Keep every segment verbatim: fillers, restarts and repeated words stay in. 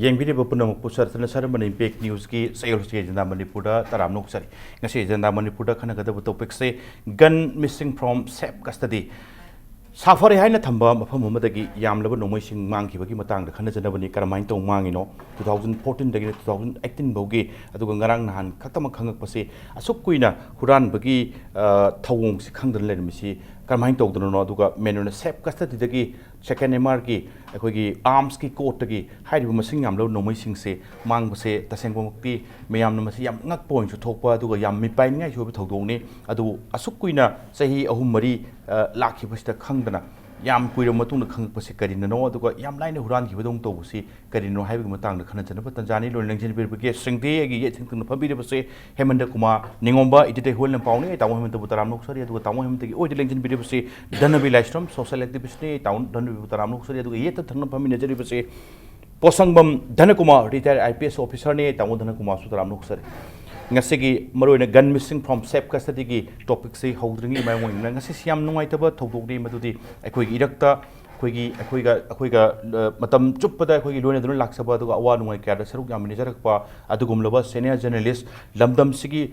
ꯌꯦꯡꯕꯤꯔꯤꯕ ꯄꯨꯝꯅꯃꯛꯄꯨ ꯁꯔꯇꯅ ꯁꯔꯝꯕꯅ impact ꯅ꯭ꯌꯨꯁꯀꯤ ꯁꯌꯣꯜꯁꯤ agenda ꯃꯅꯤꯄꯨꯔꯗ ꯇꯔꯥꯝꯅ ꯑꯣꯛꯆꯔꯤ꯫ ꯉꯁꯤ ꯑꯦꯖꯦꯟꯗꯥ ꯃꯅꯤꯄꯨꯔꯗ ꯈꯟꯅꯒꯗꯕ ꯇꯣꯄꯤꯛꯁꯦ gun missing from safe custody꯫ ꯁꯥꯐꯔꯦ ꯍꯥꯏꯅ ꯊꯝꯕ ꯃꯐꯝ ꯑꯃꯗꯒꯤ ꯌꯥꯝꯂꯕ ꯅꯣꯡꯃꯩꯁꯤꯡ ꯃꯥꯡꯈꯤꯕꯒꯤ ꯃꯇꯥꯡꯗ ꯈꯟꯅꯖꯅꯕꯅꯤ꯫ ꯀꯔꯝꯍꯥꯏꯅ ꯇꯧ ꯃꯥꯡꯉꯤꯅꯣ, ꯇꯨ ꯊꯥꯎꯖꯟ ꯐꯣꯔꯇꯤꯟꯗꯒꯤꯅ ꯇꯨ ꯊꯥꯎꯖꯟ ꯑꯩꯠꯇꯤꯟ ꯐꯥꯎꯒꯤ, ꯑꯗꯨꯒ ꯉꯔꯥꯡ ꯅꯍꯥꯟ ꯈꯛꯇꯃꯛ ꯈꯪꯉꯛꯄꯁꯤ ꯑꯁꯨꯛ ꯀꯨꯏꯅ ꯍꯨꯔꯥꯟꯕꯒꯤ ꯊꯧꯑꯣꯡꯁꯤ ꯈꯪꯗꯅ ꯂꯩꯔꯝꯃꯤꯁꯤ ꯀꯔꯝꯍꯥꯏꯅ ꯇꯧꯗꯅꯅꯣ, ꯑꯗꯨꯒ ꯃꯦꯟ ꯑꯣꯏꯅ ꯁꯦꯐ ꯀꯁꯇꯗꯤꯗꯒꯤ ꯁꯦꯀꯦꯟ ꯑꯦꯝ ꯑꯥꯔꯒꯤ ꯑꯩꯈꯣꯏꯒꯤ ꯑꯥꯔꯝꯁꯀꯤ ꯀꯣꯔꯠꯇꯒꯤ ꯍꯥꯏꯔꯤꯕ ꯃꯁꯤꯡ ꯌꯥꯝꯂꯕ ꯅꯣꯡꯃꯩꯁꯤꯡꯁꯦ ꯃꯥꯡꯕꯁꯦ ꯇꯁꯦꯡꯕꯃꯛꯇꯤ ꯃꯌꯥꯝꯅ ꯃꯁꯤ ꯌꯥꯝ ꯉꯛꯄ ꯑꯣꯏꯅꯁꯨ ꯊꯣꯛꯄ, ꯑꯗꯨꯒ ꯌꯥꯝ ꯃꯤꯄꯥꯏꯅꯤꯡꯉꯥꯏꯁꯨ ꯑꯣꯏꯕ ꯊꯧꯗꯣꯛꯅꯤ꯫ ꯑꯗꯨꯕꯨ ꯑꯁꯨꯛ ꯀꯨꯏꯅ ꯆꯍꯤ ꯑꯍꯨꯝ ꯃꯔꯤ ꯂꯥꯛꯈꯤꯕꯁꯤꯗ ꯈꯪꯗꯅ ꯌꯥꯝ ꯀꯨꯏꯔꯕ ꯃꯇꯨꯡꯗ ꯈꯪꯉꯛꯄꯁꯤ ꯀꯔꯤꯅꯅꯣ, ꯑꯗꯨꯒ ꯌꯥꯝ ꯂꯥꯏꯅ ꯍꯨꯔꯥꯟꯈꯤꯕꯗꯧꯅ ꯇꯧꯕꯁꯤ ꯀꯔꯤꯅꯣ ꯍꯥꯏꯕꯒꯤ ꯃꯇꯥꯡꯗ ꯈꯟꯅꯖꯅꯕ ꯇꯟꯖꯥꯅꯤ꯫ ꯂꯣꯏꯅ ꯂꯦꯡꯁꯤꯟꯕꯤꯔꯕꯒꯦ ꯁꯤꯡꯗꯤ ꯑꯩꯒꯤ ꯌꯦꯠ ꯊꯪꯅ ꯐꯝꯕꯤꯔꯤꯕꯁꯦ ꯍꯦꯃꯟꯗ ꯀꯨꯃꯥꯔ ꯅꯤꯉꯣꯝꯕ, ꯏꯗꯤꯇꯔ ꯍꯨꯋꯦꯟ ꯂꯝꯄꯥꯎꯅꯤ꯫ ꯑꯩ ꯇꯥꯃꯣ ꯍꯦꯃꯟꯗꯕꯨ ꯇꯔꯥꯝꯅ ꯑꯣꯛꯆꯔꯤ꯫ ꯑꯗꯨꯒ ꯇꯥꯃꯣ ꯍꯦꯃꯟꯗꯒꯤ ꯑꯣꯏꯗ ꯂꯦꯡꯁꯤꯟꯕꯤꯔꯤꯕꯁꯤ ꯙꯅꯕꯤ ꯂꯥꯏꯁ꯭ꯔꯝ, ꯁꯣꯁꯤꯌꯦꯜ ꯑꯦꯛꯇꯤꯚꯤꯁ꯭ꯠꯅꯤ꯫ ꯑꯩ ꯇꯥꯃꯣ ꯙꯅꯕꯤꯕꯨ ꯇꯔꯥꯝꯅ ꯑꯣꯛꯆꯔꯤ꯫ ꯑꯗꯨꯒ ꯌꯦꯠꯇ ꯊꯪꯅ ꯐꯝꯃꯤꯟꯅꯖꯔꯤꯕꯁꯤ ꯄꯣꯁꯪꯕꯝ ꯙꯅꯀꯨꯃꯥꯔ, ꯔꯤꯇꯥꯌꯔ ꯑꯥꯏ ꯄꯤ ꯑꯦꯁ ꯑꯣꯐꯤꯁꯥꯔꯅꯤ꯫ ꯑꯩ ꯇꯥꯃꯣ ꯙꯅꯀꯨꯃꯥꯔꯁꯨ ꯇꯔꯥꯝꯅ ꯑꯣꯛꯆꯔꯤ꯫ ꯉꯁꯤꯒꯤ ꯃꯔꯨꯑꯣꯏꯅ gun missing from safe custodyꯒꯤ ꯇꯣꯄꯤꯛꯁꯤ ꯍꯧꯗ꯭ꯔꯤꯉꯩ ꯃꯃꯥꯡ ꯑꯣꯏꯅ ꯉꯁꯤꯁꯤ ꯌꯥꯝ ꯅꯨꯡꯉꯥꯏꯇꯕ ꯊꯧꯗꯣꯛꯅꯤ, ꯃꯗꯨꯗꯤ ꯑꯩꯈꯣꯏꯒꯤ ꯏꯔꯛꯇ ꯑꯩꯈꯣꯏꯒꯤ ꯑꯩꯈꯣꯏꯒ ꯑꯩꯈꯣꯏꯒ ꯃꯇꯝ ꯆꯨꯞꯄꯗ ꯑꯩꯈꯣꯏꯒꯤ ꯂꯣꯏꯅꯗꯨꯅ ꯂꯥꯛꯆꯕ ꯑꯗꯨꯒ ꯑꯋꯥ ꯅꯨꯡꯉꯥꯏ ꯀꯌꯥꯗ ꯁꯔꯨꯛ ꯌꯥꯃꯤꯟꯅꯖꯔꯛꯄ ꯑꯗꯨꯒꯨꯝꯂꯕ ꯁꯦꯅꯤꯌꯔ ꯖꯔꯅꯦꯂꯤꯁ꯭ꯠ, ꯂꯝꯗꯝꯁꯤꯒꯤ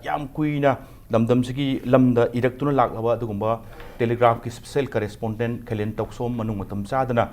ꯌꯥꯝ ꯀꯨꯏꯅ ꯂꯝꯗꯝꯁꯤꯒꯤ ꯂꯝꯗ ꯏꯔꯛꯇꯨꯅ ꯂꯥꯛꯂꯕ ꯑꯗꯨꯒꯨꯝꯕ ꯇꯦꯂꯤꯒ꯭ꯔꯥꯐꯀꯤ ꯁ꯭ꯄꯦꯁꯦꯜ ꯀꯔꯦꯁꯄꯣꯟꯗꯦꯟꯠ ꯈꯦꯂꯦꯟ ꯇꯧꯁꯣꯝ ꯃꯅꯨꯡ ꯃꯇꯝ ꯆꯥꯗꯅ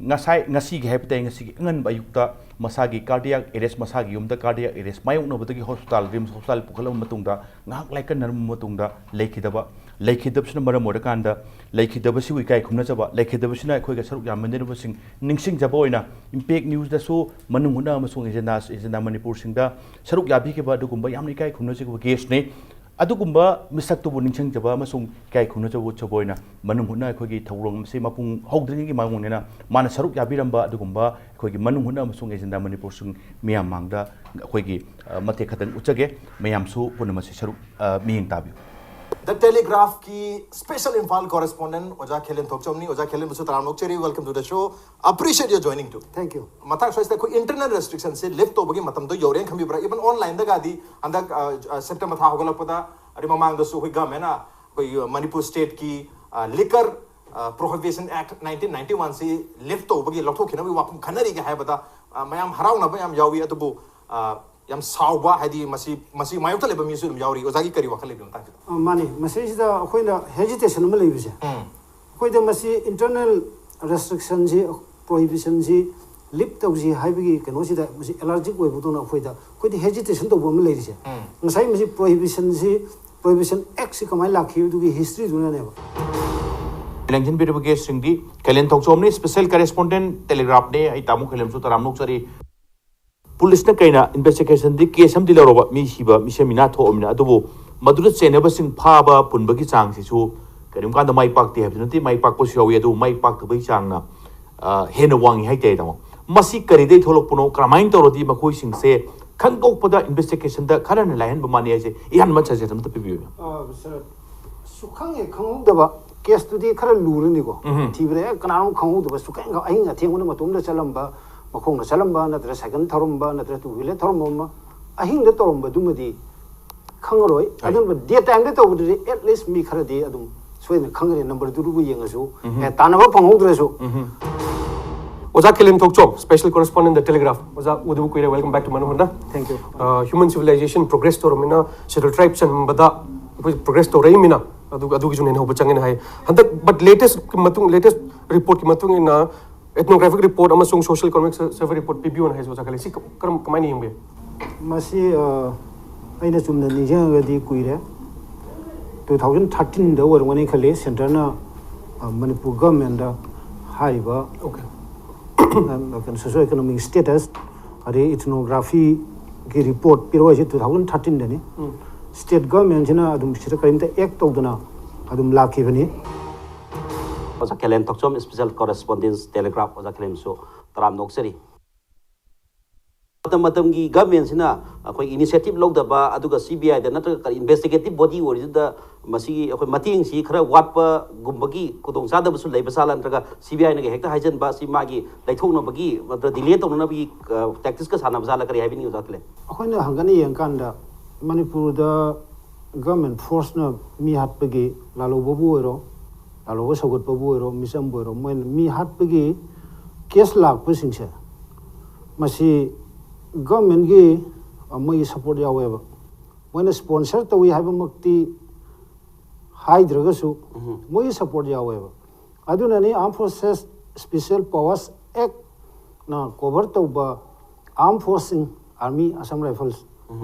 ꯉꯁꯥꯏ, ꯉꯁꯤꯒꯤ ꯍꯥꯏꯕ ꯇꯥꯏ, ꯉꯁꯤꯒꯤ ꯑꯉꯟꯕ ꯑꯌꯨꯛꯇ ꯃꯁꯥꯒꯤ ꯀꯥꯔꯗꯤꯌꯥꯛ ꯑꯦꯔꯦꯁ꯭ꯠ, ꯃꯁꯥꯒꯤ ꯌꯨꯝꯗ ꯀꯥꯔꯗꯤꯌꯥꯛ ꯑꯦꯔꯦꯁ꯭ꯠ ꯃꯥꯌꯣꯛꯅꯕꯗꯒꯤ ꯍꯣꯁꯄꯤꯇꯥꯜ, ꯔꯤꯝꯁ ꯍꯣꯁꯄꯤꯇꯥꯜ ꯄꯨꯈꯠꯂꯕ ꯃꯇꯨꯡꯗ ꯉꯥꯏꯍꯥꯛ ꯂꯥꯏꯀꯠꯅꯔꯕ ꯃꯇꯨꯡꯗ ꯂꯩꯈꯤꯗꯕ, ꯂꯩꯈꯤꯗꯕꯁꯤꯅ ꯃꯔꯝ ꯑꯣꯏꯔꯀꯥꯟꯗ ꯂꯩꯈꯤꯗꯕꯁꯤꯕꯨ ꯏꯀꯥꯏ ꯈꯨꯝꯅꯖꯕ, ꯂꯩꯈꯤꯗꯕꯁꯤꯅ ꯑꯩꯈꯣꯏꯒ ꯁꯔꯨꯛ ꯌꯥꯃꯤꯟꯅꯔꯤꯕꯁꯤꯡ ꯅꯤꯡꯁꯤꯡꯖꯕ ꯑꯣꯏꯅ ꯏꯝꯄꯦꯛ ꯅ꯭ꯌꯨꯁꯇꯁꯨ ꯃꯅꯨꯡ ꯍꯨꯠꯅ ꯑꯃꯁꯨꯡ ꯑꯦꯖꯦꯟꯗꯥ, ꯑꯦꯖꯦꯟꯗꯥ ꯃꯅꯤꯄꯨꯔꯁꯤꯡꯗ ꯁꯔꯨꯛ ꯌꯥꯕꯤꯈꯤꯕ ꯑꯗꯨꯒꯨꯝꯕ ꯌꯥꯝꯅ ꯏꯀꯥꯏ ꯈꯨꯝꯅꯖꯕ ꯒꯦꯁ꯭ꯠꯅꯤ꯫ ꯑꯗꯨꯒꯨꯝꯕ ꯃꯤꯁꯛꯇꯨꯕꯨ ꯅꯤꯡꯁꯤꯡꯖꯕ ꯑꯃꯁꯨꯡ ꯏꯀꯥꯏ ꯈꯨꯝꯅꯖꯕ ꯎꯠꯆꯕ ꯑꯣꯏꯅ ꯃꯅꯨꯡ ꯍꯨꯠꯅ ꯑꯩꯈꯣꯏꯒꯤ ꯊꯧꯔꯝ ꯑꯁꯤ ꯃꯄꯨꯡ ꯍꯧꯗ꯭ꯔꯤꯉꯩꯒꯤ ꯃꯃꯥꯡ ꯑꯣꯏꯅ ꯃꯥꯅ ꯁꯔꯨꯛ ꯌꯥꯕꯤꯔꯝꯕ ꯑꯗꯨꯒꯨꯝꯕ ꯑꯩꯈꯣꯏꯒꯤ ꯃꯅꯨꯡ ꯍꯨꯠꯅ ꯑꯃꯁꯨꯡ ꯑꯦꯖꯦꯟꯗꯥ ꯃꯅꯤꯄꯨꯔꯁꯤꯡ ꯃꯤꯌꯥꯝ ꯃꯥꯡꯗ ꯑꯩꯈꯣꯏꯒꯤ, ꯑ, ꯃꯇꯦꯛ ꯈꯛꯇꯪ ꯎꯠꯆꯒꯦ꯫ ꯃꯌꯥꯝꯁꯨ ꯄꯨꯝꯅꯃꯛꯁꯤ ꯁꯔꯨꯛ, ꯑ, ꯃꯤꯠꯌꯦꯡ ꯇꯥꯕꯤꯌꯨ꯫ The Telegraphꯀꯤ special Imphal correspondent ꯑꯣꯖꯥ ꯈꯦꯂꯦꯟ ꯊꯣꯛꯆꯣꯝꯅꯤ꯫ ꯑꯣꯖꯥ ꯈꯦꯂꯦꯟꯕꯨꯁꯨ ꯇꯔꯥꯝꯅ ꯑꯣꯛꯆꯔꯤ꯫ Welcome to the show. Appreciate your joining too. Thank you. ꯃꯊꯪ ꯁ꯭ꯋꯥꯏꯁꯤꯗ ꯑꯩꯈꯣꯏ internal restrictionꯁꯦ lift ꯇꯧꯕꯒꯤ ꯃꯇꯝꯗꯣ ꯌꯧꯔꯦꯅ ꯈꯟꯕꯤꯕ꯭ꯔꯥ? Even onlineꯗꯒꯗꯤ ꯍꯟꯗꯛ, ꯑ, ꯑ, September ꯊꯥ ꯍꯧꯒꯠꯂꯛꯄꯗ, ꯑꯗꯩ ꯃꯃꯥꯡꯗꯁꯨ ꯑꯩꯈꯣꯏ governmentꯅ ꯑꯩꯈꯣꯏ ꯃꯅꯤꯄꯨꯔ stateꯀꯤ, ꯑ, liquor, ꯑ, Prohibition Act nineteen ninety oneꯁꯤ lift ꯇꯧꯕꯒꯤ, ꯂꯧꯊꯣꯛꯈꯤꯅꯕꯒꯤ ꯋꯥꯐꯝ ꯈꯟꯅꯔꯤꯒ ꯍꯥꯏꯕꯗ, ꯑ, ꯃꯌꯥꯝ ꯍꯔꯥꯎꯅꯕ ꯌꯥꯝ ꯌꯥꯎꯏ, ꯑꯗꯨꯕꯨ, ꯑ, ꯌꯥꯝ ꯁꯥꯎꯕ, ꯍꯥꯏꯗꯤ ꯃꯁꯤ, ꯃꯁꯤ ꯃꯥꯌꯣꯛꯇ ꯂꯩꯕ ꯃꯤꯁꯨ ꯑꯗꯨꯝ ꯌꯥꯎꯔꯤ꯫ ꯑꯣꯖꯥꯒꯤ ꯀꯔꯤ ꯋꯥꯈꯜ ꯂꯩꯕꯒꯦ ꯃꯇꯥꯡꯁꯤꯗ? ꯑ, ꯃꯥꯅꯤ꯫ ꯃꯁꯤꯁꯤꯗ ꯑꯩꯈꯣꯏꯅ hesitation ꯑꯃ ꯂꯩꯕꯁꯦ, ꯎꯝ꯫ ꯑꯩꯈꯣꯏꯗ ꯃꯁꯤ internal restrictionꯁꯤ, prohibitionꯁꯤ lift ꯇꯧꯁꯤ ꯍꯥꯏꯕꯒꯤ ꯀꯩꯅꯣꯁꯤꯗ ꯃꯁꯤ allergic ꯑꯣꯏꯕꯗꯧꯅ ꯑꯩꯈꯣꯏꯗ, ꯑꯩꯈꯣꯏꯗꯤ hesitation ꯇꯧꯕ ꯑꯃ ꯂꯩꯔꯤꯁꯦ꯫ ꯎꯝ꯫ ꯉꯁꯥꯏ ꯃꯁꯤ prohibitionꯁꯤ, Prohibition Actꯁꯤ ꯀꯃꯥꯏꯅ ꯂꯥꯛꯈꯤꯕꯗꯨꯒꯤ historyꯗꯨꯅꯅꯦꯕ꯫ ꯂꯦꯡꯁꯤꯟꯕꯤꯔꯤꯕ guestꯁꯤꯡꯗꯤ ꯀꯩꯂꯦꯟ ꯊꯣꯛꯆꯣꯝꯅꯤ, special correspondent Telegraphꯅꯤ꯫ ꯑꯩ ꯇꯥꯃꯣ ꯈꯩꯂꯦꯝꯁꯨ ꯇꯔꯥꯝꯅ ꯑꯣꯛꯆꯔꯤ꯫ ꯄꯨꯂꯤꯁꯅ ꯀꯩꯅ investigationꯗꯤ, case ꯑꯃꯗꯤ ꯂꯧꯔꯕ, ꯃꯤ ꯁꯤꯕ, ꯃꯤꯁꯦꯝ ꯃꯤꯅꯥ ꯊꯣꯛꯑꯃꯤꯅ, ꯑꯗꯨꯕꯨ ꯃꯗꯨꯗ ꯆꯦꯟꯅꯕꯁꯤꯡ ꯐꯥꯕ ꯄꯨꯟꯕꯒꯤ ꯆꯥꯡꯁꯤꯁꯨ ꯀꯔꯤꯒꯨꯝꯕ ꯀꯥꯟꯗ ꯃꯥꯏ ꯄꯥꯛꯇꯦ ꯍꯥꯏꯕꯗꯤ ꯅꯠꯇꯦ, ꯃꯥꯏ ꯄꯥꯛꯄꯁꯨ ꯌꯥꯎꯏ, ꯑꯗꯨꯕꯨ ꯃꯥꯏ ꯄꯥꯛꯇꯕꯒꯤ ꯆꯥꯡꯅ, ꯑ, ꯍꯦꯟꯅ ꯋꯥꯡꯉꯤ ꯍꯥꯏꯇꯥꯔꯦ, ꯇꯥꯃꯣ꯫ ꯃꯁꯤ ꯀꯔꯤꯗꯩ ꯊꯣꯛꯂꯛꯄꯅꯣ? ꯀꯔꯝꯍꯥꯏꯅ ꯇꯧꯔꯗꯤ ꯃꯈꯣꯏꯁꯤꯡꯁꯦ ꯈꯪꯗꯣꯛꯄꯗ investigationꯗ ꯈꯔꯅ ꯂꯥꯏꯍꯟꯕ ꯃꯥꯟꯅꯩ ꯍꯥꯏꯁꯦ? ꯏꯍꯥꯟꯕ suggestion ꯑꯝꯇ ꯄꯤꯕꯤꯌꯨꯅꯦ꯫ ꯑ, sir, ꯁꯨꯈꯪ ꯍꯦꯛ ꯈꯪꯍꯧꯗꯕ caseꯇꯨꯗꯤ ꯈꯔ ꯂꯨꯔꯅꯤꯀꯣ꯫ ꯎꯝ꯫ ꯊꯤꯕꯗ ꯍꯦꯛ ꯀꯅꯥꯅꯣ ꯈꯪꯍꯧꯗꯕ, ꯁꯨꯈꯪ ꯈꯪ-, ꯑꯍꯤꯡ ꯑꯊꯦꯡꯕꯗ ꯃꯇꯣꯝꯗ ꯆꯠꯂꯝꯕ, ꯃꯈꯣꯡꯅ ꯆꯠꯂꯝꯕ, ꯅꯠꯇ꯭ꯔ cycle ꯊꯧꯔꯝꯕ, ꯅꯠꯇ꯭ꯔ two wheeler ꯊꯧꯔꯝꯕ ꯑꯃ ꯑꯍꯤꯡꯗ ꯇꯧꯔꯝꯕꯗꯨꯃꯗꯤ ꯈꯪꯉꯔꯣꯏ꯫ ꯍꯣꯏ꯫ ꯑꯗꯨꯅ day timeꯗ ꯇꯧꯕꯗꯨꯗꯤ at least ꯃꯤ ꯈꯔꯗꯤ ꯑꯗꯨꯝ ꯁꯣꯏꯗꯅ ꯈꯪꯒꯅꯤ, numberꯗꯨꯕꯨ ꯌꯦꯡꯉꯁꯨ꯫ ꯎꯝ꯫ ꯑꯦ, ꯇꯥꯟꯅꯕ ꯐꯪꯍꯧꯗ꯭ꯔꯁꯨ꯫ ꯎꯝ꯫ ꯑꯣꯖꯥ ꯈꯦꯂꯦꯟ ꯊꯣꯛꯆꯣꯝ, special correspondent The Telegraph꯫ ꯑꯣꯖꯥ, ꯎꯗꯕ ꯀꯨꯏꯔꯦ, welcome back to ꯃꯅꯨꯡ ꯍꯟꯅ꯫ Thank you꯫ ꯑ, human civilization progress ꯇꯧꯔꯝꯃꯤꯅ, schedule tribe ꯆꯟꯕꯗ ꯑꯩꯈꯣꯏ progress ꯇꯧꯔꯛꯏꯃꯤꯅ, ꯑꯗꯨ, ꯑꯗꯨꯒꯤꯁꯨ ꯅꯩꯅꯍꯧꯕ ꯆꯪꯉꯦꯅ ꯍꯥꯏ꯫ ꯍꯟꯗꯛ, but latest ꯃꯇꯨꯡ, latest reportꯀꯤ ꯃꯇꯨꯡ ꯏꯟꯅ, ethnographic report ꯑꯃꯁꯨꯡ social economic sur-, survey report ꯄꯤꯕꯤꯌꯣꯅ ꯍꯥꯏꯁꯦ, ꯑꯣꯖꯥ ꯈꯦꯂꯦꯟ, ꯁꯤ ꯀꯔꯝ, ꯀꯃꯥꯏꯅ ꯌꯦꯡꯕꯤ? ꯃꯁꯤ, ꯑ, ꯑꯩꯅ ꯆꯨꯝꯅ ꯅꯤꯡꯁꯤꯡꯉꯒꯗꯤ ꯀꯨꯏꯔꯦ, two thousand thirteenꯗ ꯑꯣꯏꯔꯝꯒꯅꯤ ꯈꯜꯂꯤ, centreꯅ, ꯑ, ꯃꯅꯤꯄꯨꯔ governmentꯇ ꯍꯥꯏꯔꯤꯕ, okay, ꯑ, ꯀꯩꯅꯣ, socio economic status, ꯑꯗꯩ ethnographyꯒꯤ report ꯄꯤꯔꯛꯑꯣ ꯍꯥꯏꯁꯦ two thousand thirteenꯗꯅꯤ꯫ ꯎꯝ꯫ State governmentꯁꯤꯅ ꯑꯗꯨꯝ ꯁꯤꯗ ꯀꯔꯤꯝꯇ act ꯇꯧꯗꯅ ꯑꯗꯨꯝ ꯂꯥꯛꯈꯤꯕꯅꯤ꯫ ꯑꯣꯖꯥ ꯈꯦꯂꯦꯟ ꯊꯣꯛꯆꯣꯝ, special correspondent Telegraph, ꯑꯣꯖꯥ ꯈꯦꯂꯦꯟꯁꯨ ꯇꯔꯥꯝꯅ ꯑꯣꯛꯆꯔꯤ꯫ ꯃꯇꯝ ꯃꯇꯝꯒꯤ governmentꯁꯤꯅ ꯑꯩꯈꯣꯏ initiative ꯂꯧꯗꯕ, ꯑꯗꯨꯒ CBIꯗ ꯅꯠꯇ꯭ꯔꯒ ꯀꯔꯤ investigative body ꯑꯣꯏꯔꯤꯗꯨꯗ ꯃꯁꯤꯒꯤ ꯑꯩꯈꯣꯏ ꯃꯇꯦꯡꯁꯤ ꯈꯔ ꯋꯥꯠꯄꯒꯨꯝꯕꯒꯤ ꯈꯨꯗꯣꯡꯆꯥꯗꯕꯁꯨ ꯂꯩꯕ ꯖꯥꯠꯂꯥ, ꯅꯠꯇ꯭ꯔꯒ CBIꯅꯒ ꯍꯦꯛꯇ ꯍꯥꯏꯖꯟꯕ, ꯁꯤ ꯃꯥꯒꯤ ꯂꯩꯊꯣꯛꯅꯕꯒꯤ, ꯅꯠꯇ꯭ꯔ delay ꯇꯧꯅꯅꯕꯒꯤ, ꯑ, tacticsꯀ ꯁꯥꯟꯅꯕ ꯖꯥꯠꯂꯥ, ꯀꯔꯤ ꯍꯥꯏꯕꯤꯅꯤꯡꯉꯤ, ꯑꯣꯖꯥ ꯈꯦꯂꯦꯟ? ꯑꯩꯈꯣꯏꯅ ꯍꯪꯒꯠꯅ ꯌꯦꯡꯀꯥꯟꯗ ꯃꯅꯤꯄꯨꯔꯗ government forceꯅ ꯃꯤ ꯍꯥꯠꯄꯒꯤ, ꯂꯥꯜꯍꯧꯕꯕꯨ ꯑꯣꯏꯔꯣ, ꯂꯥꯜꯍꯧꯕ ꯁꯧꯒꯠꯄꯕꯨ ꯑꯣꯏꯔꯣ, ꯃꯤꯆꯝꯕꯨ ꯑꯣꯏꯔꯣ, ꯃꯣꯏꯅ ꯃꯤ ꯍꯥꯠꯄꯒꯤ case ꯂꯥꯛꯄꯁꯤꯡꯁꯦ ꯃꯁꯤ ꯒꯚꯔꯟꯃꯦꯟꯒꯤ ꯃꯣꯏꯒꯤ ꯁꯞꯄꯣꯔꯠ ꯌꯥꯎꯋꯦꯕ꯫ ꯃꯣꯏꯅ ꯁ꯭ꯄꯣꯟꯁꯔ ꯇꯧꯏ ꯍꯥꯏꯕꯃꯛꯇꯤ ꯍꯥꯏꯗ꯭ꯔꯒꯁꯨ ꯃꯣꯏꯒꯤ ꯁꯞꯄꯣꯔꯠ ꯌꯥꯎꯋꯦꯕ꯫ ꯑꯗꯨꯅꯅꯤ Armed Forces Special Powers Actꯅ ꯀꯣꯚꯔ ꯇꯧꯕ ꯑꯥꯔꯝ ꯐꯣꯔꯁꯁꯤꯡ, ꯑꯥꯔꯃꯤ, ꯑꯁꯥꯝ ꯔꯥꯏꯐꯜꯁ,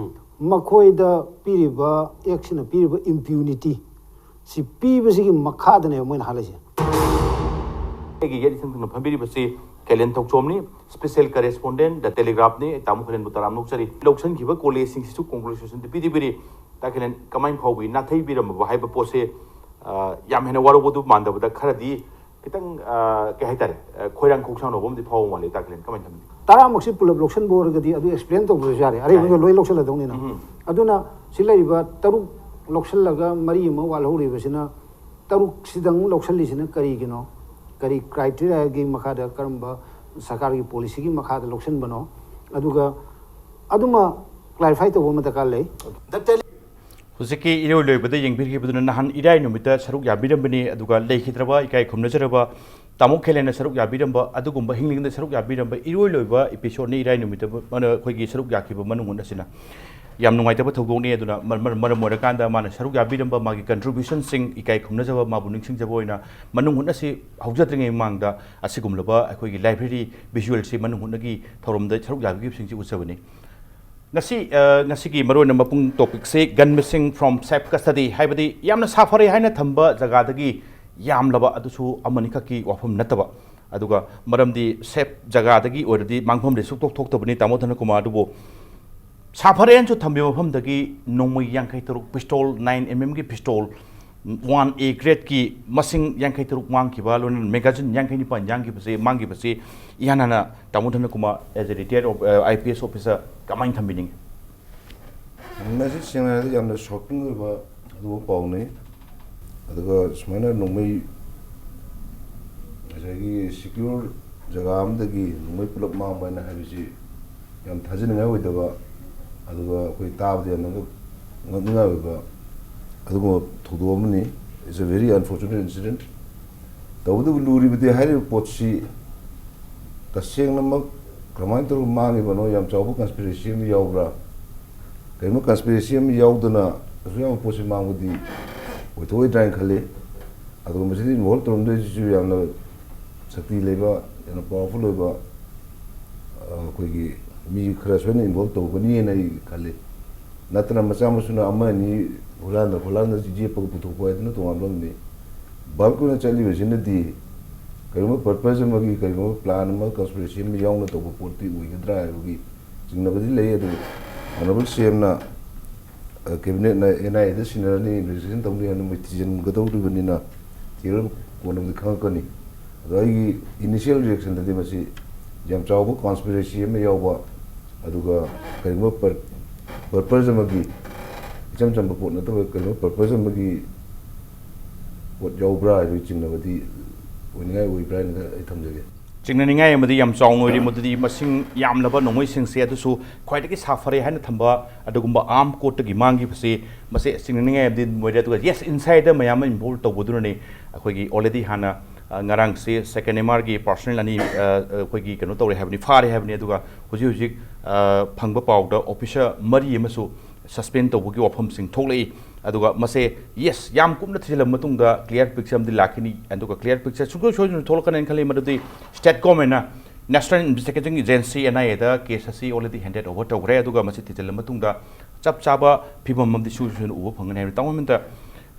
ꯃꯈꯣꯏꯗ ꯄꯤꯔꯤꯕ, ꯑꯦꯛꯁꯤꯅ ꯄꯤꯔꯤꯕ ꯏꯝꯄ꯭ꯌꯨꯅꯤꯇꯤ ꯁꯤ ꯄꯤꯕꯁꯤꯒꯤ ꯃꯈꯥꯗꯅꯦꯕ ꯃꯣꯏꯅ ꯍꯥꯠꯂꯤꯁꯦ꯫ ꯑꯩꯒꯤ ꯌꯦꯠ ꯏꯊꯪ ꯊꯪꯅ ꯐꯝꯕꯤꯔꯤꯕꯁꯤ ꯀꯦꯂꯦꯟ ꯊꯧꯆꯣꯝꯅꯤ, ꯁ꯭ꯄꯦꯁꯦꯜ ꯀꯔꯦꯁꯄꯣꯟꯗꯦꯟ ꯗ ꯇꯦꯂꯤꯒ꯭ꯔꯥꯐꯅꯤ꯫ ꯇꯥꯃꯣ ꯀꯦꯂꯦꯟꯕꯨ ꯇꯔꯥꯝꯅ ꯑꯣꯛꯆꯔꯤ꯫ ꯂꯧꯁꯤꯟꯈꯤꯕ ꯀꯣꯂꯦꯖꯁꯤꯡꯁꯤꯁꯨ ꯀꯣꯡꯒ꯭ꯔꯦꯆꯨꯂꯦꯁꯟꯗꯤ ꯄꯤꯗꯤ ꯄꯤꯔꯤ꯫ ꯇꯥ ꯀꯦꯂꯦꯟ, ꯀꯃꯥꯏꯅ ꯐꯥꯎꯕꯤ? ꯅꯥꯊꯩꯕꯤꯔꯝꯕ ꯍꯥꯏꯕ ꯄꯣꯠꯁꯦ, ꯑ, ꯌꯥꯝ ꯍꯦꯟꯅ ꯋꯥꯔꯧꯕꯗꯨ ꯃꯥꯟꯗꯕꯗ ꯈꯔꯗꯤ ꯈꯤꯇꯪ, ꯑ, ꯀꯩ ꯍꯥꯏꯇꯥꯔꯦ, ꯑ, ꯈꯣꯏꯔꯥꯡ ꯈꯣꯛꯁꯥꯎꯅꯕ ꯑꯃꯗꯤ ꯐꯥꯎꯕ ꯃꯥꯜꯂꯤ꯫ ꯇꯥ ꯀꯦꯂꯦꯟ, ꯀꯃꯥꯏꯅ ꯊꯝꯕꯤ? ꯇꯔꯥꯃꯛꯁꯤ ꯄꯨꯂꯞ ꯂꯧꯁꯤꯟꯕ ꯑꯣꯏꯔꯒꯗꯤ ꯑꯗꯨ ꯑꯦꯛꯁꯄ꯭ꯂꯦꯟ ꯇꯧꯕꯁꯨ ꯌꯥꯔꯦ, ꯑꯔꯦꯝꯕꯗ ꯂꯣꯏ ꯂꯧꯁꯤꯜꯂꯗꯧꯅꯤꯅ꯫ ꯑꯗꯨꯅ ꯁꯤ ꯂꯩꯔꯤꯕ ꯇꯔꯨꯛ ꯂꯧꯁꯤꯜꯂꯒ ꯃꯔꯤ ꯑꯃ ꯋꯥꯠꯍꯧꯔꯤꯕꯁꯤꯅ, ꯇꯔꯨꯛꯁꯤꯗꯪ ꯂꯧꯁꯤꯜꯂꯤꯁꯤꯅ ꯀꯔꯤꯒꯤꯅꯣ? ꯀꯔꯤ ꯀ꯭ꯔꯥꯏꯇꯦꯔꯤꯌꯥꯒꯤ ꯃꯈꯥꯗ, ꯀꯔꯝꯕ ꯁꯔꯀꯥꯔꯒꯤ ꯄꯣꯂꯤꯁꯤꯒꯤ ꯃꯈꯥꯗ ꯂꯧꯁꯤꯟꯕꯅꯣ? ꯑꯗꯨꯒ ꯑꯗꯨꯃ ꯀ꯭ꯂꯥꯔꯤꯐꯥꯏ ꯇꯧꯕ ꯑꯃ ꯗꯔꯀꯥꯔ ꯂꯩ꯫ ꯍꯧꯖꯤꯛꯀꯤ ꯏꯔꯣꯏ ꯂꯣꯏꯕꯗ ꯌꯦꯡꯕꯤꯈꯤꯕꯗꯨꯅ ꯅꯍꯥꯟ ꯏꯔꯥꯏ ꯅꯨꯃꯤꯠꯇ ꯁꯔꯨꯛ ꯌꯥꯕꯤꯔꯝꯕꯅꯤ, ꯑꯗꯨꯒ ꯂꯩꯈꯤꯗ꯭ꯔꯕ ꯏꯀꯥꯏ ꯈꯨꯝꯅꯖꯔꯕ ꯇꯥꯃꯣ ꯈꯦꯂꯦꯟꯅ ꯁꯔꯨꯛ ꯌꯥꯕꯤꯔꯝꯕ, ꯑꯗꯨꯒꯨꯝꯕ ꯍꯤꯡꯂꯤꯉꯩꯗ ꯁꯔꯨꯛ ꯌꯥꯕꯤꯔꯝꯕ ꯏꯔꯣꯏ ꯂꯣꯏꯕ ꯏꯄꯤꯁꯣꯗꯅꯤ ꯏꯔꯥꯏ ꯅꯨꯃꯤꯠꯇ ꯃꯅ-, ꯑꯩꯈꯣꯏꯒꯤ ꯁꯔꯨꯛ ꯌꯥꯈꯤꯕ ꯃꯅꯨꯡ ꯍꯨꯠ ꯑꯁꯤꯅ꯫ ꯌꯥꯝ ꯅꯨꯡꯉꯥꯏꯇꯕ ꯊꯧꯗꯣꯛꯅꯤ꯫ ꯑꯗꯨꯅ ꯃꯔ-, ꯃꯔ-, ꯃꯔꯝ ꯑꯣꯏꯔꯀꯥꯟꯗ ꯃꯥꯅ ꯁꯔꯨꯛ ꯌꯥꯕꯤꯔꯝꯕ ꯃꯥꯒꯤ ꯀꯟꯇ꯭ꯔꯤꯕ꯭ꯌꯨꯁꯟꯁꯤꯡ ꯏꯀꯥꯏ ꯈꯨꯝꯅꯖꯕ, ꯃꯥꯕꯨ ꯅꯤꯡꯁꯤꯡꯖꯕ ꯑꯣꯏꯅ ꯃꯅꯨꯡ ꯍꯨꯠ ꯑꯁꯤ ꯍꯧꯖꯗ꯭ꯔꯤꯉꯩ ꯃꯃꯥꯡꯗ ꯑꯁꯤꯒꯨꯝꯂꯕ ꯑꯩꯈꯣꯏꯒꯤ ꯂꯥꯏꯕ꯭ꯔꯦꯔꯤ ꯚꯤꯖꯨꯋꯦꯜꯁꯤ ꯃꯅꯨꯡ ꯍꯨꯠꯅꯒꯤ ꯊꯧꯔꯝꯗ ꯁꯔꯨꯛ ꯌꯥꯕꯤꯈꯤꯕꯁꯤꯡꯁꯤ ꯎꯠꯆꯕꯅꯤ꯫ ꯉꯁꯤ, ꯑ, ꯉꯁꯤꯒꯤ ꯃꯔꯨꯑꯣꯏꯅ ꯃꯄꯨꯡ topic ꯁꯤ Gun Missing from Safe Custody, ꯍꯥꯏꯕꯗꯤ ꯌꯥꯝꯅ ꯁꯥꯐꯔꯦ ꯍꯥꯏꯅ ꯊꯝꯕ ꯖꯒꯥꯗꯒꯤ ꯌꯥꯝꯂꯕ ꯑꯗꯨꯁꯨ ꯑꯃꯅꯤꯈꯛꯀꯤ ꯋꯥꯐꯝ ꯅꯠꯇꯕ, ꯑꯗꯨꯒ ꯃꯔꯝꯗꯤ ꯁꯦꯐ ꯖꯒꯥꯗꯒꯤ ꯑꯣꯏꯔꯗꯤ ꯃꯥꯡꯐꯝꯗꯤ ꯁꯨꯛꯊꯣꯛ ꯊꯣꯛꯇꯕꯅꯤ꯫ ꯇꯥꯃꯣ ꯙꯅꯀꯨꯃꯥꯔ, ꯑꯗꯨꯕꯨ ꯁꯥꯐꯔꯦꯅꯁꯨ ꯊꯝꯕꯤꯕ ꯃꯐꯝꯗꯒꯤ ꯅꯣꯡꯃꯩ ꯌꯥꯡꯈꯩ ꯇꯔꯨꯛ, pistol, nine M M ꯒꯤ pistol, one A grade ꯀꯤ ꯃꯁꯤꯡ ꯌꯥꯡꯈꯩ ꯇꯔꯨꯛ ꯃꯥꯡꯈꯤꯕ, ꯂꯣꯏꯅꯅ magazine ꯌꯥꯡꯈꯩ ꯅꯤꯄꯥꯟ ꯌꯥꯡꯈꯤꯕꯁꯦ, ꯃꯥꯡꯈꯤꯕꯁꯦ ꯏꯍꯥꯟ ꯍꯥꯟꯅ ꯇꯥꯃꯣ ꯙꯅꯀꯨꯃꯥꯔ as a retired of-, ꯑ, I P S officer ꯀꯃꯥꯏꯅ ꯊꯝꯕꯤꯅꯤꯡꯉꯤ? ꯃꯁꯤ ꯁꯦꯡꯅ ꯍꯥꯏꯔꯕꯗ ꯌꯥꯝꯅ shocking ꯑꯣꯏꯕ ꯑꯗꯨꯒꯨꯝꯕ ꯄꯥꯎꯅꯤ꯫ ꯑꯗꯨꯒ ꯁꯨꯃꯥꯏꯅ ꯅꯣꯡꯃꯩ ꯉꯁꯥꯏꯒꯤ secure ꯖꯒꯥ ꯑꯃꯗꯒꯤ ꯅꯣꯡꯃꯩ ꯄꯨꯂꯞ ꯃꯥꯡꯕ ꯍꯥꯏꯅ ꯍꯥꯏꯕꯁꯤ ꯌꯥꯝ ꯊꯥꯖꯅꯤꯡꯉꯥꯏ ꯑꯣꯏꯗꯕ, ꯑꯗꯨꯒ ꯑꯩꯈꯣꯏ ꯇꯥꯕꯗ ꯌꯥꯝꯅ ꯉꯛ-, ꯉꯛꯅꯤꯡꯉꯥꯏ ꯑꯣꯏꯕ ꯑꯗꯨꯒꯨꯝꯕ ꯊꯧꯗꯣꯛ ꯑꯃꯅꯤ꯫ It's a very unfortunate incident꯫ ꯇꯧꯕꯇꯕꯨ ꯂꯨꯔꯤꯕꯗꯤ ꯍꯥꯏꯔꯤꯕ ꯄꯣꯠꯁꯤ ꯇꯁꯦꯡꯅꯃꯛ ꯀꯃꯥꯏꯅ ꯇꯧꯔꯒ ꯃꯥꯡꯉꯤꯕꯅꯣ? ꯌꯥꯝ ꯆꯥꯎꯕ ꯀꯟꯁꯄꯤꯔꯦꯁꯤ ꯑꯃ ꯌꯥꯎꯕ꯭ꯔꯥ? ꯀꯔꯤꯒꯨꯝꯕ ꯀꯟꯁꯄꯤꯔꯦꯁꯤ ꯑꯃ ꯌꯥꯎꯗꯅ ꯑꯁꯨꯛ ꯌꯥꯝꯕ ꯄꯣꯠꯁꯤ ꯃꯥꯡꯕꯗꯤ ꯑꯣꯏꯊꯣꯛꯑꯣꯏꯗ꯭ꯔꯥ ꯍꯥꯏꯅ ꯈꯜꯂꯤ꯫ ꯑꯗꯨꯒ ꯃꯁꯤꯗ ꯏꯟꯚꯣꯜꯕ ꯇꯧꯔꯝꯗꯣꯏꯁꯤꯁꯨ ꯌꯥꯝꯅ ꯁꯛꯇꯤ ꯂꯩꯕ, ꯌꯥꯝꯅ ꯄꯋꯥꯔꯐꯨꯜ ꯑꯣꯏꯕ, ꯑ, ꯑꯩꯈꯣꯏꯒꯤ ꯃꯤ ꯈꯔ ꯁꯣꯏꯗꯅ ꯏꯟꯚꯣꯜꯕ ꯇꯧꯒꯅꯤꯅ ꯑꯩ ꯈꯜꯂꯤ꯫ ꯅꯠꯇꯅ ꯃꯆꯥ ꯃꯁꯨꯅ ꯑꯃ ꯑꯅꯤ ꯍꯨꯔꯥꯟꯗ ꯈꯣꯠꯂꯥꯟꯗ ꯌꯦꯞꯄꯒ ꯄꯨꯊꯣꯛꯄ ꯍꯥꯏꯗꯨꯅ ꯇꯣꯉꯥꯟꯕ ꯑꯃꯅꯤ꯫ ꯕꯜꯛ ꯑꯣꯏꯅ ꯆꯠꯂꯤꯕꯁꯤꯅꯗꯤ ꯀꯔꯤꯒꯨꯝꯕ ꯄꯔꯄꯁ ꯑꯃꯒꯤ, ꯀꯔꯤꯒꯨꯝꯕ ꯄ꯭ꯂꯥꯟ ꯑꯃ, ꯀꯟꯁꯄꯤꯔꯦꯁꯤ ꯑꯃ ꯌꯥꯎꯅ ꯇꯧꯕ ꯄꯣꯠꯇꯤ ꯑꯣꯏꯒꯗ꯭ꯔꯥ ꯍꯥꯏꯕꯒꯤ ꯆꯤꯡꯅꯕꯗꯤ ꯂꯩ꯫ ꯑꯗꯨꯕꯨ ꯑꯣꯅꯔꯦꯕꯜ ꯁꯤ ꯑꯦꯝꯅ, ꯑ, ꯀꯦꯕꯤꯅꯦꯠꯅ ꯑꯦꯟ ꯑꯥꯏ ꯑꯦꯗ ꯁꯤꯟꯅꯔꯅꯤ, ꯏꯟꯚꯦꯁꯇꯤꯒꯦꯁꯟ ꯇꯧꯅꯤ ꯍꯥꯏꯅ ꯃꯣꯏ ꯊꯤꯖꯤꯟꯒꯗꯧꯔꯤꯕꯅꯤꯅ, ꯊꯤꯔꯒ ꯀꯣꯟꯅꯕꯨꯗꯤ ꯈꯪꯉꯛꯀꯅꯤ꯫ ꯑꯗꯣ ꯑꯩꯒꯤ ꯏꯅꯤꯁꯤꯌꯦꯜ ꯔꯤꯌꯦꯛꯁꯟꯗꯗꯤ ꯃꯁꯤ ꯌꯥꯝ ꯆꯥꯎꯕ ꯀꯟꯁꯄꯤꯔꯦꯁꯤ ꯑꯃ ꯌꯥꯎꯕ, ꯑꯗꯨꯒ ꯀꯔꯤꯒꯨꯝꯕ ꯄꯔ-, ꯄꯔꯄꯁ ꯑꯃꯒꯤ, ꯏꯆꯝ ꯆꯝꯕ ꯄꯣꯠ ꯅꯠꯇꯕ ꯀꯔꯤꯒꯨꯝꯕ ꯄꯔꯄꯁ ꯑꯃꯒꯤ ꯄꯣꯠ ꯌꯥꯎꯕ꯭ꯔꯥ ꯍꯥꯏꯕꯒꯤ ꯆꯤꯡꯅꯕꯗꯤ ꯑꯣꯏꯅꯤꯡꯉꯥꯏ ꯑꯣꯏꯕ꯭ꯔꯥ ꯍꯥꯏꯅ ꯑꯩ ꯊꯝꯖꯒꯦ꯫ ꯆꯤꯡꯅꯅꯤꯡꯉꯥꯏ ꯑꯃꯗꯤ ꯌꯥꯝ ꯆꯥꯎꯅ ꯑꯣꯏꯔꯤ, ꯃꯗꯨꯗꯤ ꯃꯁꯤꯡ ꯌꯥꯝꯂꯕ ꯅꯣꯡꯃꯩꯁꯤꯡꯁꯦ ꯑꯗꯨꯁꯨ ꯈ꯭ꯋꯥꯏꯗꯒꯤ ꯁꯥꯐꯔꯦ ꯍꯥꯏꯅ ꯊꯝꯕ ꯑꯗꯨꯒꯨꯝꯕ ꯑꯥꯔꯝ ꯀꯣꯔꯠꯇꯒꯤ ꯃꯥꯡꯈꯤꯕꯁꯤ, ꯃꯁꯤ ꯆꯤꯡꯅꯅꯤꯡꯉꯥꯏ ꯑꯃꯗꯤ ꯑꯣꯏꯔꯦ꯫ ꯑꯗꯨꯒ ꯌꯦꯁ, ꯏꯟꯁꯥꯏꯗ ꯃꯌꯥꯝ ꯑꯃ ꯏꯟꯚꯣꯜꯕ ꯇꯧꯕꯗꯨꯅꯅꯤ ꯑꯩꯈꯣꯏꯒꯤ ꯑꯣꯜꯔꯦꯗꯤ ꯍꯥꯟꯅ, ꯑ, ꯉꯔꯥꯡꯁꯦ ꯁꯦꯀꯦꯟ ꯑꯦꯝ ꯑꯥꯔꯒꯤ ꯄꯥꯔꯁꯣꯅꯦꯜ ꯑꯅꯤ, ꯑ, ꯑꯩꯈꯣꯏꯒꯤ ꯀꯩꯅꯣ ꯇꯧꯔꯦ ꯍꯥꯏꯕꯅꯤ, ꯐꯥꯔꯦ ꯍꯥꯏꯕꯅꯤ꯫ ꯑꯗꯨꯒ ꯍꯧꯖꯤꯛ ꯍꯧꯖꯤꯛ, ꯑ, ꯐꯪꯕ ꯄꯥꯎꯗ ꯑꯣꯐꯤꯁꯔ ꯃꯔꯤ ꯑꯃꯁꯨ ꯁꯁꯄꯦꯟ ꯇꯧꯕꯒꯤ ꯋꯥꯐꯝꯁꯤꯡ ꯊꯣꯛꯂꯛꯏ꯫ ꯑꯗꯨꯒ ꯃꯁꯦ, ꯌꯦꯁ, ꯌꯥꯝ ꯀꯨꯞꯅ ꯊꯤꯖꯤꯜꯂꯕ ꯃꯇꯨꯡꯗ ꯀ꯭ꯂꯤꯌꯥꯔ ꯄꯤꯛꯆꯔ ꯑꯃꯗꯤ ꯂꯥꯛꯈꯤꯅꯤ꯫ ꯑꯗꯨꯒ ꯀ꯭ꯂꯤꯌꯥꯔ ꯄꯤꯛꯆꯔ ꯁꯨꯡꯁꯣꯏ ꯁꯣꯏꯗꯅ ꯊꯣꯛꯂꯛꯀꯅꯦꯅ ꯈꯜꯂꯤ, ꯃꯗꯨꯗꯤ ꯁ꯭ꯇꯦꯠ ꯒꯣꯔꯃꯦꯟꯅ, national investigation agency, N I ꯑꯦꯗ ꯀꯦꯁ ꯑꯁꯤ ꯑꯣꯜꯔꯦꯗꯤ ꯍꯦꯟꯗꯦꯠ ꯑꯣꯚꯔ ꯇꯧꯈ꯭ꯔꯦ꯫ ꯑꯗꯨꯒ ꯃꯁꯤ ꯊꯤꯖꯤꯜꯂꯕ ꯃꯇꯨꯡꯗ ꯆꯞ ꯆꯥꯕ ꯐꯤꯕꯝ ꯑꯃꯗꯤ ꯁꯣꯏ ꯁꯣꯏꯗꯅ ꯎꯕ ꯐꯪꯒꯅꯤ ꯍꯥꯏꯕꯅꯤ꯫ ꯇꯥꯃꯣ ꯃꯍꯟꯇ,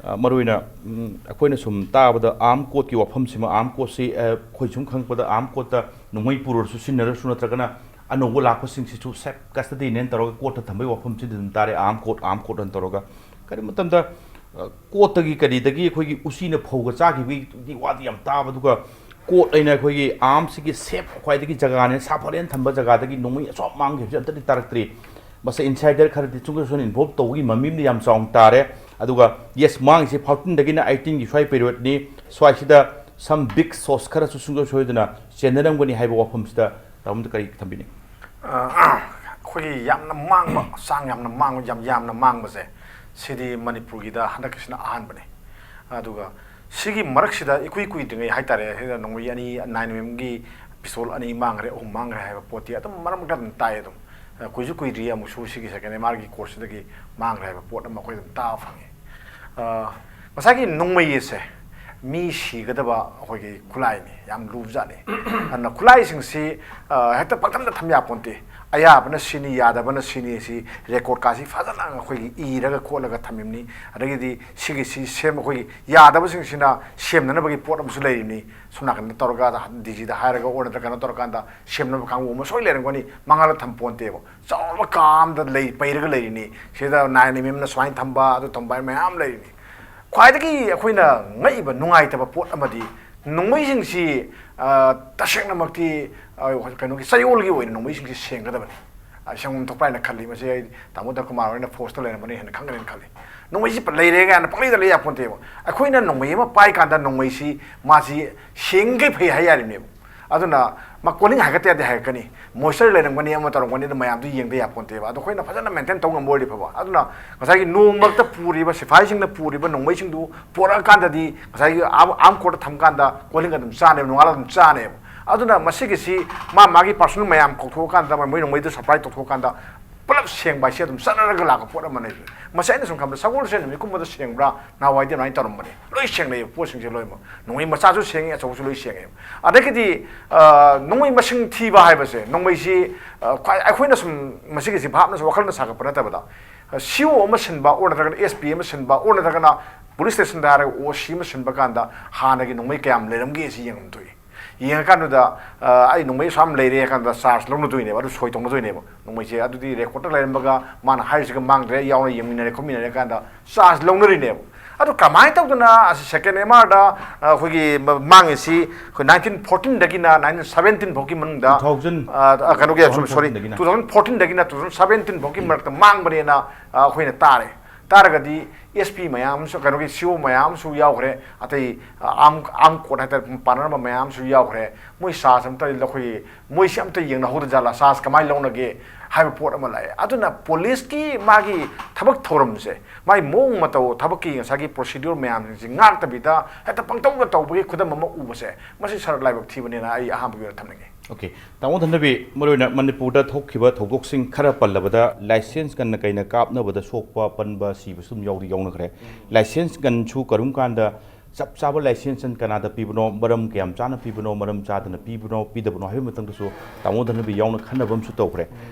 ꯑ, ꯃꯔꯨꯑꯣꯏꯅ, ꯎꯝ, ꯑꯩꯈꯣꯏꯅ ꯁꯨꯝ ꯇꯥꯕꯗ ꯑꯥꯔꯝ ꯀꯣꯔꯠꯀꯤ ꯋꯥꯐꯝꯁꯤꯃ, ꯑꯥꯔꯝ ꯀꯣꯔꯠꯁꯤ, ꯑ, ꯑꯩꯈꯣꯏ ꯁꯨꯝ ꯈꯪꯉꯛꯄꯗ ꯑꯥꯔꯝ ꯀꯣꯔꯠꯇ ꯅꯣꯡꯃꯩ ꯄꯨꯔꯁꯨ ꯁꯤꯖꯤꯟꯅꯔꯁꯨ ꯅꯠꯇ꯭ꯔꯒꯅ ꯑꯅꯧꯕ ꯂꯥꯛꯄꯁꯤꯡꯁꯤꯁꯨ ꯁꯦꯜꯐ ꯀꯁꯇꯗꯤꯅꯦꯅ ꯇꯧꯔꯒ ꯀꯣꯔꯠꯇ ꯊꯝꯕꯒꯤ ꯋꯥꯐꯝꯁꯤꯗꯤ ꯑꯗꯨꯝ ꯇꯥꯔꯦ, ꯑꯥꯔꯝ ꯀꯣꯔꯠ, ꯑꯥꯔꯝ ꯀꯣꯔꯠ ꯑꯅ ꯇꯧꯔꯒ꯫ ꯀꯔꯤꯒꯨꯝꯕ ꯃꯇꯝꯗ, ꯑ, ꯀꯣꯔꯠꯇꯒꯤ ꯀꯔꯤꯗꯒꯤ ꯑꯩꯈꯣꯏꯒꯤ ꯎꯆꯤꯅ ꯐꯧꯒ ꯆꯥꯈꯤꯕꯒꯤ ꯋꯥꯗꯤ ꯌꯥꯝ ꯇꯥꯕ, ꯑꯗꯨꯒ ꯀꯣꯔꯠ ꯑꯩꯅ ꯑꯩꯈꯣꯏꯒꯤ ꯑꯥꯔꯝꯁꯤꯒꯤ ꯁꯦꯐ ꯈ꯭ꯋꯥꯏꯗꯒꯤ ꯖꯒꯥꯅꯦ, ꯁꯥꯐꯔꯦꯅ ꯊꯝꯕ ꯖꯒꯥꯗꯒꯤ ꯅꯣꯡꯃꯩ ꯑꯁꯨꯛ ꯃꯥꯡꯈꯤꯕꯁꯦ ꯑꯝꯇꯗꯤ ꯇꯥꯔꯛꯇ꯭ꯔꯤ꯫ ꯃꯁꯤ ꯏꯟꯁꯥꯏꯗꯔ ꯈꯔꯗꯤ ꯆꯨꯡꯒ ꯁꯣꯏꯅ ꯏꯟꯚꯣꯜꯕ ꯇꯧꯕꯒꯤ ꯃꯃꯤꯗꯤ ꯌꯥꯝ ꯆꯥꯎꯅ ꯇꯥꯔꯦ꯫ ꯑꯗꯨꯒ ꯌꯦꯁ, ꯃꯥꯡꯉꯤꯁꯤ ꯐꯣꯔꯇꯤꯟꯗꯒꯤꯅ ꯑꯩꯠꯇꯤꯟꯒꯤ ꯁ꯭ꯋꯥꯏ ꯄꯤꯔꯤꯌꯣꯗꯅꯤ꯫ ꯁ꯭ꯋꯥꯏꯁꯤꯗ ꯁꯝ ꯕꯤꯛ ꯁꯣꯁ ꯈꯔꯁꯨ ꯁꯨꯡꯁꯣꯏ ꯁꯣꯏꯗꯅ ꯆꯦꯟꯅꯔꯝꯒꯅꯤ ꯍꯥꯏꯕ ꯋꯥꯐꯝꯁꯤꯗ ꯇꯥꯃꯣꯗ ꯀꯔꯤ ꯊꯝꯕꯤꯅꯤꯡ? ꯑ, ꯑꯩꯈꯣꯏꯒꯤ ꯌꯥꯝꯅ ꯃꯥꯡꯕ, ꯆꯥꯡ ꯌꯥꯝꯅ ꯃꯥꯡꯕ, ꯌꯥꯝ ꯌꯥꯝꯅ ꯃꯥꯡꯕꯁꯦ, ꯁꯤꯗꯤ ꯃꯅꯤꯄꯨꯔꯒꯤꯗ ꯍꯟꯗꯛꯀꯤꯁꯤꯅ ꯑꯍꯥꯟꯕꯅꯤ꯫ ꯑꯗꯨꯒ ꯁꯤꯒꯤ ꯃꯔꯛꯁꯤꯗ ꯏꯀꯨꯏ ꯀꯨꯏꯗ꯭ꯔꯤꯉꯩ ꯍꯥꯏꯇꯥꯔꯦ, ꯁꯤꯗ ꯅꯣꯡꯃꯩ ꯑꯅꯤ, ꯅꯥꯏꯟ ꯑꯦꯝ ꯑꯦꯝꯒꯤ ꯄꯤꯁꯇꯣꯜ ꯑꯅꯤ ꯃꯥꯡꯈ꯭ꯔꯦ, ꯑꯍꯨꯝ ꯃꯥꯡꯈ꯭ꯔꯦ ꯍꯥꯏꯕ ꯄꯣꯠꯇꯤ ꯑꯗꯨꯝ ꯃꯔꯛ ꯃꯔꯛꯇ ꯑꯗꯨꯝ ꯇꯥꯏ꯫ ꯑꯗꯨꯝ ꯑ, ꯀꯨꯏꯁꯨ ꯀꯨꯏꯗ꯭ꯔꯤ ꯑꯃꯨꯛꯁꯨ ꯁꯤꯒꯤ ꯁꯦꯀꯦꯟ ꯑꯦꯝ ꯑꯥꯔꯒꯤ ꯀꯣꯔꯠꯁꯤꯗꯒꯤ ꯃꯥꯡꯈ꯭ꯔꯦ ꯍꯥꯏꯕ ꯄꯣꯠ ꯑꯃ ꯑꯩꯈꯣꯏ ꯑꯗꯨꯝ ꯇꯥꯕ ꯐꯪꯉꯤ꯫ ꯑ, ꯉꯁꯥꯏꯒꯤ ꯅꯣꯡꯃꯩ ꯑꯁꯦ ꯃꯤ ꯁꯤꯒꯗꯕ ꯑꯩꯈꯣꯏꯒꯤ ꯈꯨꯠꯂꯥꯏꯅꯤ, ꯌꯥꯝ ꯂꯨꯕꯖꯥꯠꯅꯤ꯫ ꯑꯗꯨꯅ ꯈꯨꯠꯂꯥꯏꯁꯤꯡꯁꯤ ꯑ, ꯍꯦꯛꯇ ꯄꯪꯊꯝꯗ ꯊꯝ ꯌꯥꯄꯣꯟꯇꯦ꯫ ꯑꯌꯥꯕꯅ ꯁꯤꯅꯤ, ꯌꯥꯗꯕꯅ ꯁꯤꯅꯤ, ꯁꯤ ꯔꯦꯀꯣꯔꯠꯀꯥꯁꯤ ꯐꯖꯅ ꯑꯩꯈꯣꯏꯒꯤ ꯏꯔꯒ ꯈꯣꯠꯂꯒ ꯊꯝꯃꯤꯕꯅꯤ꯫ ꯑꯗꯒꯤꯗꯤ ꯁꯤꯒꯤꯁꯤ ꯁꯦꯝ ꯑꯩꯈꯣꯏꯒꯤ ꯌꯥꯗꯕꯁꯤꯡꯁꯤꯅ ꯁꯦꯝꯅꯅꯕꯒꯤ ꯄꯣꯠ ꯑꯃꯁꯨ ꯂꯩꯔꯤꯕꯅꯤ꯫ ꯁꯣꯝ ꯅꯥꯀꯟꯗ ꯇꯧꯔꯒ ꯗꯤ ꯖꯤꯗ ꯍꯥꯏꯔꯒ ꯑꯣꯔꯗꯔ ꯀꯩꯅꯣ ꯇꯧꯔꯀꯥꯟꯗ ꯁꯦꯝꯅꯕ ꯀꯥꯡꯕꯨ ꯑꯃ ꯁꯣꯏ ꯂꯩꯔꯝꯒꯅꯤ꯫ ꯃꯉꯥꯜꯗ ꯊꯝꯄꯣꯟꯇꯦꯕ꯫ ꯆꯥꯎꯔꯕ ꯀꯥ ꯑꯃꯗ ꯂꯩ, ꯄꯩꯔꯒ ꯂꯩꯔꯤꯅꯤ꯫ ꯁꯤꯗ ꯅꯥꯏꯟ ꯑꯦꯝ ꯑꯦꯝꯅ ꯁꯨꯃꯥꯏꯅ ꯊꯝꯕ, ꯑꯗꯨ ꯊꯝꯕ ꯍꯥꯏꯅ ꯃꯌꯥꯝ ꯂꯩꯔꯤꯅꯤ꯫ ꯈ꯭ꯋꯥꯏꯗꯒꯤ ꯑꯩꯈꯣꯏꯅ ꯉꯛꯏꯕ, ꯅꯨꯡꯉꯥꯏꯇꯕ ꯄꯣꯠ ꯑꯃꯗꯤ ꯅꯣꯡꯃꯩꯁꯤꯡꯁꯤ, ꯑ, ꯇꯁꯦꯡꯅꯃꯛꯇꯤ, ꯑ, ꯀꯩꯅꯣꯒꯤ ꯆꯌꯣꯜꯒꯤ ꯑꯣꯏꯅ ꯅꯣꯡꯃꯩꯁꯤꯡꯁꯤ ꯁꯦꯡꯒꯗꯕꯅꯤ꯫ ꯑ, ꯁꯦꯡꯐꯝ ꯊꯣꯛꯄ꯭ꯔꯥ ꯍꯥꯏꯅ ꯈꯜꯂꯤ꯫ ꯃꯁꯤ ꯑꯩ ꯇꯥꯃꯣ ꯗꯔꯀꯨꯃꯥꯔ ꯍꯣꯏꯅ ꯐꯣꯔꯁꯇ ꯂꯩꯔꯝꯕꯅꯤ ꯍꯦꯟꯅ ꯈꯪꯒꯅꯤꯅ ꯈꯜꯂꯤ꯫ ꯅꯣꯡꯃꯩꯁꯤ ꯂꯩꯔꯦ ꯀꯥꯏꯅ ꯄꯪꯂꯩꯗ ꯂꯩ ꯌꯥꯄꯣꯟꯇꯦꯕ꯫ ꯑꯩꯈꯣꯏꯅ ꯅꯣꯡꯃꯩ ꯑꯃ ꯄꯥꯏ ꯀꯥꯟꯗ ꯅꯣꯡꯃꯩꯁꯤ ꯃꯥꯁꯤ ꯁꯦꯡꯈꯩ ꯐꯩ ꯍꯥꯏ ꯌꯥꯔꯤꯕꯅꯦꯕ꯫ ꯑꯗꯨꯅ ꯃꯥ ꯀꯣꯂꯤꯡ ꯍꯥꯏꯒꯠꯇ ꯌꯥꯗꯦ ꯍꯥꯏꯔꯛꯀꯅꯤ, ꯃꯣꯏꯆꯔ ꯂꯩꯔꯝꯒꯅꯤ, ꯑꯃ ꯇꯧꯔꯝꯒꯅꯤ, ꯑꯗꯨ ꯃꯌꯥꯝꯗꯨ ꯌꯦꯡꯗ ꯌꯥꯄꯣꯟꯇꯦꯕ꯫ ꯑꯗꯣ ꯑꯩꯈꯣꯏꯅ ꯐꯖꯅ ꯃꯦꯟꯇꯦꯟ ꯇꯧ ꯉꯝꯕ ꯑꯣꯏꯔꯗꯤ ꯐꯕ꯫ ꯑꯗꯨꯅ ꯉꯁꯥꯏꯒꯤ ꯅꯣꯡꯃꯔꯛꯇ ꯄꯨꯔꯤꯕ ꯁꯤꯐꯥꯏꯁꯤꯡꯅ ꯄꯨꯔꯤꯕ ꯅꯣꯡꯃꯩꯁꯤꯡꯗꯨ ꯄꯣꯔꯛꯑꯀꯥꯟꯗꯗꯤ ꯉꯁꯥꯏꯒꯤ ꯑꯥꯔꯝ, ꯑꯥꯔꯝ ꯀꯣꯔꯠꯇ ꯊꯝꯀꯥꯟꯗ ꯀꯣꯂꯤꯡ ꯑꯗꯨꯝ ꯆꯥꯅꯦꯕ, ꯅꯣꯡꯉꯥꯜꯂ ꯑꯗꯨꯝ ꯆꯥꯅꯦꯕ꯫ ꯑꯗꯨꯅ ꯃꯁꯤꯒꯤꯁꯤ ꯃꯥ ꯃꯥꯒꯤ ꯄꯥꯔꯁꯣꯅꯦꯜ ꯃꯌꯥꯝ ꯀꯧꯊꯣꯛꯑꯀꯥꯟꯗ, ꯃꯣꯏ ꯅꯣꯡꯃꯩꯗꯨ ꯁꯄ꯭ꯂꯥꯏ ꯇꯧꯊꯣꯛꯑꯀꯥꯟꯗ ꯄꯨꯂꯞ ꯁꯦꯡꯕ ꯍꯥꯏꯁꯦ ꯑꯗꯨꯝ ꯆꯠꯅꯔꯒ ꯂꯥꯛꯄ ꯄꯣꯠ ꯑꯃꯅꯦꯕ꯫ ꯃꯁꯤ ꯑꯩꯅ ꯁꯨꯝ ꯈꯟꯕꯗ ꯁꯒꯣꯜꯁꯦꯟ ꯅꯨꯃꯤꯠꯀꯨꯝꯕꯗ ꯁꯦꯡꯕ꯭ꯔꯥ? ꯅꯍꯥꯟꯋꯥꯏꯗꯤ ꯑꯗꯨꯃꯥꯏꯅ ꯇꯧꯔꯝꯕꯅꯦ꯫ ꯂꯣꯏ ꯁꯦꯡꯅꯩꯌꯦꯕ, ꯄꯣꯠꯁꯤꯡꯁꯦ ꯂꯣꯏꯅꯃꯛ꯫ ꯅꯣꯡꯃꯩ ꯃꯆꯥꯁꯨ ꯁꯦꯡꯉꯤ, ꯑꯆꯧꯕꯁꯨ ꯂꯣꯏ ꯁꯦꯡꯉꯦꯕ꯫ ꯑꯗꯒꯤꯗꯤ, ꯑ, ꯅꯣꯡꯃꯩ ꯃꯁꯤꯡ ꯊꯤꯕ ꯍꯥꯏꯕꯁꯦ, ꯅꯣꯡꯃꯩꯁꯤ, ꯑ, ꯈ꯭ꯋꯥꯏ, ꯑꯩꯈꯣꯏꯅ ꯁꯨꯝ ꯃꯁꯤꯒꯤꯁꯤ ꯚꯥꯞꯅ ꯁꯨꯝ ꯋꯥꯈꯜꯅ ꯁꯥꯒꯠꯄ ꯅꯠꯇꯕꯗ, ꯑ, ꯁꯤ ꯑꯣ ꯑꯃ ꯁꯤꯟꯕ, ꯑꯣꯔ ꯅꯠꯇ꯭ꯔꯒꯅ ꯑꯦꯁ ꯄꯤ ꯑꯃ ꯁꯤꯟꯕ, ꯑꯣꯔ ꯅꯠꯇ꯭ꯔꯒꯅ ꯄꯨꯂꯤꯁ ꯁ꯭ꯇꯦꯁꯟꯗ ꯍꯥꯏꯔꯒ ꯑꯣ ꯁꯤ ꯑꯃ ꯁꯤꯟꯕ ꯀꯥꯟꯗ ꯍꯥꯟꯅꯒꯤ ꯅꯣꯡꯃꯩ ꯀꯌꯥꯝ ꯂꯩꯔꯝꯒꯦ ꯁꯤ ꯌꯦꯡꯐꯝ ꯊꯣꯛꯏ꯫ ꯌꯦꯡꯉꯀꯥꯟꯗꯨꯗ, ꯑ, ꯑꯩ ꯅꯣꯡꯃꯩ ꯑꯁꯨꯛ ꯌꯥꯝ ꯂꯩꯔꯦ ꯍꯥꯏ ꯀꯥꯟꯗ ꯆꯥꯔꯖ ꯂꯧꯅꯗꯣꯏꯅꯦꯕ, ꯑꯗꯨ ꯁꯣꯏ ꯇꯧꯅꯗꯣꯏꯅꯦꯕ꯫ ꯅꯣꯡꯃꯩꯁꯦ ꯑꯗꯨꯗꯤ ꯔꯦꯀꯣꯔꯠꯇ ꯂꯩꯔꯝꯕꯒ ꯃꯥꯅ ꯍꯥꯏꯔꯤꯁꯤꯒ ꯃꯥꯡꯗ꯭ꯔꯦ, ꯌꯥꯎꯅ ꯌꯦꯡꯃꯤꯟꯅꯔꯦ ꯈꯣꯠꯃꯤꯟꯅꯔꯦ ꯀꯥꯟꯗ ꯆꯥꯔꯖ ꯂꯧꯅꯔꯤꯅꯦꯕ꯫ ꯑꯗꯨ ꯀꯃꯥꯏꯅ ꯇꯧꯗꯅ ꯑꯁꯤ ꯁꯦꯀꯦꯟ ꯑꯦꯝ ꯑꯥꯔꯗ, ꯑ, ꯑꯩꯈꯣꯏꯒꯤ ꯃ-, ꯃꯥꯡꯉꯤꯁꯤ ꯑꯩꯈꯣꯏ ꯅꯥꯏꯟꯇꯤꯟ ꯐꯣꯔꯇꯤꯟꯗꯒꯤꯅ ꯅꯥꯏꯟꯇꯤꯟ ꯁꯕꯦꯟꯇꯤꯟ ꯐꯥꯎꯒꯤ ꯃꯅꯨꯡꯗ, two thousand ꯑ, ꯑ, ꯀꯩꯅꯣꯒꯤ, ꯁꯣꯔꯤ, two thousand fourteen ꯗꯒꯤꯅ꯫ Two thousand fourteen ꯗꯒꯤꯅ two thousand seventeen ꯐꯥꯎꯒꯤ ꯃꯔꯛꯇ ꯃꯥꯡꯕꯅꯦꯅ, ꯑ, ꯑꯩꯈꯣꯏꯅ ꯇꯥꯔꯦ꯫ ꯇꯥꯔꯒꯗꯤ ꯑꯦꯁ ꯄꯤ ꯃꯌꯥꯝ ꯑꯃꯁꯨ, ꯀꯩꯅꯣꯒꯤ ꯁꯤ ꯑꯣ ꯃꯌꯥꯝ ꯑꯃꯁꯨ ꯌꯥꯎꯈ꯭ꯔꯦ, ꯑꯇꯩ ꯑꯥꯔꯝ ꯑꯥꯔꯝ ꯀꯣꯔꯠ ꯍꯥꯏꯇꯥꯔꯦ, ꯄꯥꯟꯅꯔꯝꯕ ꯃꯌꯥꯝ ꯑꯃꯁꯨ ꯌꯥꯎꯈ꯭ꯔꯦ꯫ ꯃꯣꯏ ꯆꯥꯔꯖ ꯑꯝꯇ ꯑꯩꯈꯣꯏꯒꯤ ꯃꯣꯏꯁꯤ ꯑꯝꯇ ꯌꯦꯡꯅꯍꯧꯗ ꯖꯥꯠꯂꯥ, ꯆꯥꯔꯖ ꯀꯃꯥꯏꯅ ꯂꯧꯅꯒꯦ ꯍꯥꯏꯕ ꯄꯣꯠ ꯑꯃ ꯂꯥꯛꯑꯦ꯫ ꯑꯗꯨꯅ ꯄꯨꯂꯤꯁꯀꯤ ꯃꯥꯒꯤ ꯊꯕꯛ ꯊꯧꯔꯝꯁꯦ, ꯃꯥꯒꯤ ꯃꯑꯣꯡ ꯃꯇꯧ, ꯊꯕꯛꯀꯤ ꯉꯁꯥꯏꯒꯤ ꯄ꯭ꯔꯣꯁꯤꯗ꯭ꯌꯨꯔ ꯃꯌꯥꯝꯁꯤꯡꯁꯤ ꯉꯥꯛꯇꯕꯤꯗ ꯍꯦꯛꯇ ꯄꯪꯇꯧꯗ ꯇꯧꯕꯒꯤ ꯈꯨꯗꯝ ꯑꯃ ꯎꯕꯁꯦ, ꯃꯁꯤ ꯁꯔ ꯂꯥꯏꯕꯛ ꯊꯤꯕꯅꯦꯅ ꯑꯩ ꯑꯍꯥꯟꯕꯒꯤ ꯑꯣꯏꯅ ꯊꯝꯅꯤꯡꯉꯤ꯫ ꯑꯣꯀꯦ, ꯇꯥꯃꯣ ꯙꯅꯕꯤ, ꯃꯔꯨꯑꯣꯏꯅ ꯃꯅꯤꯄꯨꯔꯗ ꯊꯣꯛꯈꯤꯕ ꯊꯧꯗꯣꯛꯁꯤꯡ ꯈꯔ ꯄꯜꯂꯕꯗ, ꯂꯥꯏꯁꯦꯟꯁ ꯒꯟꯅ ꯀꯩꯅ ꯀꯥꯞꯅꯕꯗ ꯁꯣꯛꯄ ꯄꯟꯕ ꯁꯤꯕꯁꯨ ꯑꯗꯨꯝ ꯌꯥꯎꯗꯤ ꯌꯥꯎꯅꯈ꯭ꯔꯦ꯫ ꯂꯥꯏꯁꯦꯟꯁ ꯒꯟꯁꯨ ꯀꯔꯝ ꯀꯥꯟꯗ ꯆꯞ ꯆꯥꯕ ꯂꯥꯏꯁꯦꯟꯁ ꯒꯟ ꯀꯅꯥꯗ ꯄꯤꯕꯅꯣ, ꯃꯔꯝ ꯀꯌꯥꯝ ꯆꯥꯅ ꯄꯤꯕꯅꯣ, ꯃꯔꯝ ꯆꯥꯗꯅ ꯄꯤꯕꯅꯣ, ꯄꯤꯗꯕꯅꯣ ꯍꯥꯏꯕꯒꯤ ꯃꯇꯥꯡꯗꯁꯨ ꯇꯥꯃꯣ ꯙꯅꯕꯤ ꯌꯥꯎꯅ ꯈꯟꯅꯕ ꯑꯃꯁꯨ ꯇꯧꯈ꯭ꯔꯦ꯫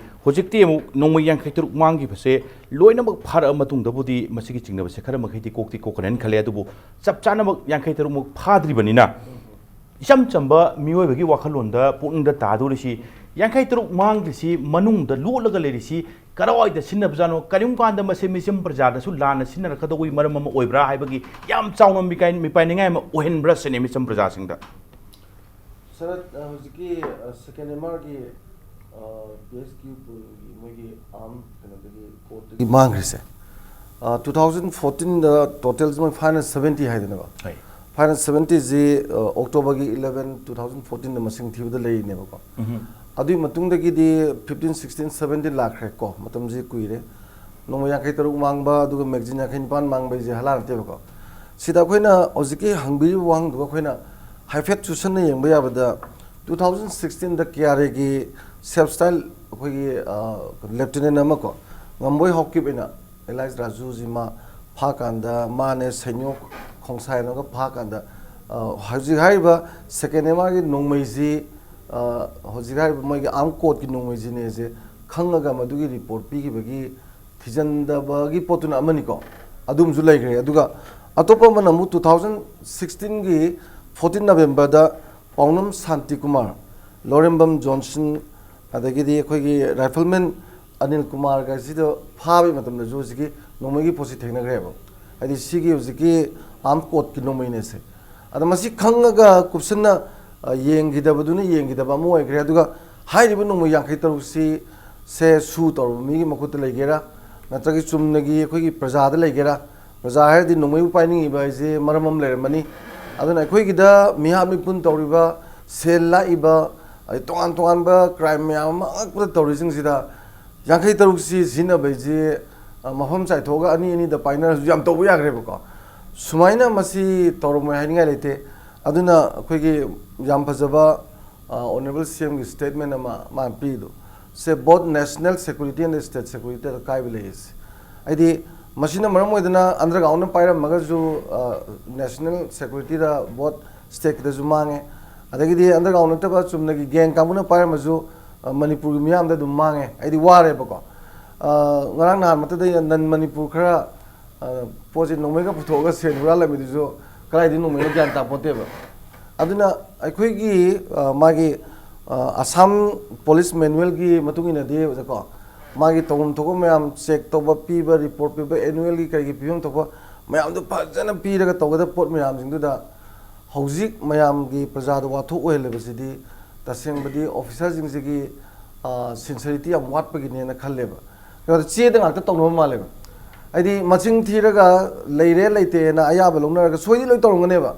ꯍꯧꯖꯤꯛꯇꯤ ꯑꯃꯨꯛ ꯅꯣꯡꯃꯩ ꯌꯥꯡꯈꯩ ꯇꯔꯨꯛ ꯃꯥꯡꯈꯤꯕꯁꯦ ꯂꯣꯏꯅꯃꯛ ꯐꯥꯔꯛꯑ ꯃꯇꯨꯡꯗꯕꯨꯗꯤ ꯃꯁꯤꯒꯤ ꯆꯤꯡꯅꯕꯁꯦ ꯈꯔ ꯃꯈꯩꯗꯤ ꯀꯣꯛꯇꯤ ꯀꯣꯛꯀꯅꯦꯅ ꯈꯜꯂꯦ꯫ ꯑꯗꯨꯕꯨ ꯆꯞ ꯆꯥꯅꯃꯛ ꯌꯥꯡꯈꯩ ꯇꯔꯨꯛꯃꯛ ꯐꯥꯗ꯭ꯔꯤꯕꯅꯤꯅ, ꯏꯆꯝ ꯆꯝꯕ ꯃꯤꯑꯣꯏꯕꯒꯤ ꯋꯥꯈꯜꯂꯣꯟꯗ ꯄꯨꯛꯅꯤꯡꯗ ꯇꯥꯗꯧꯔꯤꯁꯤ, ꯌꯥꯡꯈꯩ ꯇꯔꯨꯛ ꯃꯥꯡꯗ꯭ꯔꯤꯁꯤ, ꯃꯅꯨꯡꯗ ꯂꯣꯠꯂꯒ ꯂꯩꯔꯤꯁꯤ ꯀꯔꯥꯏꯗ ꯁꯤꯖꯤꯟꯅꯕꯖꯥꯠꯅꯣ? ꯀꯔꯤꯒꯨꯝꯕ ꯀꯥꯟꯗ ꯃꯁꯤ ꯃꯤꯆꯝ ꯄ꯭ꯔꯖꯥꯗꯁꯨ ꯂꯥꯟꯅ ꯁꯤꯖꯤꯟꯅꯔꯛꯀꯗꯧꯕꯒꯤ ꯃꯔꯝ ꯑꯃ ꯑꯣꯏꯕ꯭ꯔꯥ ꯍꯥꯏꯕꯒꯤ ꯌꯥꯝ ꯆꯥꯎꯅ ꯃꯤꯀꯥꯏ ꯃꯤꯄꯥꯏꯅꯤꯡꯉꯥꯏ ꯑꯃ ꯑꯣꯏꯍꯟꯕ꯭ꯔꯥ ꯁꯤꯅꯤ ꯃꯤꯆꯝ ꯄ꯭ꯔꯖꯥꯁꯤꯡꯗ꯫ ꯁꯔꯠ, ꯑ, ꯍꯧꯖꯤꯛꯀꯤ ꯁꯦꯀꯦꯟ ꯑꯦꯝ ꯑꯥꯔꯒꯤ ꯕꯤ ꯑꯦꯁ ꯀ꯭ꯌꯨ ꯄꯨꯜꯒꯤ ꯃꯣꯏꯒꯤ ꯑꯥꯔꯝ ꯀꯩꯅꯣꯗꯒꯤ ꯀꯣꯔꯠꯇꯒꯤ ꯃꯥꯡꯈ꯭ꯔꯤꯁꯦ, ꯇꯨ ꯊꯥꯎꯖꯟ ꯐꯣꯔꯇꯤꯟꯗ ꯇꯣꯇꯦꯜ ꯃꯣꯏ ꯐꯥꯏꯚ ꯍꯟꯗ꯭ꯔꯦꯠ ꯁꯚꯦꯟꯇꯤ ꯍꯥꯏꯗꯅꯀꯣ, ꯍꯣꯏ꯫ ꯐꯥꯏꯚ ꯍꯟꯗ꯭ꯔꯦꯠ ꯁꯚꯦꯟꯇꯤꯁꯤ ꯑꯣꯛꯇꯣꯕꯔꯒꯤ ꯏꯂꯦꯚꯦꯟ ꯇꯨ ꯊꯥꯎꯖꯟ ꯐꯣꯔꯇꯤꯟꯗ ꯃꯁꯤꯡ ꯊꯤꯕꯗ ꯂꯩꯔꯤꯅꯦꯕꯀꯣ꯫ ꯑꯗꯨꯒꯤ ꯃꯇꯨꯡꯗꯒꯤꯗꯤ ꯐꯤꯐꯇꯤꯟ ꯁꯤꯛꯁꯇꯤꯟ ꯁꯚꯦꯟꯇꯤꯟ ꯂꯥꯛꯈ꯭ꯔꯦ ꯀꯣ, ꯃꯇꯝꯁꯤ ꯀꯨꯏꯔꯦ꯫ ꯅꯣꯡꯃ ꯌꯥꯡꯈꯩ ꯇꯔꯨꯛ ꯃꯥꯡꯕ, ꯑꯗꯨꯒ ꯃꯦꯒꯖꯤꯟ ꯌꯥꯡꯈꯩ ꯅꯤꯄꯥꯟ ꯃꯥꯡꯕ ꯍꯥꯏꯁꯦ ꯍꯂꯥ ꯅꯠꯇꯦꯕꯀꯣ꯫ ꯁꯤꯗ ꯑꯩꯈꯣꯏꯅ ꯍꯧꯖꯤꯛꯀꯤ ꯍꯪꯕꯤꯔꯤꯕ ꯋꯥꯍꯪꯗꯨꯒ ꯑꯩꯈꯣꯏꯅ ꯍꯥꯏꯐꯦꯠ ꯆꯨꯁꯟꯅ ꯌꯦꯡꯕ ꯌꯥꯕꯗ, ꯇꯨ ꯊꯥꯎꯖꯟ ꯁꯤꯛꯁꯇꯤꯟꯗ ꯀꯦ ꯑꯥꯔ ꯑꯦꯒꯤ ꯁꯦꯜꯐ ꯁ꯭ꯇꯥꯏꯜ ꯑꯩꯈꯣꯏꯒꯤ ꯂꯦꯐꯇꯤꯅꯦꯟ ꯑꯃ ꯀꯣ, ꯉꯝꯕꯣꯏ ꯍꯥꯎꯀꯤꯞ ꯑꯩꯅ ꯑꯦꯂꯥꯏꯁ ꯔꯥꯖꯨꯁꯤ ꯃꯥ ꯐꯥꯀꯥꯟꯗ, ꯃꯥꯅꯦ ꯁꯩꯅ꯭ꯌꯣ ꯈꯣꯡꯁꯥꯏꯅꯒ ꯐꯥꯀꯥꯟꯗ, ꯑ, ꯍꯧꯖꯤꯛ ꯍꯥꯏꯔꯤꯕ ꯁꯦꯀꯦꯟ ꯑꯦꯝ ꯑꯥꯔꯒꯤ ꯅꯣꯡꯃꯩꯁꯤ, ꯑ, ꯍꯧꯖꯤꯛ ꯍꯥꯏꯔꯤꯕ ꯃꯣꯏꯒꯤ ꯑꯥꯔꯝ ꯀꯣꯔꯠꯀꯤ ꯅꯣꯡꯃꯩꯁꯤꯅꯦꯁꯦ ꯈꯪꯉꯒ ꯃꯗꯨꯒꯤ ꯔꯤꯄꯣꯔꯠ ꯄꯤꯈꯤꯕꯒꯤ ꯊꯤꯖꯤꯟꯗꯕꯒꯤ ꯄꯣꯠꯇꯨꯅ ꯑꯃꯅꯤꯀꯣ, ꯑꯗꯨꯝꯁꯨ ꯂꯩꯈ꯭ꯔꯦ꯫ ꯑꯗꯨꯒ ꯑꯇꯣꯞꯄ ꯑꯃꯅ ꯑꯃꯨꯛ ꯇꯨ ꯊꯥꯎꯖꯟ ꯁꯤꯛꯁꯇꯤꯟꯒꯤ ꯐꯣꯔꯇꯤꯟ ꯅꯕꯦꯝꯕꯔꯗ ꯄꯥꯎꯅꯝ ꯁꯥꯟꯇꯤ ꯀꯨꯃꯥꯔ, ꯂꯣꯔꯦꯝꯕꯝ ꯖꯣꯟꯁꯟ, ꯑꯗꯒꯤꯗꯤ ꯑꯩꯈꯣꯏꯒꯤ ꯔꯥꯏꯐꯜꯃꯦꯟ ꯑꯅꯤꯜ ꯀꯨꯃꯥꯔꯒ ꯁꯤꯗ ꯐꯥꯕꯒꯤ ꯃꯇꯝꯗꯁꯨ ꯍꯧꯖꯤꯛꯀꯤ ꯅꯣꯡꯃꯩꯒꯤ ꯄꯣꯠꯁꯤ ꯊꯦꯡꯅꯈ꯭ꯔꯦꯕ꯫ ꯍꯥꯏꯗꯤ ꯁꯤꯒꯤ ꯍꯧꯖꯤꯛꯀꯤ ꯑꯥꯔꯝ ꯀꯣꯔꯠꯀꯤ ꯅꯣꯡꯃꯩꯅꯦꯁꯦ꯫ ꯑꯗ ꯃꯁꯤ ꯈꯪꯉꯒ ꯀꯨꯞꯁꯟꯅ, ꯑ, ꯌꯦꯡꯈꯤꯗꯕꯗꯨꯅ ꯌꯦꯡꯈꯤꯗꯕ ꯑꯃ ꯑꯣꯏꯈ꯭ꯔꯦ꯫ ꯑꯗꯨꯒ ꯍꯥꯏꯔꯤꯕ ꯅꯣꯡꯃꯩ ꯌꯥꯡꯈꯩ ꯇꯔꯨꯛꯁꯤ ꯁꯦ ꯁꯨ ꯇꯧꯔꯕ ꯃꯤꯒꯤ ꯃꯈꯨꯠꯇ ꯂꯩꯒꯦꯔꯥ, ꯅꯠꯇ꯭ꯔꯒ ꯆꯨꯝꯅꯒꯤ ꯑꯩꯈꯣꯏꯒꯤ ꯄ꯭ꯔꯖꯥꯗ ꯂꯩꯒꯦꯔꯥ, ꯄ꯭ꯔꯖꯥ ꯍꯥꯏꯔꯗꯤ ꯅꯣꯡꯃꯩꯕꯨ ꯄꯥꯏꯅꯤꯡꯉꯤꯕ ꯍꯥꯏꯁꯦ ꯃꯔꯝ ꯑꯃ ꯂꯩꯔꯝꯃꯅꯤ꯫ ꯑꯗꯨꯅ ꯑꯩꯈꯣꯏꯒꯤꯗ ꯃꯤꯍꯥꯠ ꯃꯤꯄꯨꯟ ꯇꯧꯔꯤꯕ, ꯁꯦꯜ ꯂꯥꯛꯏꯕ, ꯑꯗꯩ ꯇꯣꯉꯥꯟ ꯇꯣꯉꯥꯟꯕ ꯀ꯭ꯔꯥꯏꯝ ꯃꯌꯥꯝ ꯑꯃ ꯑꯉꯛꯄꯗ ꯇꯧꯔꯤꯁꯤꯡꯁꯤꯗ ꯌꯥꯡꯈꯩ ꯇꯔꯨꯛꯁꯤ ꯁꯤꯖꯤꯟꯅꯕꯩꯁꯤ, ꯑ, ꯃꯐꯝ ꯆꯥꯏꯊꯣꯛꯑꯒ ꯑꯅꯤ ꯑꯅꯤꯗ ꯄꯥꯏꯅꯔꯁꯨ ꯌꯥꯝ ꯇꯧꯕ ꯌꯥꯈ꯭ꯔꯦꯕꯀꯣ꯫ ꯁꯨꯃꯥꯏꯅ ꯃꯁꯤ ꯇꯧꯔꯝꯃꯣꯏ ꯍꯥꯏꯅꯤꯡꯉꯥꯏ ꯂꯩꯇꯦ꯫ ꯑꯗꯨꯅ ꯑꯩꯈꯣꯏꯒꯤ ꯌꯥꯝ ꯐꯖꯕ, ꯑ, ꯑꯣꯅꯔꯦꯕꯜ ꯁꯤ ꯑꯦꯝꯒꯤ ꯁ꯭ꯇꯦꯠꯃꯦꯟ ꯑꯃ ꯃꯥꯅ ꯄꯤꯗꯣ, ꯁꯦ both national security and state security ꯑꯀꯥꯏꯕ ꯂꯩ ꯍꯥꯏꯁꯦ꯫ ꯍꯥꯏꯗꯤ ꯃꯁꯤꯅ ꯃꯔꯝ ꯑꯣꯏꯗꯅ undergroundꯅ ꯄꯥꯏꯔꯝꯃꯒꯁꯨ, ꯑ, national securityꯗ both stateꯀꯤꯗꯁꯨ ꯃꯥꯡꯉꯦ꯫ ꯑꯗꯒꯤꯗꯤ underground ꯅꯠꯇꯕ ꯆꯨꯝꯅꯒꯤ gang ꯀꯥꯡꯕꯨꯅ ꯄꯥꯏꯔꯝꯃꯁꯨ, ꯑ, ꯃꯅꯤꯄꯨꯔꯒꯤ ꯃꯤꯌꯥꯝꯗ ꯑꯗꯨꯝ ꯃꯥꯡꯉꯦ꯫ ꯑꯩꯗꯤ ꯋꯥꯔꯦꯕꯀꯣ꯫ ꯑ, ꯉꯔꯥꯡ ꯅꯍꯥꯟ ꯃꯛꯇꯗ ꯅꯟ ꯃꯅꯤꯄꯨꯔ ꯈꯔ, ꯑ, ꯄꯣꯠꯁꯦ ꯅꯣꯡꯃꯩꯒ ꯄꯨꯊꯣꯛꯑꯒ ꯁꯦꯟ ꯍꯨꯔꯥꯜꯂꯝꯃꯤꯗꯨꯁꯨ ꯀꯗꯥꯏꯗꯒꯤ ꯅꯣꯡꯃꯩꯅꯣ ꯒ꯭ꯌꯥꯟ ꯇꯥꯄꯣꯠꯇꯦꯕ꯫ ꯑꯗꯨꯅ ꯑꯩꯈꯣꯏꯒꯤ, ꯑ, ꯃꯥꯒꯤ, ꯑ, ꯑꯁꯥꯝ ꯄꯨꯂꯤꯁ ꯃꯦꯅꯨꯋꯦꯜꯒꯤ ꯃꯇꯨꯡ ꯏꯟꯅꯗꯤ ꯀꯣ, ꯃꯥꯒꯤ ꯇꯧꯐꯝ ꯊꯣꯛꯄ ꯃꯌꯥꯝ ꯆꯦꯛ ꯇꯧꯕ, ꯄꯤꯕ, ꯔꯤꯄꯣꯔꯠ ꯄꯤꯕ, ꯑꯦꯅꯨꯋꯦꯜꯒꯤ ꯀꯔꯤꯒꯤ ꯄꯤꯐꯝ ꯊꯣꯛꯄ ꯃꯌꯥꯝꯗꯨ ꯐꯖꯅ ꯄꯤꯔꯒ ꯇꯧꯒꯗꯕ ꯄꯣꯠ ꯃꯌꯥꯝꯁꯤꯡꯗꯨꯗ ꯍꯧꯖꯤꯛ ꯃꯌꯥꯝꯒꯤ ꯄ꯭ꯔꯖꯥꯗ ꯋꯥꯊꯣꯛ ꯑꯣꯏꯍꯜꯂꯤꯕꯁꯤꯗꯤ ꯇꯁꯦꯡꯕꯗꯤ ꯑꯣꯐꯤꯁꯔꯁꯤꯡꯁꯤꯒꯤ, ꯑ, sincerity ꯌꯥꯝ ꯋꯥꯠꯄꯒꯤꯅꯦꯅ ꯈꯜꯂꯦꯕ꯫ ꯀꯩꯅꯣꯗ ꯆꯦꯗ ꯉꯥꯛꯇ ꯇꯧꯅꯕ ꯃꯥꯜꯂꯦꯕ꯫ ꯍꯥꯏꯗꯤ ꯃꯁꯤꯡ ꯊꯤꯔꯒ ꯂꯩꯔꯦ ꯂꯩꯇꯦꯅ ꯑꯌꯥꯕ ꯂꯧꯅꯔꯒ ꯁꯣꯏꯗꯤ ꯂꯣꯏ ꯇꯧꯔꯝꯒꯅꯦꯕ꯫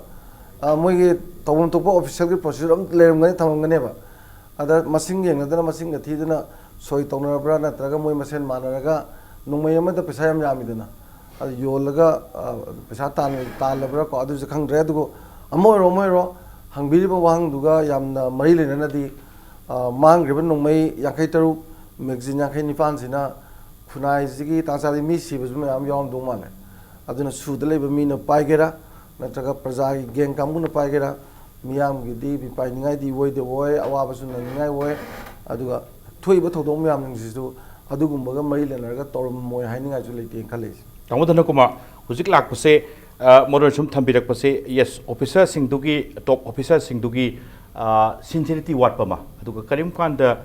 ꯑ, ꯃꯣꯏꯒꯤ ꯇꯧꯐꯝ ꯊꯣꯛꯄ ꯑꯣꯐꯤꯁꯤꯌꯦꯜꯒꯤ ꯄ꯭ꯔꯣꯁꯤꯖꯔ ꯑꯃ ꯂꯩꯔꯝꯒꯅꯤ, ꯊꯝꯃꯝꯒꯅꯦꯕ꯫ ꯑꯗ ꯃꯁꯤꯡ ꯌꯦꯡꯅꯗꯅ ꯃꯁꯤꯡꯒ ꯊꯤꯗꯅ ꯁꯣꯏ ꯇꯧꯅꯔꯕ꯭ꯔꯥ, ꯅꯠꯇ꯭ꯔꯒ ꯃꯣꯏ ꯃꯁꯦꯟ ꯃꯥꯟꯅꯔꯒ ꯅꯣꯡꯃꯩ ꯑꯃꯗ ꯄꯩꯁꯥ ꯌꯥꯝ ꯌꯥꯝꯃꯤꯗꯅ, ꯑꯗꯨ ꯌꯣꯜꯂꯒ, ꯑ, ꯄꯩꯁꯥ ꯇꯥꯟ-, ꯇꯥꯜꯂꯕ꯭ꯔꯥ ꯀꯣ, ꯑꯗꯨꯁꯨ ꯈꯪꯗ꯭ꯔꯦ꯫ ꯑꯗꯨꯕꯨ ꯑꯃ ꯑꯣꯏꯔꯣ ꯑꯃ ꯑꯣꯏꯔꯣ, ꯍꯪꯕꯤꯔꯤꯕ ꯋꯥꯍꯪꯗꯨꯒ ꯌꯥꯝꯅ ꯃꯔꯤ ꯂꯩꯅꯅꯗꯤ, ꯑ, ꯃꯥꯡꯈ꯭ꯔꯤꯕ ꯅꯣꯡꯃꯩ ꯌꯥꯡꯈꯩ ꯇꯔꯨꯛ, ꯃꯦꯒꯖꯤꯟ ꯌꯥꯡꯈꯩ ꯅꯤꯄꯥꯟꯁꯤꯅ ꯈꯨꯟꯅꯥꯏꯁꯤꯒꯤ ꯇꯥꯟꯖꯥꯗꯤ ꯃꯤ ꯁꯤꯕꯁꯨ ꯃꯌꯥꯝ ꯌꯥꯎꯔꯝꯗꯧ ꯃꯥꯜꯂꯦ꯫ ꯑꯗꯨꯅ ꯁꯨꯗ ꯂꯩꯕ ꯃꯤꯅ ꯄꯥꯏꯒꯦꯔꯥ, ꯅꯠꯇ꯭ꯔꯒ ꯄ꯭ꯔꯖꯥꯒꯤ ꯒꯦꯡ ꯀꯥꯡꯕꯨꯅ ꯄꯥꯏꯒꯦꯔꯥ, ꯃꯤꯌꯥꯝꯒꯤꯗꯤ ꯃꯤꯄꯥꯏꯅꯤꯡꯉꯥꯏꯗꯤ ꯑꯣꯏꯗ ꯑꯣꯏ, ꯑꯋꯥꯕꯁꯨ ꯅꯪꯅꯤꯡꯉꯥꯏ ꯑꯣꯏ꯫ ꯑꯗꯨꯒ ꯊꯣꯛꯏꯕ ꯊꯧꯗꯣꯛ ꯃꯌꯥꯝꯁꯤꯡꯁꯤꯁꯨ ꯑꯗꯨꯒꯨꯝꯕꯒ ꯃꯔꯤ ꯂꯩꯅꯔꯒ ꯇꯧꯔꯝꯃꯣꯏ ꯍꯥꯏꯅꯤꯡꯉꯥꯏꯁꯨ ꯂꯩꯇꯦꯅ ꯈꯜꯂꯦ ꯑꯩꯁꯦ꯫ ꯇꯥꯃꯣ ꯙꯅꯀꯨꯃꯥꯔ, ꯍꯧꯖꯤꯛ ꯂꯥꯛꯄꯁꯦ, ꯑ, ꯃꯔꯣꯟ ꯁꯨꯝ ꯊꯝꯕꯤꯔꯛꯄꯁꯦ, ꯌꯦꯁ, ꯑꯣꯐꯤꯁꯥꯔꯁꯤꯡꯗꯨꯒꯤ, ꯇꯣꯞ ꯑꯣꯐꯤꯁꯥꯔꯁꯤꯡꯗꯨꯒꯤ, ꯑ, ꯁꯤꯟꯁꯤꯔꯤꯇꯤ ꯋꯥꯠꯄ ꯑꯃ, ꯑꯗꯨꯒ ꯀꯔꯤꯒꯨꯝꯕ ꯀꯥꯟꯗ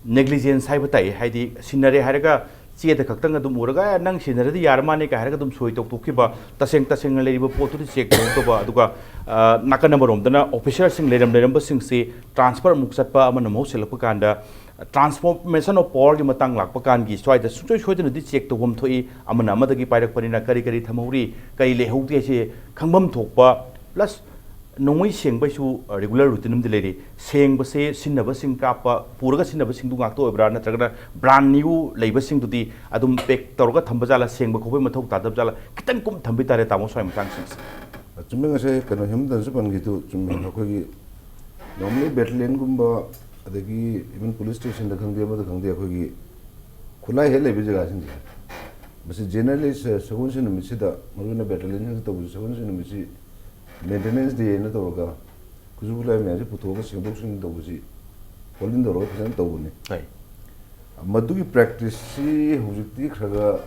ꯅꯦꯒ꯭ꯂꯤꯖꯦꯟꯁ ꯍꯥꯏꯕ ꯇꯥꯏ, ꯍꯥꯏꯗꯤ ꯁꯤꯟꯅꯔꯦ ꯍꯥꯏꯔꯒ ꯆꯦꯗ ꯈꯛꯇꯪ ꯑꯗꯨꯝ ꯎꯔꯒ, "ꯑꯦ, ꯅꯪ ꯁꯤꯟꯅꯔꯗꯤ ꯌꯥꯔ ꯃꯥꯅꯦ" ꯀꯥꯏ ꯍꯥꯏꯔꯒ ꯑꯗꯨꯝ ꯁꯣꯏ ꯇꯧꯊꯣꯛꯈꯤꯕ, ꯇꯁꯦꯡ ꯇꯁꯦꯡꯅ ꯂꯩꯔꯤꯕ ꯄꯣꯠꯇꯨꯗꯤ ꯆꯦꯛ ꯇꯧꯍꯧꯗꯕ, ꯑꯗꯨꯒ, ꯑ, ꯅꯥꯀꯟ ꯑꯃꯔꯣꯝꯗꯅ ꯑꯣꯐꯤꯁꯥꯔꯁꯤꯡ ꯂꯩꯔꯝ ꯂꯩꯔꯝꯕꯁꯤꯡꯁꯤ ꯇ꯭ꯔꯥꯟꯁꯐꯔ ꯑꯃꯨꯛ ꯆꯠꯄ, ꯑꯃꯅ ꯃꯍꯨꯠ ꯁꯤꯜꯂꯛꯄ ꯀꯥꯟꯗ, ꯇ꯭ꯔꯥꯟꯁꯐꯣꯔꯃꯦꯁꯟ ꯑꯣꯐ ꯄꯋꯥꯔꯒꯤ ꯃꯇꯥꯡ ꯂꯥꯛꯄ ꯀꯥꯟꯒꯤ ꯁ꯭ꯋꯥꯏꯗ ꯁꯨꯡꯁꯣꯏ ꯁꯣꯏꯗꯅꯗꯤ ꯆꯦꯛ ꯇꯧꯐꯝ ꯊꯣꯛꯏ꯫ ꯑꯃꯅ ꯑꯃꯗꯒꯤ ꯄꯥꯏꯔꯛꯄꯅꯤꯅ ꯀꯔꯤ ꯀꯔꯤ ꯊꯝꯍꯧꯔꯤ, ꯀꯔꯤ ꯂꯩꯍꯧꯗꯦ ꯍꯥꯏꯁꯦ ꯈꯪꯐꯝ ꯊꯣꯛꯄ, ꯄ꯭ꯂꯁ ꯅꯣꯡꯃꯩ ꯁꯦꯡꯕꯩꯁꯨ ꯔꯤꯒꯨꯂꯔ ꯔꯨꯇꯤꯟ ꯑꯃꯗꯤ ꯂꯩꯔꯤ꯫ ꯁꯦꯡꯕꯁꯦ ꯁꯤꯖꯤꯟꯅꯕꯁꯤꯡ ꯀꯥꯞꯄ ꯄꯨꯔꯒ ꯁꯤꯖꯤꯟꯅꯕꯁꯤꯡꯗꯨ ꯉꯥꯛꯇ ꯑꯣꯏꯕ꯭ꯔꯥ, ꯅꯠꯇ꯭ꯔꯒꯅ ꯕ꯭ꯔꯥꯟ ꯅ꯭ꯌꯨ ꯂꯩꯕꯁꯤꯡꯗꯨꯗꯤ ꯑꯗꯨꯝ ꯄꯦꯛ ꯇꯧꯔꯒ ꯊꯝꯕ ꯖꯥꯠꯂꯥ? ꯁꯦꯡꯕ ꯈꯣꯠꯄꯒꯤ ꯃꯊꯧ ꯇꯥꯗꯕ ꯖꯥꯠꯂꯥ? ꯈꯤꯇꯪ ꯀꯨꯞꯅ ꯊꯝꯕꯤ ꯇꯥꯔꯦ, ꯇꯥꯃꯣ, ꯁ꯭ꯋꯥꯏ ꯃꯇꯥꯡꯁꯤꯡꯁꯦ꯫ ꯑꯆꯨꯝꯕ ꯉꯁꯥꯏ ꯀꯩꯅꯣ ꯍꯦꯃꯟꯇꯅꯁꯨ ꯄꯟꯈꯤꯗꯨ ꯆꯨꯝꯃꯦ꯫ ꯑꯩꯈꯣꯏꯒꯤ ꯅꯣꯔꯃꯦꯜꯂꯤ ꯕꯦꯇꯥꯂꯤꯌꯟꯒꯨꯝꯕ ꯑꯗꯒꯤ ꯏꯚꯟ ꯄꯨꯂꯤꯁ ꯁ꯭ꯇꯦꯁꯟꯗ ꯈꯪꯗꯦ, ꯑꯃꯗ ꯈꯪꯗꯦ, ꯑꯩꯈꯣꯏꯒꯤ ꯈꯨꯠꯂꯥꯏ ꯍꯦꯛ ꯂꯩꯕ ꯖꯒꯥꯁꯤꯡꯁꯦ, ꯃꯁꯤ ꯖꯦꯅꯔꯦꯜꯂꯤ ꯁꯒꯣꯜꯁꯦꯟ ꯅꯨꯃꯤꯠꯁꯤꯗ, ꯃꯔꯨꯑꯣꯏꯅ ꯕꯦꯇꯥꯂꯤꯌꯟꯁꯤꯡꯗ ꯇꯧꯕꯁꯦ, ꯁꯒꯣꯜꯁꯦꯟ ꯅꯨꯃꯤꯠꯁꯤ ꯃꯦꯟꯇꯦꯅꯦꯟꯁ ꯗꯦ ꯍꯥꯏꯅ ꯇꯧꯔꯒ ꯈꯨꯠꯁꯨ ꯈꯨꯠꯂꯥꯏ ꯃꯌꯥꯝꯁꯦ ꯄꯨꯊꯣꯛꯑꯒ ꯁꯦꯡꯗꯣꯛ ꯁꯦꯡꯖꯤꯟ ꯇꯧꯕꯁꯤ ꯍꯣꯜꯗꯤꯡ ꯇꯧꯔꯒ ꯐꯖꯅ ꯇꯧꯕꯅꯤ꯫ ꯍꯣꯏ꯫ ꯃꯗꯨꯒꯤ ꯄ꯭ꯔꯦꯛꯇꯤꯁꯁꯤ ꯍꯧꯖꯤꯛꯇꯤ ꯈꯔ ꯈꯔ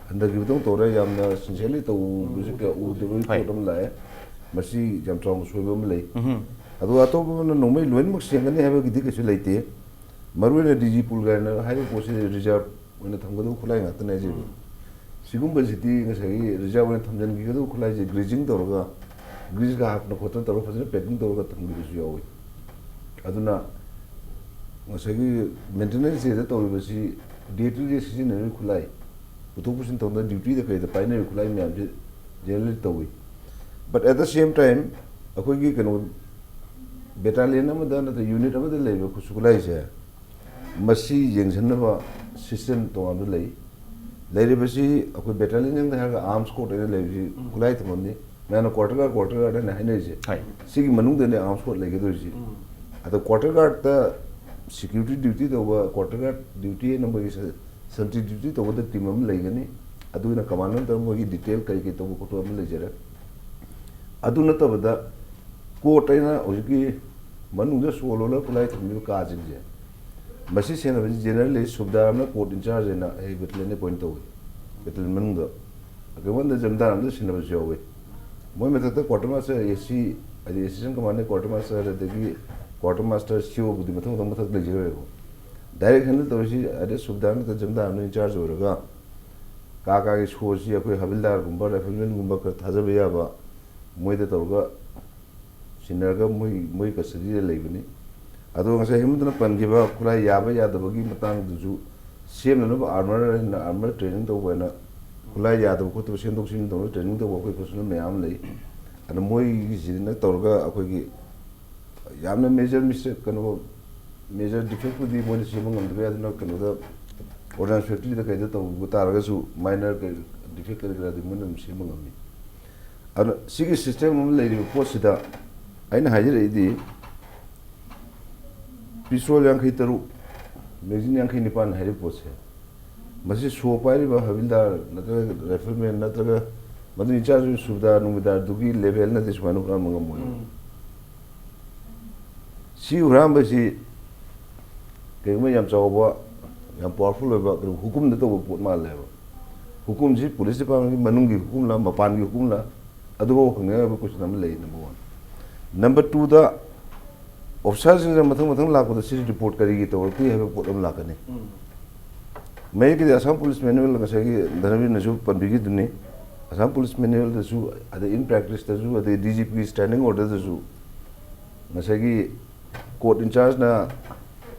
ꯍꯟꯊꯈꯤꯕꯗꯧ ꯇꯧꯔꯦ꯫ ꯌꯥꯝꯅ ꯁꯤꯟꯁꯤꯌꯔꯂꯤ ꯇꯧꯕꯁꯤ ꯀꯌꯥ ꯎꯗꯕꯒꯤ ꯍꯣꯏ꯫ ꯄꯣꯠ ꯑꯃ ꯂꯥꯛꯑꯦ꯫ ꯃꯁꯤ ꯌꯥꯝ ꯆꯥꯎꯅ ꯁꯣꯏꯕ ꯑꯃ ꯂꯩ꯫ ꯎꯝꯍꯨꯝ꯫ ꯑꯗꯨꯒ ꯑꯇꯣꯞꯄ ꯑꯃꯅ ꯅꯣꯡꯃꯩ ꯂꯣꯏꯅꯃꯛ ꯁꯦꯡꯒꯅꯤ ꯍꯥꯏꯕꯒꯤꯗꯤ ꯀꯩꯁꯨ ꯂꯩꯇꯦ꯫ ꯃꯔꯨꯑꯣꯏꯅ ꯗꯤ ꯖꯤ ꯄꯨꯜ ꯀꯥꯏꯅ ꯍꯥꯏꯔꯤꯕ ꯄꯣꯠꯁꯤ ꯔꯤꯖꯥꯔꯚ ꯑꯣꯏꯅ ꯊꯝꯒꯗꯕ ꯈꯨꯠꯂꯥꯏ ꯉꯥꯛꯇꯅꯦ ꯍꯥꯏꯖꯔꯤꯕ꯫ ꯁꯤꯒꯨꯝꯕꯁꯤꯗꯤ ꯉꯁꯥꯏꯒꯤ ꯔꯤꯖꯥꯔꯚ ꯑꯣꯏꯅ ꯊꯝꯖꯤꯟꯈꯤꯒꯗꯕ ꯈꯨꯠꯂꯥꯏꯁꯦ ꯒ꯭ꯔꯤꯖꯤꯡ ꯇꯧꯔꯒ, ꯒ꯭ꯔꯤꯁꯀ ꯍꯥꯞꯇꯅ ꯈꯣꯠꯇꯅ ꯇꯧꯔꯒ ꯐꯖꯅ ꯄꯦꯛꯀꯤꯡ ꯇꯧꯔꯒ ꯊꯝꯈꯤꯕꯁꯨ ꯌꯥꯎꯋꯤ꯫ ꯑꯗꯨꯅ ꯉꯁꯥꯏꯒꯤ maintenance date ꯇꯧꯔꯤꯕꯁꯤ day to day ꯁꯤꯖꯤꯟꯅꯔꯤꯕ ꯈꯨꯠꯂꯥꯏ, ꯄꯨꯊꯣꯛ ꯄꯨꯁꯤꯟ ꯇꯧꯗꯅ ꯗ꯭ꯌꯨꯇꯤꯗ ꯀꯩꯗ ꯄꯥꯏꯅꯔꯤꯕ ꯈꯨꯠꯂꯥꯏ ꯃꯌꯥꯝꯁꯦ ꯖꯦꯅꯔꯦꯜꯂꯤ ꯇꯧꯏ꯫ But at the same time, ꯑꯩꯈꯣꯏꯒꯤ ꯀꯩꯅꯣ, ꯕꯦꯇꯥꯂꯤꯌꯟ ꯑꯃꯗ ꯅꯠꯇ꯭ꯔꯒ ꯌꯨꯅꯤꯠ ꯑꯃꯗ ꯂꯩꯕ ꯈꯨꯠꯁꯨ ꯈꯨꯠꯂꯥꯏꯁꯦ ꯃꯁꯤ ꯌꯦꯡꯁꯤꯟꯅꯕ ꯁꯤꯁꯇꯦꯝ ꯇꯣꯉꯥꯟꯕ ꯂꯩ꯫ ꯂꯩꯔꯤꯕꯁꯤ ꯑꯩꯈꯣꯏ ꯕꯦꯇꯥꯂꯤꯌꯟ ꯍꯥꯏꯔꯒ ꯑꯥꯔꯝꯁ ꯀꯣꯔꯠ ꯍꯥꯏꯅ ꯂꯩꯕꯁꯤ ꯈꯨꯠꯂꯥꯏ ꯊꯝꯐꯝꯅꯤ꯫ ꯃꯌꯥꯝꯅ ꯀ꯭ꯋꯥꯔꯇꯔ ꯒꯥꯔꯗ, ꯀ꯭ꯋꯥꯔꯇꯔ ꯒꯥꯔꯗ ꯍꯥꯏꯅ ꯍꯥꯏꯅꯔꯤꯁꯦ꯫ ꯍꯣꯏ꯫ ꯁꯤꯒꯤ ꯃꯅꯨꯡꯗꯅꯦ ꯑꯥꯔꯝꯁ ꯀꯣꯔꯠ ꯂꯩꯒꯗꯣꯏꯁꯤ꯫ ꯑꯗꯣ ꯀ꯭ꯋꯥꯔꯇꯔ ꯒꯥꯔꯗꯇ ꯁꯦꯀ꯭ꯌꯨꯔꯤꯇꯤ ꯗ꯭ꯌꯨꯇꯤ ꯇꯧꯕ, ꯀ꯭ꯋꯥꯔꯇꯔ ꯒꯥꯔꯗ ꯗ꯭ꯌꯨꯇꯤ ꯍꯥꯏꯅ ꯃꯣꯏꯒꯤ ꯁ-, ꯁꯦꯟꯇ꯭ꯔꯤ ꯗ꯭ꯌꯨꯇꯤ ꯇꯧꯕꯗ ꯇꯤꯝ ꯑꯃ ꯂꯩꯒꯅꯤ꯫ ꯑꯗꯨꯒꯤꯅ ꯀꯃꯥꯟꯗꯔ ꯅꯠꯇ꯭ꯔꯒ ꯃꯣꯏꯒꯤ ꯗꯤꯇꯦꯜ ꯀꯔꯤ ꯀꯔꯤ ꯇꯧꯕ ꯈꯣꯠꯄ ꯑꯃ ꯂꯩꯖꯔꯦ꯫ ꯑꯗꯨ ꯅꯠꯇꯕꯗ ꯀꯣꯔꯠ ꯍꯥꯏꯅ ꯍꯧꯖꯤꯛꯀꯤ ꯃꯅꯨꯡꯗ ꯁꯣ ꯂꯣꯜꯂꯒ ꯈꯨꯠꯂꯥꯏ ꯊꯝꯃꯤꯕ ꯀꯥꯁꯤꯡꯁꯦ, ꯃꯁꯤ ꯁꯦꯟꯅꯕꯁꯤ ꯖꯦꯅꯔꯦꯜꯂꯤ ꯁꯨꯕꯦꯗꯥꯔ ꯑꯃꯅ ꯀꯣꯔꯠ ꯏꯟꯆꯥꯔꯖ ꯍꯥꯏꯅ ꯑꯩ ꯕꯦꯇꯥꯂꯤꯌꯟ ꯑꯦꯄꯣꯏꯟ ꯇꯧꯏ꯫ ꯕꯦꯇꯥꯂꯤꯌꯟ ꯃꯅꯨꯡꯗ ꯑꯩꯈꯣꯏ ꯃꯅꯨꯡꯗ ꯖꯃꯤꯟꯗꯥꯔ ꯑꯃꯗ ꯁꯦꯟꯅꯕꯁꯨ ꯌꯥꯎꯏ꯫ ꯃꯣꯏ ꯃꯊꯛꯇ ꯀ꯭ꯋꯥꯔꯇꯔ ꯃꯥꯁꯇꯔ ꯑꯦ ꯁꯤ, ꯍꯥꯏꯗꯤ ꯑꯦꯁꯤꯁꯇꯦꯟ ꯀꯃꯥꯟꯗꯦꯟ, ꯀ꯭ꯋꯥꯔꯇꯔ ꯃꯥꯁꯇꯔ, ꯑꯗꯒꯤ ꯀ꯭ꯋꯥꯔꯇꯔ ꯃꯥꯁꯇꯔ ꯁꯤ ꯑꯣꯕꯨꯗꯤ ꯃꯊꯪ ꯃꯊꯪ ꯃꯊꯛ ꯂꯩꯖꯈ꯭ꯔꯦꯕ꯫ ꯗꯥꯏꯔꯦꯛ ꯍꯦꯟꯗꯜ ꯇꯧꯔꯤꯁꯤ ꯍꯥꯏꯗꯤ ꯁꯨꯕꯦꯗꯥꯔ ꯅꯠꯇ꯭ꯔꯒ ꯖꯃꯤꯟꯗꯥꯔ ꯑꯃꯅ ꯏꯟꯆꯥꯔꯖ ꯑꯣꯏꯔꯒ ꯀꯥ ꯀꯥꯒꯤ ꯁꯣꯁꯤ ꯑꯩꯈꯣꯏ ꯍꯕꯤꯜꯗꯥꯔꯒꯨꯝꯕ, ꯔꯥꯏꯐꯜꯃꯦꯟꯒꯨꯝꯕ ꯈꯔ ꯊꯥꯖꯕ ꯌꯥꯕ ꯃꯣꯏꯗ ꯇꯧꯔꯒ ꯁꯤꯟꯅꯔꯒ ꯃꯣꯏ, ꯃꯣꯏ ꯀꯁꯇꯗꯤꯗ ꯂꯩꯕꯅꯤ꯫ ꯑꯗꯣ ꯉꯁꯥꯏ ꯍꯦꯃꯟꯇꯅ ꯄꯟꯈꯤꯕ ꯈꯨꯠꯂꯥꯏ ꯌꯥꯕ ꯌꯥꯗꯕꯒꯤ ꯃꯇꯥꯡꯗꯨꯁꯨ, ꯁꯦꯝꯅꯅꯕ ꯑꯥꯔꯃꯔ ꯍꯥꯏꯅ ꯑꯥꯔꯃꯔ ꯇ꯭ꯔꯦꯅꯤꯡ ꯇꯧꯕ ꯍꯥꯏꯅ ꯈꯨꯠꯂꯥꯏ ꯌꯥꯗꯕ ꯈꯣꯠꯇꯕ ꯁꯦꯝꯗꯣꯛ ꯁꯦꯝꯖꯤꯟ ꯇꯧꯅꯕ ꯇ꯭ꯔꯦꯅꯤꯡ ꯇꯧꯕ ꯑꯩꯈꯣꯏ ꯄꯔꯁꯣꯅꯦꯜ ꯃꯌꯥꯝ ꯑꯃ ꯂꯩ꯫ ꯑꯗꯣ ꯃꯣꯏꯒꯤꯁꯤꯅ ꯇꯧꯔꯒ ꯑꯩꯈꯣꯏꯒꯤ ꯌꯥꯝꯅ ꯃꯦꯖꯔ ꯃꯤꯁꯇꯦꯛ, ꯀꯩꯅꯣ, ꯃꯦꯖꯔ ꯗꯤꯐꯦꯛꯄꯨꯗꯤ ꯃꯣꯏꯅ ꯁꯦꯝꯕ ꯉꯝꯗꯕ ꯌꯥꯏ, ꯑꯗꯨꯅ ꯀꯩꯅꯣꯗ, ꯑꯣꯔꯗꯅꯥꯟꯁ ꯐꯦꯛꯇꯔꯤꯗ ꯀꯩꯗ ꯇꯧꯕ ꯇꯥꯔꯒꯁꯨ ꯃꯥꯏꯅꯔ ꯗꯤꯐꯦꯛ ꯀꯔꯤ ꯀꯔꯥꯗꯤ ꯃꯣꯏꯅ ꯑꯗꯨꯝ ꯁꯦꯝꯕ ꯉꯝꯃꯤ꯫ ꯑꯗꯨꯅ ꯁꯤꯒꯤ ꯁꯤꯁꯇꯦꯝ ꯑꯃ ꯂꯩꯔꯤꯕ ꯄꯣꯠꯁꯤꯗ ꯑꯩꯅ ꯍꯥꯏꯖꯔꯛꯏꯗꯤ, ꯄꯤꯁꯇꯣꯜ ꯌꯥꯡꯈꯩ ꯇꯔꯨꯛ, ꯃꯦꯒꯥꯖꯤꯟ ꯌꯥꯡꯈꯩ ꯅꯤꯄꯥꯟ ꯍꯥꯏꯔꯤꯕ ꯄꯣꯠꯁꯦ, ꯃꯁꯤ ꯁꯣ ꯄꯥꯏꯔꯤꯕ ꯍꯕꯤꯜꯗꯥꯔ ꯅꯠꯇ꯭ꯔꯒ ꯔꯥꯏꯐꯜꯃꯦꯟ ꯅꯠꯇ꯭ꯔꯒ ꯃꯗꯨ ꯏꯟꯆꯥꯔꯖ ꯑꯣꯏꯕ ꯁꯨꯕꯦꯗꯥꯔ ꯅꯨꯡꯕꯦꯗꯥꯔꯗꯨꯒꯤ ꯂꯦꯚꯦꯜꯅꯗꯤ ꯁꯨꯃꯥꯏꯅ ꯍꯨꯔꯥꯟꯕ ꯉꯝꯃꯣꯏ꯫ ꯎꯝ꯫ ꯁꯤ ꯍꯨꯔꯥꯟꯕꯁꯤ ꯀꯔꯤꯒꯨꯝꯕ ꯌꯥꯝ ꯆꯥꯎꯕ, ꯌꯥꯝ ꯄꯋꯥꯔꯐꯨꯜ ꯑꯣꯏꯕ ꯀꯩꯅꯣ ꯍꯨꯀꯨꯝꯗ ꯇꯧꯕ ꯄꯣꯠ ꯃꯥꯜꯂꯦꯕ꯫ ꯍꯨꯀꯨꯝꯁꯤ ꯄꯨꯂꯤꯁ ꯗꯤꯄꯥꯔꯠꯃꯦꯟꯒꯤ ꯃꯅꯨꯡꯒꯤ ꯍꯨꯀꯨꯝꯂ ꯃꯄꯥꯟꯒꯤ ꯍꯨꯀꯨꯝꯂ, ꯑꯗꯨꯐꯥꯎ ꯍꯪꯅꯤꯡꯉꯥꯏ ꯑꯣꯏꯕ ꯀꯣꯏꯁꯟ ꯑꯃ ꯂꯩ, ꯅꯝꯕꯔ ꯋꯥꯟ꯫ ꯅꯝꯕꯔ ꯇꯨꯗ, ꯑꯣꯐꯤꯁꯥꯔꯁꯤꯡꯁꯤꯅ ꯃꯊꯪ ꯃꯊꯪ ꯂꯥꯛꯄꯗ ꯁꯤꯗꯤ ꯔꯤꯄꯣꯔꯠ ꯀꯔꯤꯒꯤ ꯇꯧꯔꯛꯇꯦ ꯍꯥꯏꯕ ꯄꯣꯠ ꯑꯃ ꯂꯥꯛꯀꯅꯤ꯫ ꯎꯝ꯫ ꯃꯌꯦꯛꯀꯤꯗꯤ ꯑꯁꯥꯝ ꯄꯨꯂꯤꯁ ꯃꯦꯅꯨꯑꯦꯜ, ꯉꯁꯥꯏꯒꯤ ꯙꯅꯕꯤꯔꯅꯁꯨ ꯄꯟꯕꯤꯈꯤꯗꯨꯅꯤ, ꯑꯁꯥꯝ ꯄꯨꯂꯤꯁ ꯃꯦꯅꯨꯑꯦꯜꯗꯁꯨ, ꯑꯗꯩ ꯏꯟ ꯄ꯭ꯔꯦꯛꯇꯤꯁꯇꯁꯨ, ꯑꯗꯩ ꯗꯤ ꯖꯤ ꯄꯤꯒꯤ ꯁ꯭ꯇꯦꯟꯗꯤꯡ ꯑꯣꯔꯗꯔꯗꯁꯨ ꯉꯁꯥꯏꯒꯤ ꯀꯣꯔꯠ ꯏꯟꯆꯥꯔꯖꯅ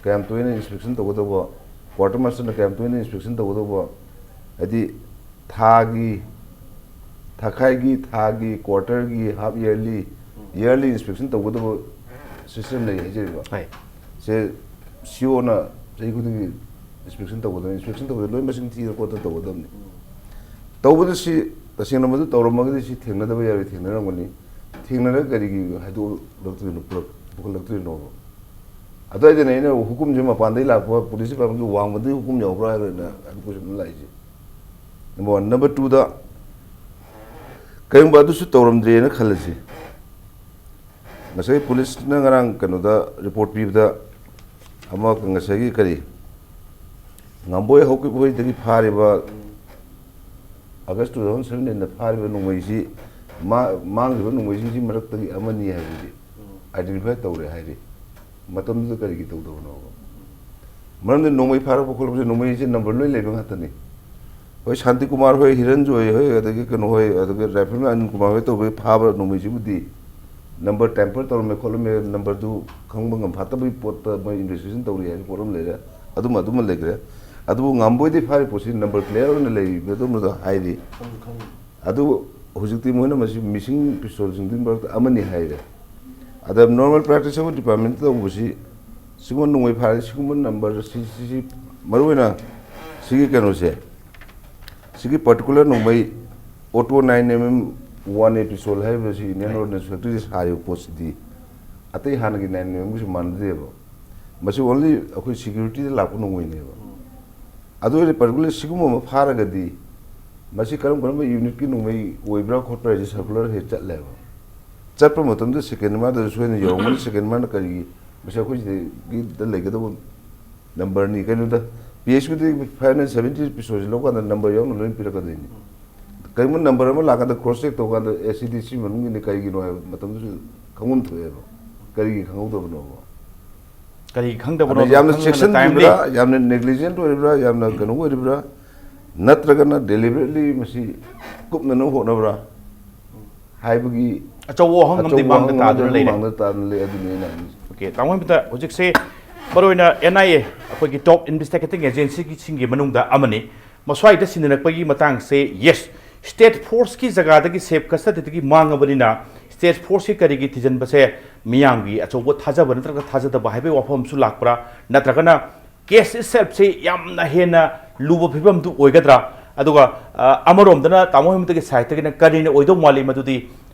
ꯀꯌꯥꯝ ꯇꯣꯏꯅ ꯏꯟꯁꯄꯦꯛꯁꯟ ꯇꯧꯒꯗꯧꯕ, ꯀ꯭ꯋꯥꯔꯇꯔ ꯃꯥꯁꯇꯔꯅ ꯀꯌꯥꯝ ꯇꯣꯏꯅ ꯏꯟꯁꯄꯦꯛꯁꯟ ꯇꯧꯒꯗꯧꯕ, ꯍꯥꯏꯗꯤ ꯊꯥꯒꯤ, ꯊꯥꯈꯥꯏꯒꯤ, ꯊꯥꯒꯤ, ꯀ꯭ꯋꯥꯔꯇꯔꯒꯤ, ꯍꯥꯐ ꯏꯌꯔꯂꯤ, ꯏꯌꯔꯂꯤ ꯏꯟꯁꯄꯦꯛꯁꯟ ꯇꯧꯒꯗꯕ ꯁꯤꯁꯇꯦꯝ ꯂꯩ ꯍꯥꯏꯖꯔꯤꯕ꯫ ꯍꯣꯏ꯫ ꯁꯦ ꯁꯤ ꯑꯣꯅ ꯆꯍꯤ ꯈꯨꯗꯤꯡꯒꯤ ꯏꯟꯁꯄꯦꯛꯁꯟ ꯇꯧꯒꯗꯕꯅꯤ꯫ ꯏꯟꯁꯄꯦꯛꯁꯟ ꯇꯧꯕꯗ ꯂꯣꯏ ꯃꯁꯤꯡ ꯊꯤꯔ ꯈꯣꯠꯇꯅ ꯇꯧꯒꯗꯕꯅꯤ꯫ ꯇꯧꯕꯗ ꯁꯤ ꯇꯁꯦꯡꯅ ꯃꯗꯨ ꯇꯧꯔꯝꯃꯒꯗꯤ ꯁꯤ ꯊꯦꯡꯅꯗꯕ ꯌꯥꯔꯣꯏ, ꯊꯦꯡꯅꯔꯝꯒꯅꯤ꯫ ꯊꯦꯡꯅꯔꯒ ꯀꯔꯤꯒꯤ ꯍꯥꯏꯗꯣꯛꯂꯛꯇ꯭ꯔꯤꯅꯣ, ꯄꯨꯔꯛ-, ꯄꯨꯈꯠꯂꯛꯇ꯭ꯔꯤꯅꯣꯕ? ꯑꯗꯨꯋꯥꯏꯗꯅꯦ ꯑꯩꯅ ꯍꯨꯀꯨꯝꯁꯦ ꯃꯄꯥꯟꯗꯩ ꯂꯥꯛꯄ ꯄꯨꯂꯤꯁ ꯗꯤꯄꯥꯔꯠꯃꯦꯟꯒꯤ ꯋꯥꯡꯃꯗꯒꯤ ꯍꯨꯀꯨꯝ ꯌꯥꯎꯕ꯭ꯔꯥ ꯍꯥꯏꯔꯒ ꯑꯩꯅ ꯑꯗꯨ ꯀꯣꯏꯁꯟ ꯑꯃ ꯂꯥꯛꯏꯁꯦ꯫ Number one. ꯅꯝꯕꯔ ꯇꯨꯗ, ꯀꯔꯤꯒꯨꯝꯕ ꯑꯗꯨꯁꯨ ꯇꯧꯔꯝꯗ꯭ꯔꯦꯅ ꯈꯜꯂꯁꯤ꯫ ꯉꯁꯥꯏ ꯄꯨꯂꯤꯁꯅ ꯉꯔꯥꯡ ꯀꯩꯅꯣꯗ ꯔꯤꯄꯣꯔꯠ ꯄꯤꯕꯗ, ꯑꯃ ꯉꯁꯥꯏꯒꯤ ꯀꯔꯤ, ꯉꯥꯝꯕꯣꯏ ꯍꯧꯈꯤꯕ ꯍꯣꯏꯗꯒꯤ ꯐꯥꯔꯤꯕ, ꯑꯥꯒꯁ two thousand seventeen ꯗ ꯐꯥꯔꯤꯕ ꯅꯣꯡꯃꯩꯁꯤ, ꯃꯥ-, ꯃꯥꯡꯈꯤꯕ ꯅꯣꯡꯃꯩꯁꯤꯡꯁꯤ ꯃꯔꯛꯇꯒꯤ ꯑꯃꯅꯤ ꯍꯥꯏꯕꯁꯤ ꯑꯥꯏꯗꯦꯟꯇꯤꯐꯥꯏ ꯇꯧꯔꯦ ꯍꯥꯏꯔꯤ꯫ ꯃꯇꯝꯗꯨꯗ ꯀꯔꯤꯒꯤ ꯇꯧꯗꯕꯅꯣꯕ? ꯃꯔꯝꯗꯤ ꯅꯣꯡꯃꯩ ꯐꯥꯔꯛꯄ ꯈꯣꯠꯂꯛꯄꯁꯦ, ꯅꯣꯡꯃꯩꯁꯦ ꯅꯝꯕꯔ ꯂꯣꯏ ꯂꯩꯕ ꯉꯥꯛꯇꯅꯤ꯫ ꯍꯣꯏ, ꯁꯥꯟꯇꯤ ꯀꯨꯃꯥꯔ ꯍꯣꯏ, ꯍꯤꯔꯟꯖꯣꯏ ꯍꯣꯏ, ꯑꯗꯒꯤ ꯀꯩꯅꯣ ꯍꯣꯏ, ꯑꯗꯒꯤ ꯔꯥꯏꯐꯜꯃꯦꯟ ꯑꯅꯤꯜ ꯀꯨꯃꯥꯔ ꯍꯣꯏ ꯇꯧꯕꯒꯤ ꯐꯥꯕ ꯅꯣꯡꯃꯩꯁꯤꯕꯨꯗꯤ ꯅꯝꯕꯔ ꯇꯦꯝꯄꯔ ꯇꯧꯔꯝꯃꯦ ꯈꯣꯠꯂꯝꯃꯦ, ꯅꯝꯕꯔꯗꯨ ꯈꯪꯕ ꯉꯝ ꯐꯥꯠꯇꯕꯒꯤ ꯄꯣꯠꯇ ꯃꯣꯏ ꯏꯟꯚꯦꯁꯇꯤꯒꯦꯁꯟ ꯇꯧꯔꯤ ꯍꯥꯏꯕ ꯄꯣꯠ ꯑꯃ ꯂꯩꯔꯦ꯫ ꯑꯗꯨꯃ ꯑꯗꯨꯃ ꯂꯩꯈ꯭ꯔꯦ꯫ ꯑꯗꯨꯕꯨ ꯉꯝꯕꯣꯏꯗꯤ ꯐꯥꯔꯤ ꯄꯣꯠꯁꯤ ꯅꯝꯕꯔ ꯀ꯭ꯂꯤꯌꯥꯔ ꯑꯣꯏꯅ ꯂꯩꯔꯤꯕ ꯑꯗꯨꯝꯕꯗꯣ ꯍꯥꯏꯔꯤ꯫ ꯑꯗꯨ ꯍꯧꯖꯤꯛꯇꯤ ꯃꯣꯏꯅ ꯃꯁꯤ ꯃꯤꯁꯤꯡ ꯄꯤꯁꯇꯣꯜꯁꯤꯡꯗꯨꯒꯤ ꯃꯔꯛꯇ ꯑꯃꯅꯤ ꯍꯥꯏꯔꯦ꯫ ꯑꯗ ꯅꯣꯔꯃꯦꯜ ꯄ꯭ꯔꯦꯛꯇꯤꯁ ꯑꯃ ꯗꯤꯄꯥꯔꯠꯃꯦꯟꯇ ꯇꯧꯕꯁꯤ ꯁꯤꯒꯨꯝꯕ ꯅꯣꯡꯃꯩ ꯐꯥꯔꯗꯤ ꯁꯤꯒꯨꯝꯕ ꯅꯝꯕꯔ ꯁꯤ ꯁꯤ ꯁꯤ ꯃꯔꯨꯑꯣꯏꯅ ꯁꯤꯒꯤ ꯀꯩꯅꯣꯁꯦ, ꯁꯤꯒꯤ ꯄꯥꯔꯇꯤꯀꯨꯂꯔ ꯅꯣꯡꯃꯩ auto nine M M one A pistol ꯍꯥꯏꯔꯤꯕꯁꯤ ꯏꯟꯗꯤꯌꯟ ꯑꯣꯔꯗꯅꯦꯟꯁ ꯐꯦꯛꯇꯔꯤꯗ ꯁꯥꯔꯤꯕ ꯄꯣꯠꯁꯤꯗꯤ ꯑꯇꯩ ꯍꯥꯟꯅꯒꯤ ꯅꯥꯏꯟ ꯑꯦꯝ ꯑꯦꯝꯒꯤꯁꯨ ꯃꯥꯟꯅꯗꯦꯕ꯫ ꯃꯁꯤ ꯑꯣꯟꯂꯤ ꯑꯩꯈꯣꯏ ꯁꯦꯀ꯭ꯌꯨꯔꯤꯇꯤꯗ ꯂꯥꯛꯄ ꯅꯣꯡꯃꯩꯅꯦꯕ꯫ ꯑꯗꯨ ꯑꯣꯏꯔꯗꯤ ꯄꯥꯔꯇꯤꯀꯨꯂꯔ ꯁꯤꯒꯨꯝꯕ ꯑꯃ ꯐꯥꯔꯒꯗꯤ ꯃꯁꯤ ꯀꯔꯝ ꯀꯔꯝꯕ ꯌꯨꯅꯤꯠꯀꯤ ꯅꯣꯡꯃꯩ ꯑꯣꯏꯕ꯭ꯔꯥ ꯈꯣꯠꯄ꯭ꯔꯥ ꯍꯥꯏꯁꯦ ꯁꯔꯀꯨꯂꯔ ꯍꯦꯛ ꯆꯠꯂꯦꯕ꯫ ꯆꯠꯄ ꯃꯇꯝꯗ ꯁꯦꯀꯦꯟ ꯑꯃꯗꯁꯨ ꯁꯣꯏꯗꯅ ꯌꯧꯔꯝꯒꯅꯤ꯫ ꯁꯦꯀꯦꯟ ꯑꯃꯅ ꯀꯔꯤꯒꯤ, ꯃꯁꯤ ꯑꯩꯈꯣꯏ ꯁꯤꯗꯒꯤꯗ ꯂꯩꯒꯗꯕ ꯅꯝꯕꯔꯅꯤ꯫ ꯀꯩꯅꯣꯗ ꯄꯤ ꯑꯩꯆ ꯀ꯭ꯌꯨꯗꯒꯤ ꯐꯥꯏꯚ ꯍꯟꯗ꯭ꯔꯦꯠ ꯁꯚꯦꯟꯇꯤ ꯄꯤꯁꯇꯣꯜꯁꯤ ꯂꯧꯀꯥꯟꯗ ꯅꯝꯕꯔ ꯌꯥꯎꯅ ꯂꯣꯏꯅ ꯄꯤꯔꯛꯀꯗꯣꯏꯅꯤ꯫ ꯀꯔꯤꯒꯨꯝꯕ ꯅꯝꯕꯔ ꯑꯃ ꯂꯥꯛꯀꯥꯟꯗ ꯀ꯭ꯔꯣꯁ ꯆꯦꯛ ꯇꯧꯀꯥꯟꯗ ꯑꯦ ꯁꯤ ꯗꯤ ꯁꯤ ꯃꯅꯨꯡꯒꯤꯅꯤ ꯀꯔꯤꯒꯤꯅꯣ ꯍꯥꯏꯕ ꯃꯇꯝꯗꯁꯨ ꯈꯪꯐꯝ ꯊꯣꯛꯑꯦꯕ꯫ ꯀꯔꯤꯒꯤ ꯈꯪꯍꯧꯗꯕꯅꯣꯕ? ꯀꯔꯤ ꯈꯪꯗꯕꯅꯣ? ꯑꯗ ꯌꯥꯝꯅ ꯆꯦꯛꯁꯤꯟꯕꯤꯕ꯭ꯔꯥ, ꯌꯥꯝꯅ ꯅꯦꯒ꯭ꯂꯤꯖꯦꯟꯠ ꯑꯣꯏꯔꯤꯕ꯭ꯔꯥ, ꯌꯥꯝꯅ ꯀꯩꯅꯣ ꯑꯣꯏꯔꯤꯕ꯭ꯔꯥ, ꯅꯠꯇ꯭ꯔꯒꯅ ꯗꯦꯂꯤꯕꯔꯦꯠꯂꯤ ꯃꯁꯤ ꯀꯨꯞꯅꯅꯕ ꯍꯣꯠꯅꯕ꯭ꯔꯥ ꯍꯥꯏꯕꯒꯤ ꯑꯆꯧꯕ ꯋꯥꯍꯪ ꯑꯃꯗꯤ ꯑꯆꯧꯕ ꯃꯥꯡꯗ ꯋꯥꯍꯪ ꯇꯥꯗꯨꯅ ꯑꯃꯗꯤ ꯂꯩꯔꯦ꯫ ꯃꯥꯡꯗ ꯇꯥꯗꯨꯅ ꯂꯩ꯫ ꯑꯗꯨꯅꯤ ꯑꯩꯅ ꯍꯥꯏꯅꯤꯡꯉꯤꯁꯦ꯫ ꯑꯣꯀꯦ, ꯇꯥꯃꯣ ꯍꯦꯃꯟꯇ, ꯍꯧꯖꯤꯛꯁꯦ ꯃꯔꯨꯑꯣꯏꯅ ꯑꯦꯟ ꯑꯥꯏ ꯑꯦ, ꯑꯩꯈꯣꯏꯒꯤ ꯇꯣꯞ ꯏꯟꯚꯦꯁꯇꯤꯒꯦꯇꯤꯡ ꯑꯦꯖꯦꯟꯁꯤꯁꯤꯡꯒꯤ ꯃꯅꯨꯡꯗ ꯑꯃꯅꯤ꯫ ꯃꯁ꯭ꯋꯥꯏꯗ ꯁꯤꯟꯅꯔꯛꯄꯒꯤ ꯃꯇꯥꯡꯁꯦ, ꯌꯦꯁ, ꯁ꯭ꯇꯦꯠ ꯐꯣꯔꯁꯀꯤ ꯖꯒꯥꯗꯒꯤ ꯁꯦꯐ ꯀꯁꯇꯗꯤꯗꯒꯤ ꯃꯥꯡꯉꯕꯅꯤꯅ ꯁ꯭ꯇꯦꯠ ꯐꯣꯔꯁꯀꯤ ꯀꯔꯤꯒꯤ ꯊꯤꯖꯤꯟꯕꯁꯦ ꯃꯤꯌꯥꯝꯒꯤ ꯑꯆꯧꯕ ꯊꯥꯖꯕ ꯅꯠꯇ꯭ꯔꯒ ꯊꯥꯖꯗꯕ ꯍꯥꯏꯕꯒꯤ ꯋꯥꯐꯝ ꯑꯃꯁꯨ ꯂꯥꯛꯄ꯭ꯔꯥ? ꯅꯠꯇ꯭ꯔꯒꯅ ꯀꯦꯁ ꯏꯠꯁꯦꯜꯐꯁꯤ ꯌꯥꯝꯅ ꯍꯦꯟꯅ ꯂꯨꯕ ꯐꯤꯕꯝꯗꯨ ꯑꯣꯏꯒꯗ꯭ꯔꯥ? ꯑꯗꯨꯒ, ꯑ, ꯑꯃꯔꯣꯝꯗꯅ ꯇꯥꯃꯣ ꯍꯦꯃꯟꯇꯒꯤ ꯁꯥꯏꯠꯇꯒꯤꯅ ꯀꯔꯤꯅ ꯑꯣꯏꯗꯧ ꯃꯥꯜꯂꯤ? ꯃꯗꯨꯗꯤ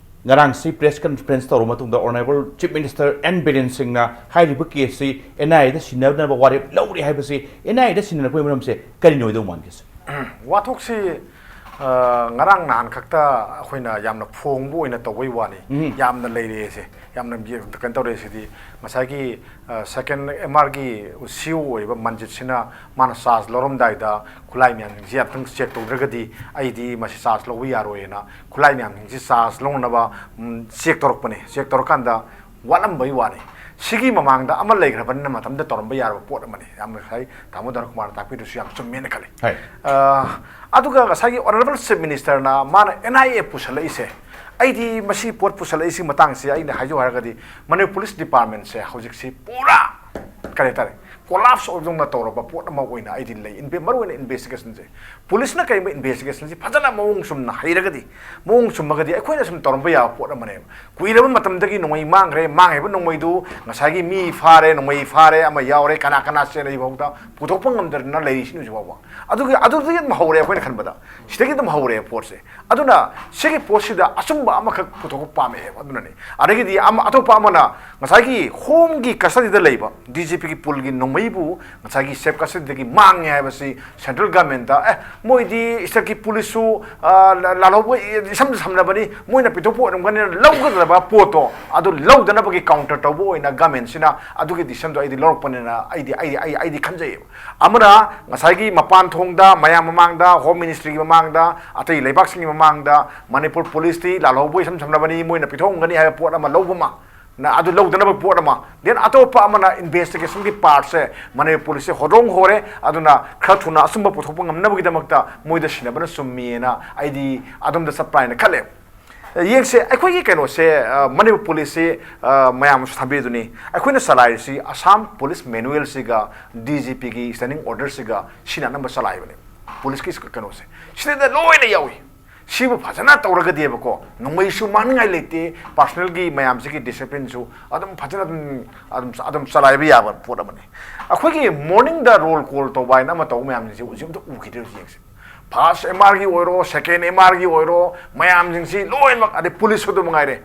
ꯉꯔꯥꯡꯁꯤ ꯄ꯭ꯔꯦꯁ ꯀꯟꯐꯔꯦꯟꯁ ꯇꯧꯔꯕ ꯃꯇꯨꯡꯗ honourable chief minister N Biren ꯁꯤꯡꯅ ꯍꯥꯏꯔꯤꯕ ꯀꯦꯁꯁꯤ ꯑꯦꯟ ꯑꯥꯏ ꯑꯦꯗ ꯁꯤꯟꯅꯅꯕ ꯋꯥꯔꯦꯞ ꯂꯧꯔꯦ ꯍꯥꯏꯕꯁꯤ, ꯑꯦꯟ ꯑꯥꯏ ꯑꯦꯗ ꯁꯤꯟꯅꯔꯛꯄꯒꯤ ꯃꯔꯝꯁꯦ ꯀꯔꯤꯅ ꯑꯣꯏꯗꯧ ꯃꯥꯟꯒꯦ, ꯁꯔ? ꯋꯥꯊꯣꯛꯁꯤ, ꯑ, ꯉꯔꯥꯡ ꯅꯍꯥꯟ ꯈꯛꯇ ꯑꯩꯈꯣꯏꯅ ꯌꯥꯝꯅ ꯐꯣꯡꯕ ꯑꯣꯏꯅ ꯇꯧꯕꯩ ꯋꯥꯅꯤ꯫ ꯎꯝ꯫ ꯌꯥꯝꯅ ꯂꯩꯔꯦꯁꯦ, ꯌꯥꯝꯅ ꯀꯩꯅꯣ ꯇꯧꯔꯦ꯫ ꯁꯤꯗꯤ ꯉꯁꯥꯏꯒꯤ, ꯑ, ꯁꯦꯀꯦꯟ ꯑꯦꯝ ꯑꯥꯔꯒꯤ ꯁꯤ ꯏ ꯑꯣ ꯑꯣꯏꯔꯤꯕ ꯃꯟꯖꯤꯠꯁꯤꯅ ꯃꯥꯅ ꯆꯥꯔꯖ ꯂꯧꯔꯝꯗꯥꯏꯗ ꯈꯨꯠꯂꯥꯏ ꯃꯌꯥꯝꯁꯤꯡꯁꯤ ꯑꯝꯇꯪ ꯆꯦꯛ ꯇꯧꯗ꯭ꯔꯒꯗꯤ ꯑꯩꯗꯤ ꯃꯁꯤ ꯆꯥꯔꯖ ꯂꯧꯕ ꯌꯥꯔꯣꯏꯅ ꯈꯨꯠꯂꯥꯏ ꯃꯌꯥꯝꯁꯤꯡꯁꯤ ꯆꯥꯔꯖ ꯂꯧꯅꯅꯕ, ꯎꯝ, ꯆꯦꯛ ꯇꯧꯔꯛꯄꯅꯦ꯫ ꯆꯦꯛ ꯇꯧꯔꯀꯥꯟꯗ ꯋꯥꯠꯂꯝꯕꯒꯤ ꯋꯥꯅꯤ꯫ ꯁꯤꯒꯤ ꯃꯃꯥꯡꯗ ꯑꯃ ꯂꯩꯈ꯭ꯔꯕꯅꯤꯅ ꯃꯇꯝꯗ ꯇꯧꯔꯝꯕ ꯌꯥꯔꯕ ꯄꯣꯠ ꯑꯃꯅꯤ꯫ ꯌꯥꯝ ꯉꯁꯥꯏ ꯇꯥꯃꯣ ꯙꯅꯀꯨꯃꯥꯔꯅ ꯇꯥꯛꯄꯤꯗꯨꯁꯨ ꯌꯥꯝ ꯆꯨꯝꯃꯦꯅ ꯈꯜꯂꯤ꯫ ꯍꯣꯏ꯫ ꯑ, ꯑꯗꯨꯒ ꯉꯁꯥꯏꯒꯤ ꯑꯣꯅꯔꯦꯕꯜ ꯆꯤꯐ ꯃꯤꯅꯤꯁꯇꯔꯅ ꯃꯥꯅ ꯑꯦꯟ ꯑꯥꯏ ꯑꯦ ꯄꯨꯁꯜꯂꯛꯏꯁꯦ, ꯑꯩꯗꯤ ꯃꯁꯤ ꯄꯣꯠ ꯄꯨꯁꯜꯂꯛꯏꯁꯤ ꯃꯇꯥꯡꯁꯦ ꯑꯩꯅ ꯍꯥꯏꯖꯧ ꯍꯥꯏꯔꯒꯗꯤ, ꯃꯅꯤꯄꯨꯔ ꯄꯨꯂꯤꯁ ꯗꯤꯄꯥꯔꯠꯃꯦꯟꯁꯦ ꯍꯧꯖꯤꯛꯁꯤ ꯄꯨꯔꯥ, ꯀꯔꯤ ꯍꯥꯏꯇꯥꯔꯦ, ꯀꯣꯂꯥꯞꯁ ꯑꯣꯏꯕꯗꯧꯅ ꯇꯧꯔꯕ ꯄꯣꯠ ꯑꯃ ꯑꯣꯏꯅ ꯑꯩꯗꯤ ꯂꯩ꯫ ꯏꯟꯚꯦ-, ꯃꯔꯨ ꯑꯣꯏꯅ ꯏꯟꯚꯦꯁꯇꯤꯒꯦꯁꯟꯁꯦ, ꯄꯨꯂꯤꯁꯅ ꯀꯔꯤꯒꯨꯝꯕ ꯏꯟꯚꯦꯁꯇꯤꯒꯦꯁꯟꯁꯤ ꯐꯖꯅ ꯃꯑꯣꯡ ꯆꯨꯝꯅ ꯍꯩꯔꯒꯗꯤ, ꯃꯑꯣꯡ ꯆꯨꯝꯃꯒꯗꯤ ꯑꯩꯈꯣꯏꯅ ꯁꯨꯝ ꯇꯧꯔꯝꯕ ꯌꯥꯕ ꯄꯣꯠ ꯑꯃꯅꯦꯕ꯫ ꯀꯨꯏꯔꯕ ꯃꯇꯝꯗꯒꯤ ꯅꯣꯡꯃꯩ ꯃꯥꯡꯈ꯭ꯔꯦ, ꯃꯥꯡꯉꯤꯕ ꯅꯣꯡꯃꯩꯗꯨ ꯉꯁꯥꯏꯒꯤ ꯃꯤ ꯐꯥꯔꯦ, ꯅꯣꯡꯃꯩ ꯐꯥꯔꯦ, ꯑꯃ ꯌꯥꯎꯔꯦ, ꯀꯅꯥ ꯀꯅꯥ ꯆꯦꯜꯂꯤ ꯐꯥꯎꯗ ꯄꯨꯊꯣꯛꯄ ꯉꯝꯗꯗꯅ ꯂꯩꯔꯤꯁꯤꯅꯤ ꯍꯧꯖꯤꯛ ꯐꯥꯎꯕ꯫ ꯑꯗꯨꯒꯤ, ꯑꯗꯨꯗꯒꯤ ꯑꯗꯨꯝ ꯍꯧꯔꯦ ꯑꯩꯈꯣꯏꯅ ꯈꯟꯕꯗ, ꯁꯤꯗꯒꯤ ꯑꯗꯨꯝ ꯍꯧꯔꯦ ꯄꯣꯠꯁꯦ꯫ ꯑꯗꯨꯅ ꯁꯤꯒꯤ ꯄꯣꯠꯁꯤꯗ ꯑꯆꯨꯝꯕ ꯑꯃꯈꯛ ꯄꯨꯊꯣꯛꯄ ꯄꯥꯝꯃꯛꯑꯦꯕ꯫ ꯑꯗꯨꯅꯅꯤ꯫ ꯑꯗꯒꯤꯗꯤ ꯑꯃ, ꯑꯇꯣꯞꯄ ꯑꯃꯅ ꯉꯁꯥꯏꯒꯤ ꯍꯣꯝꯒꯤ ꯀꯁꯇꯗꯤꯗ ꯂꯩꯕ ꯗꯤ ꯖꯤ ꯄꯤꯒꯤ ꯄꯨꯜꯒꯤ ꯅꯣꯡꯃꯩꯕꯨ ꯉꯁꯥꯏꯒꯤ ꯁꯦꯐ ꯀꯁꯇꯗꯤꯗꯒꯤ ꯃꯥꯡꯉꯦ ꯍꯥꯏꯕꯁꯤ ꯁꯦꯟꯇ꯭ꯔꯦꯜ ꯒꯃꯦꯟꯗ, "ꯑꯦ, ꯃꯣꯏꯗꯤ ꯏꯁꯇꯦꯠꯀꯤ ꯄꯨꯂꯤꯁꯁꯨ, ꯑ, ꯂꯥ-, ꯂꯥꯜꯍꯧꯕ ꯏꯁꯝ ꯁꯝꯅꯕꯅꯤ, ꯃꯣꯏꯅ ꯄꯤꯊꯣꯛꯄ ꯑꯣꯏꯔꯝꯒꯅꯤꯅ" ꯂꯧꯒꯗꯕ ꯄꯣꯠꯇꯣ ꯑꯗꯨ ꯂꯧꯗꯅꯕꯒꯤ ꯀꯥꯎꯟꯇꯔ ꯇꯧꯕ ꯑꯣꯏꯅ ꯒꯃꯦꯟꯁꯤꯅ ꯑꯗꯨꯒꯤ ꯗꯤꯁꯤꯖꯟꯗꯣ ꯑꯩꯗꯤ ꯂꯧꯔꯛꯄꯅꯤꯅ ꯑꯩꯗꯤ, ꯑꯩꯗꯤ, ꯑꯩ, ꯑꯩꯗꯤ ꯈꯟꯖꯩꯌꯦꯕ꯫ ꯑꯃꯅ ꯉꯁꯥꯏꯒꯤ ꯃꯄꯥꯟ ꯊꯣꯡꯗ, ꯃꯌꯥꯝ ꯃꯃꯥꯡꯗ, ꯍꯣꯝ ꯃꯤꯅꯤꯁꯇ꯭ꯔꯤꯒꯤ ꯃꯃꯥꯡꯗ, ꯑꯇꯩ ꯂꯩꯕꯥꯛꯁꯤꯡꯒꯤ ꯃꯃꯥꯡꯗ ꯃꯅꯤꯄꯨꯔ ꯄꯨꯂꯤꯁꯇꯤ ꯂꯥꯜꯍꯧꯕ ꯏꯁꯝ ꯁꯝꯅꯕꯅꯤ, ꯃꯣꯏꯅ ꯄꯤꯊꯣꯛꯑꯝꯒꯅꯤ ꯍꯥꯏꯕ ꯄꯣꯠ ꯑꯃ ꯂꯧꯕ ꯑꯃ, ꯅ ꯑꯗꯨ ꯂꯧꯗꯅꯕ ꯄꯣꯠ ꯑꯃ, then ꯑꯇꯣꯞꯄ ꯑꯃꯅ ꯏꯟꯚꯦꯁꯇꯤꯒꯦꯁꯟꯒꯤ ꯄꯥꯔꯠꯁꯦ ꯃꯅꯤꯄꯨꯔ ꯄꯨꯂꯤꯁꯁꯦ ꯍꯣꯗꯣꯡ ꯍꯣꯔꯦ, ꯑꯗꯨꯅ ꯈꯔ ꯊꯨꯅ ꯑꯆꯨꯝꯕ ꯄꯨꯊꯣꯛꯄ ꯉꯝꯅꯕꯒꯤꯗꯃꯛꯇ ꯃꯣꯏꯗ ꯁꯤꯟꯅꯕꯅ ꯆꯨꯝꯃꯤꯅ ꯑꯩꯗꯤ ꯑꯗꯣꯝꯗ ꯆꯠꯄ꯭ꯔꯥ ꯍꯥꯏꯅ ꯈꯜꯂꯦ꯫ ꯌꯦꯡꯁꯦ, ꯑꯩꯈꯣꯏꯒꯤ ꯀꯩꯅꯣꯁꯦ, ꯑ, ꯃꯅꯤꯄꯨꯔ ꯄꯨꯂꯤꯁꯁꯤ, ꯑ, ꯃꯌꯥꯝꯁꯨ ꯊꯝꯕꯤꯗꯨꯅꯤ, ꯑꯩꯈꯣꯏꯅ ꯆꯂꯥꯏꯔꯤꯁꯤ ꯑꯁꯥꯝ ꯄꯨꯂꯤꯁ ꯃꯦꯅꯨꯋꯦꯜꯁꯤꯒ ꯗꯤ ꯖꯤ ꯄꯤꯒꯤ ꯁ꯭ꯇꯦꯟꯗꯤꯡ ꯑꯣꯔꯗꯔꯁꯤꯒ ꯁꯤꯅ ꯑꯅꯝꯕ ꯆꯂꯥꯏꯕꯅꯤ꯫ ꯄꯨꯂꯤꯁꯀꯤ ꯀꯩꯅꯣꯁꯦ ꯁꯤꯗ ꯂꯣꯏꯅ ꯌꯥꯎꯏ꯫ ꯁꯤꯕꯨ ꯐꯖꯅ ꯇꯧꯔꯒꯗꯤꯕꯀꯣ, ꯅꯣꯡꯃꯩꯁꯨ ꯃꯥꯡꯅꯤꯡꯉꯥꯏ ꯂꯩꯇꯦ, ꯄꯥꯔꯁꯣꯅꯦꯜꯒꯤ ꯃꯌꯥꯝꯁꯤꯒꯤ ꯗꯤꯁꯤꯄ꯭ꯂꯤꯟꯁꯨ ꯑꯗꯨꯝ ꯐꯖꯅ ꯑꯗꯨꯝ, ꯑꯗꯨꯝ, ꯑꯗꯨꯝ ꯆꯂꯥꯏꯕ ꯌꯥꯕ ꯄꯣꯠ ꯑꯃꯅꯤ꯫ ꯑꯩꯈꯣꯏꯒꯤ ꯃꯣꯔꯅꯤꯡꯗ ꯔꯣꯜ ꯀꯣꯜ ꯇꯧꯕ ꯍꯥꯏꯅ ꯑꯃ ꯇꯧꯕ ꯃꯌꯥꯝꯁꯤꯡꯁꯦ ꯍꯧꯖꯤꯛ ꯑꯝꯇ ꯎꯈꯤꯗ꯭ꯔꯦ꯫ ꯍꯧꯖꯤꯛ ꯌꯦꯡꯁꯦ, ꯐꯥꯔꯁ ꯑꯦꯝ ꯑꯥꯔꯒꯤ ꯑꯣꯏꯔꯣ, ꯁꯦꯀꯦꯟ ꯑꯦꯝ ꯑꯥꯔꯒꯤ ꯑꯣꯏꯔꯣ, ꯃꯌꯥꯝꯁꯤꯡꯁꯤ ꯂꯣꯏꯅꯃꯛ, ꯑꯗꯩ ꯄꯨꯂꯤꯁꯁꯨ ꯑꯗꯨꯝ ꯉꯥꯏꯔꯦ,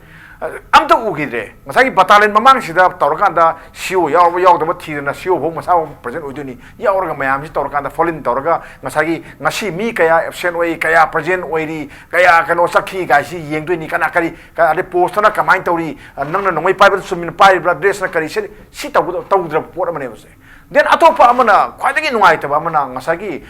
ꯑꯝꯇ ꯎꯈꯤꯗ꯭ꯔꯦ꯫ ꯉꯁꯥꯏꯒꯤ ꯕꯇꯥꯂꯤꯌꯟ ꯃꯃꯥꯡꯁꯤꯗ ꯇꯧꯔꯀꯥꯟꯗ ꯁꯤ ꯑꯣ ꯌꯥꯎꯔꯕ ꯌꯥꯎꯗꯕ ꯊꯤꯗꯅ ꯁꯤ ꯑꯣ ꯐꯥꯎ ꯃꯁꯥ ꯐꯥꯎ ꯄ꯭ꯔꯖꯦꯟ ꯑꯣꯏꯗꯣꯏꯅꯤ꯫ ꯌꯥꯎꯔꯒ ꯃꯌꯥꯝꯁꯤ ꯇꯧꯔꯀꯥꯟꯗ ꯐꯣꯂꯤꯟ ꯇꯧꯔꯒ ꯉꯁꯥꯏꯒꯤ ꯉꯁꯤ ꯃꯤ ꯀꯌꯥ ꯑꯦꯕꯁꯦꯟ ꯑꯣꯏ, ꯀꯌꯥ ꯄ꯭ꯔꯖꯦꯟ ꯑꯣꯏꯔꯤ, ꯀꯌꯥ ꯀꯩꯅꯣ ꯆꯠꯈꯤ ꯀꯥꯏꯁꯤ ꯌꯦꯡꯗꯣꯏꯅꯤ꯫ ꯀꯅꯥ ꯀꯔꯤ, ꯀ-, ꯑꯗꯩ ꯄꯣꯁꯇꯅ ꯀꯃꯥꯏꯅ ꯇꯧꯔꯤ, ꯅꯪꯅ ꯅꯣꯡꯃꯩ ꯄꯥꯏꯕꯗ ꯆꯨꯝꯃꯤꯅ ꯄꯥꯏꯔꯤꯕ꯭ꯔꯥ, ꯗ꯭ꯔꯦꯁꯅ ꯀꯔꯤ ꯁꯦꯠꯂꯤ, ꯁꯤ ꯇꯧꯒꯗꯕ, ꯇꯧꯗ꯭ꯔꯕ ꯄꯣꯠ ꯑꯃꯅꯦꯕ ꯁꯦ꯫ Then ꯑꯇꯣꯞꯄ ꯑꯃꯅ, ꯈ꯭ꯋꯥꯏꯗꯒꯤ ꯅꯨꯡꯉꯥꯏꯇꯕ ꯑꯃꯅ, ꯉꯁꯥꯏꯒꯤ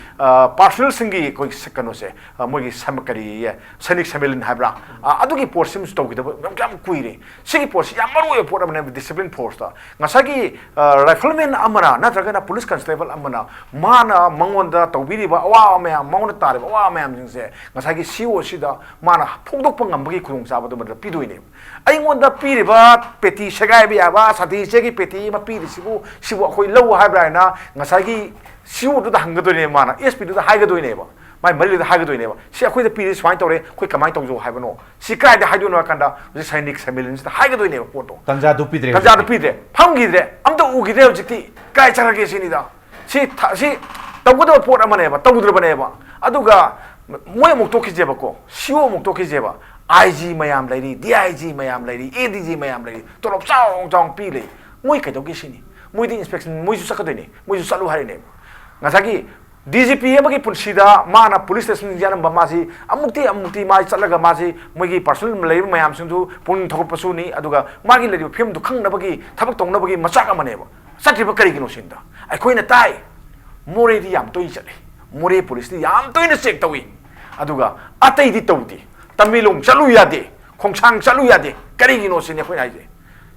ꯄꯥꯔꯁꯣꯅꯦꯜꯁꯤꯡꯒꯤ ꯑꯩꯈꯣꯏꯒꯤ ꯀꯩꯅꯣꯁꯦ, ꯃꯣꯏꯒꯤ ꯀꯔꯤ, ꯁꯅꯤꯛ ꯁꯃꯤꯂꯤꯟ ꯍꯥꯏꯕ꯭ꯔꯥ, ꯑꯗꯨꯒꯤ ꯄꯣꯠꯁꯤꯃꯁꯨ ꯇꯧꯈꯤꯗꯕ ꯌꯥꯝ ꯌꯥꯝ ꯀꯨꯏꯔꯦ꯫ ꯁꯤꯒꯤ ꯄꯣꯠꯁꯤ ꯌꯥꯝ ꯃꯔꯨ ꯑꯣꯏꯕ ꯄꯣꯠ ꯑꯃꯅꯦꯕ, ꯗꯤꯁꯤꯄ꯭ꯂꯤꯟ ꯐꯣꯔꯁꯇ꯫ ꯉꯁꯥꯏꯒꯤ ꯔꯥꯏꯐꯜꯃꯦꯟ ꯑꯃꯅ ꯅꯠꯇ꯭ꯔꯒꯅ ꯄꯨꯂꯤꯁ ꯀꯟꯁꯇꯦꯕꯜ ꯑꯃꯅ, ꯃꯥꯅ ꯃꯉꯣꯟꯗ ꯇꯧꯕꯤꯔꯤꯕ ꯑꯋꯥꯕ ꯃꯌꯥꯝ, ꯃꯉꯣꯟꯗ ꯇꯥꯔꯤꯕ ꯑꯋꯥꯕ ꯃꯌꯥꯝꯁꯤꯡꯁꯦ ꯉꯁꯥꯏꯒꯤ ꯁꯤ ꯑꯣ ꯁꯤꯗ ꯃꯥꯅ ꯐꯣꯡꯗꯣꯛꯄ ꯉꯝꯕꯒꯤ ꯈꯨꯗꯣꯡꯆꯥꯕꯗꯨꯃꯗ ꯄꯤꯗꯣꯏꯅꯦꯕ꯫ ꯑꯩꯉꯣꯟꯗ ꯄꯤꯔꯤꯕ ꯄꯦꯇꯤ ꯁꯦꯒꯥꯏꯕ ꯌꯥꯕ, ꯁꯥꯊꯤ ꯆꯦꯒꯤ ꯄꯦꯇꯤ ꯑꯃ ꯄꯤꯔꯤꯁꯤꯕꯨ, ꯁꯤꯕꯨ ꯑꯩꯈꯣꯏ ꯂꯧ ꯍꯥꯏꯕ꯭ꯔꯥ ꯍꯥꯏꯅ ꯉꯁꯥꯏꯒꯤ ꯁꯤ ꯑꯣꯗꯨꯗ ꯍꯪꯒꯗꯣꯏꯅꯦꯕ, ꯃꯥꯅ ꯑꯦꯁ ꯄꯤꯗꯨꯗ ꯍꯥꯏꯒꯗꯣꯏꯅꯦꯕ, ꯃꯥꯏ ꯃꯔꯤꯗꯨꯗ ꯍꯥꯏꯒꯗꯣꯏꯅꯦꯕ, "ꯁꯤ ꯑꯩꯈꯣꯏꯗ ꯄꯤꯔꯤ ꯁꯨꯃꯥꯏꯅ ꯇꯧꯔꯦ, ꯑꯩꯈꯣꯏ ꯀꯃꯥꯏꯅ ꯇꯧꯖꯧ ꯍꯥꯏꯕꯅꯣ?" ꯁꯤ ꯀꯥꯏꯗ ꯍꯥꯏꯗꯣꯏꯅꯣ ꯍꯥꯏ ꯀꯥꯟꯗ, ꯍꯧꯖꯤꯛ ꯁꯥꯏꯅꯤꯛ ꯁꯃꯤꯂꯤꯟꯁꯤꯗ ꯍꯥꯏꯒꯗꯣꯏꯅꯦꯕ ꯄꯣꯠꯇꯣ꯫ ꯇꯟꯖꯥꯗꯨ ꯄꯤꯗ꯭ꯔꯦ ꯇꯟꯖꯥꯗꯨ ꯍꯧꯖꯤꯛꯇꯤ꯫ ꯄꯤꯗ꯭ꯔꯦ, ꯐꯝꯈꯤꯗ꯭ꯔꯦ, ꯑꯝꯇ ꯎꯈꯤꯗ꯭ꯔꯦ꯫ ꯍꯧꯖꯤꯛꯇꯤ ꯀꯥꯏ ꯆꯠꯈ꯭ꯔꯒꯦ ꯁꯤꯅꯤꯗ꯫ ꯁꯤ ꯊ-, ꯁꯤ ꯇꯧꯒꯗꯕ ꯄꯣꯠ ꯑꯃꯅꯦꯕ, ꯇꯧꯗ꯭ꯔꯕꯅꯦꯕ꯫ ꯑꯗꯨꯒ ꯃꯣꯏ ꯑꯃꯨꯛ ꯇꯣꯛꯈꯤꯁꯦꯕꯀꯣ, ꯁꯤ ꯑꯣ ꯑꯃꯨꯛ ꯇꯣꯛꯈꯤꯁꯦꯕ꯫ ꯑꯥꯏ ꯖꯤ ꯃꯌꯥꯝ ꯂꯩꯔꯤ, ꯗꯤ ꯑꯥꯏ ꯖꯤ ꯃꯌꯥꯝ ꯂꯩꯔꯤ, ꯑꯦ ꯗꯤ ꯖꯤ ꯃꯌꯥꯝ ꯂꯩꯔꯤ, ꯇꯣꯂꯣꯞ ꯆꯥꯎ ꯆꯥꯎꯅ ꯄꯤ ꯂꯩ꯫ ꯃꯣꯏ ꯀꯩꯗꯧꯒꯦ ꯁꯤꯅꯤ? ꯃꯣꯏꯗꯤ ꯏꯟꯁꯄꯦꯛꯁꯟ, ꯃꯣꯏꯁꯨ ꯆꯠꯀꯗꯣꯏꯅꯤ, ꯃꯣꯏꯁꯨ ꯆꯠꯂꯨ ꯍꯥꯏꯔꯤꯅꯦꯕ꯫ ꯉꯁꯥꯏꯒꯤ ꯗꯤ ꯖꯤ ꯄꯤ ꯑꯃꯒꯤ ꯄꯨꯟꯁꯤꯗ ꯃꯥꯅ ꯄꯨꯂꯤꯁ ꯁ꯭ꯇꯦꯁꯟ ꯌꯥꯔꯝꯕ ꯃꯥꯁꯤ ꯑꯃꯨꯛꯇꯤ ꯑꯃꯨꯛꯇꯤ ꯃꯥ ꯆꯠꯂꯒ ꯃꯥꯁꯤ ꯃꯣꯏꯒꯤ ꯄꯥꯔꯁꯣꯅꯦꯜ ꯂꯩꯔꯤꯕ ꯃꯌꯥꯝꯁꯤꯡꯗꯨ ꯄꯨꯛꯅꯤꯡ ꯊꯧꯒꯠꯄꯁꯨꯅꯤ, ꯑꯗꯨꯒ ꯃꯥꯒꯤ ꯂꯩꯔꯤꯕ ꯐꯤꯕꯝꯗꯨ ꯈꯪꯅꯕꯒꯤ ꯊꯕꯛ ꯇꯧꯅꯕꯒꯤ ꯃꯆꯥꯛ ꯑꯃꯅꯦꯕ꯫ ꯆꯠꯇ꯭ꯔꯤꯕ ꯀꯔꯤꯒꯤꯅꯣ ꯁꯤꯅꯤꯗ꯫ ꯑꯩꯈꯣꯏꯅ ꯇꯥꯏ, ꯃꯣꯔꯦꯗꯤ ꯌꯥꯝ ꯇꯣꯏꯅ ꯆꯠꯂꯤ, ꯃꯣꯔꯦ ꯄꯨꯂꯤꯁꯇꯤ ꯌꯥꯝ ꯇꯣꯏꯅ ꯆꯦꯛ ꯇꯧꯏ, ꯑꯗꯨꯒ ꯑꯇꯩꯗꯤ ꯇꯧꯗꯦ꯫ ꯇꯃꯦꯡꯂꯣꯡ ꯆꯠꯂꯨ ꯌꯥꯗꯦ, ꯈꯣꯡꯁꯥꯡ ꯆꯠꯂꯨ ꯌꯥꯗꯦ꯫ ꯀꯔꯤꯒꯤꯅꯣ ꯁꯤꯅꯤ ꯑꯩꯈꯣꯏꯅ ꯍꯥꯏꯁꯦ꯫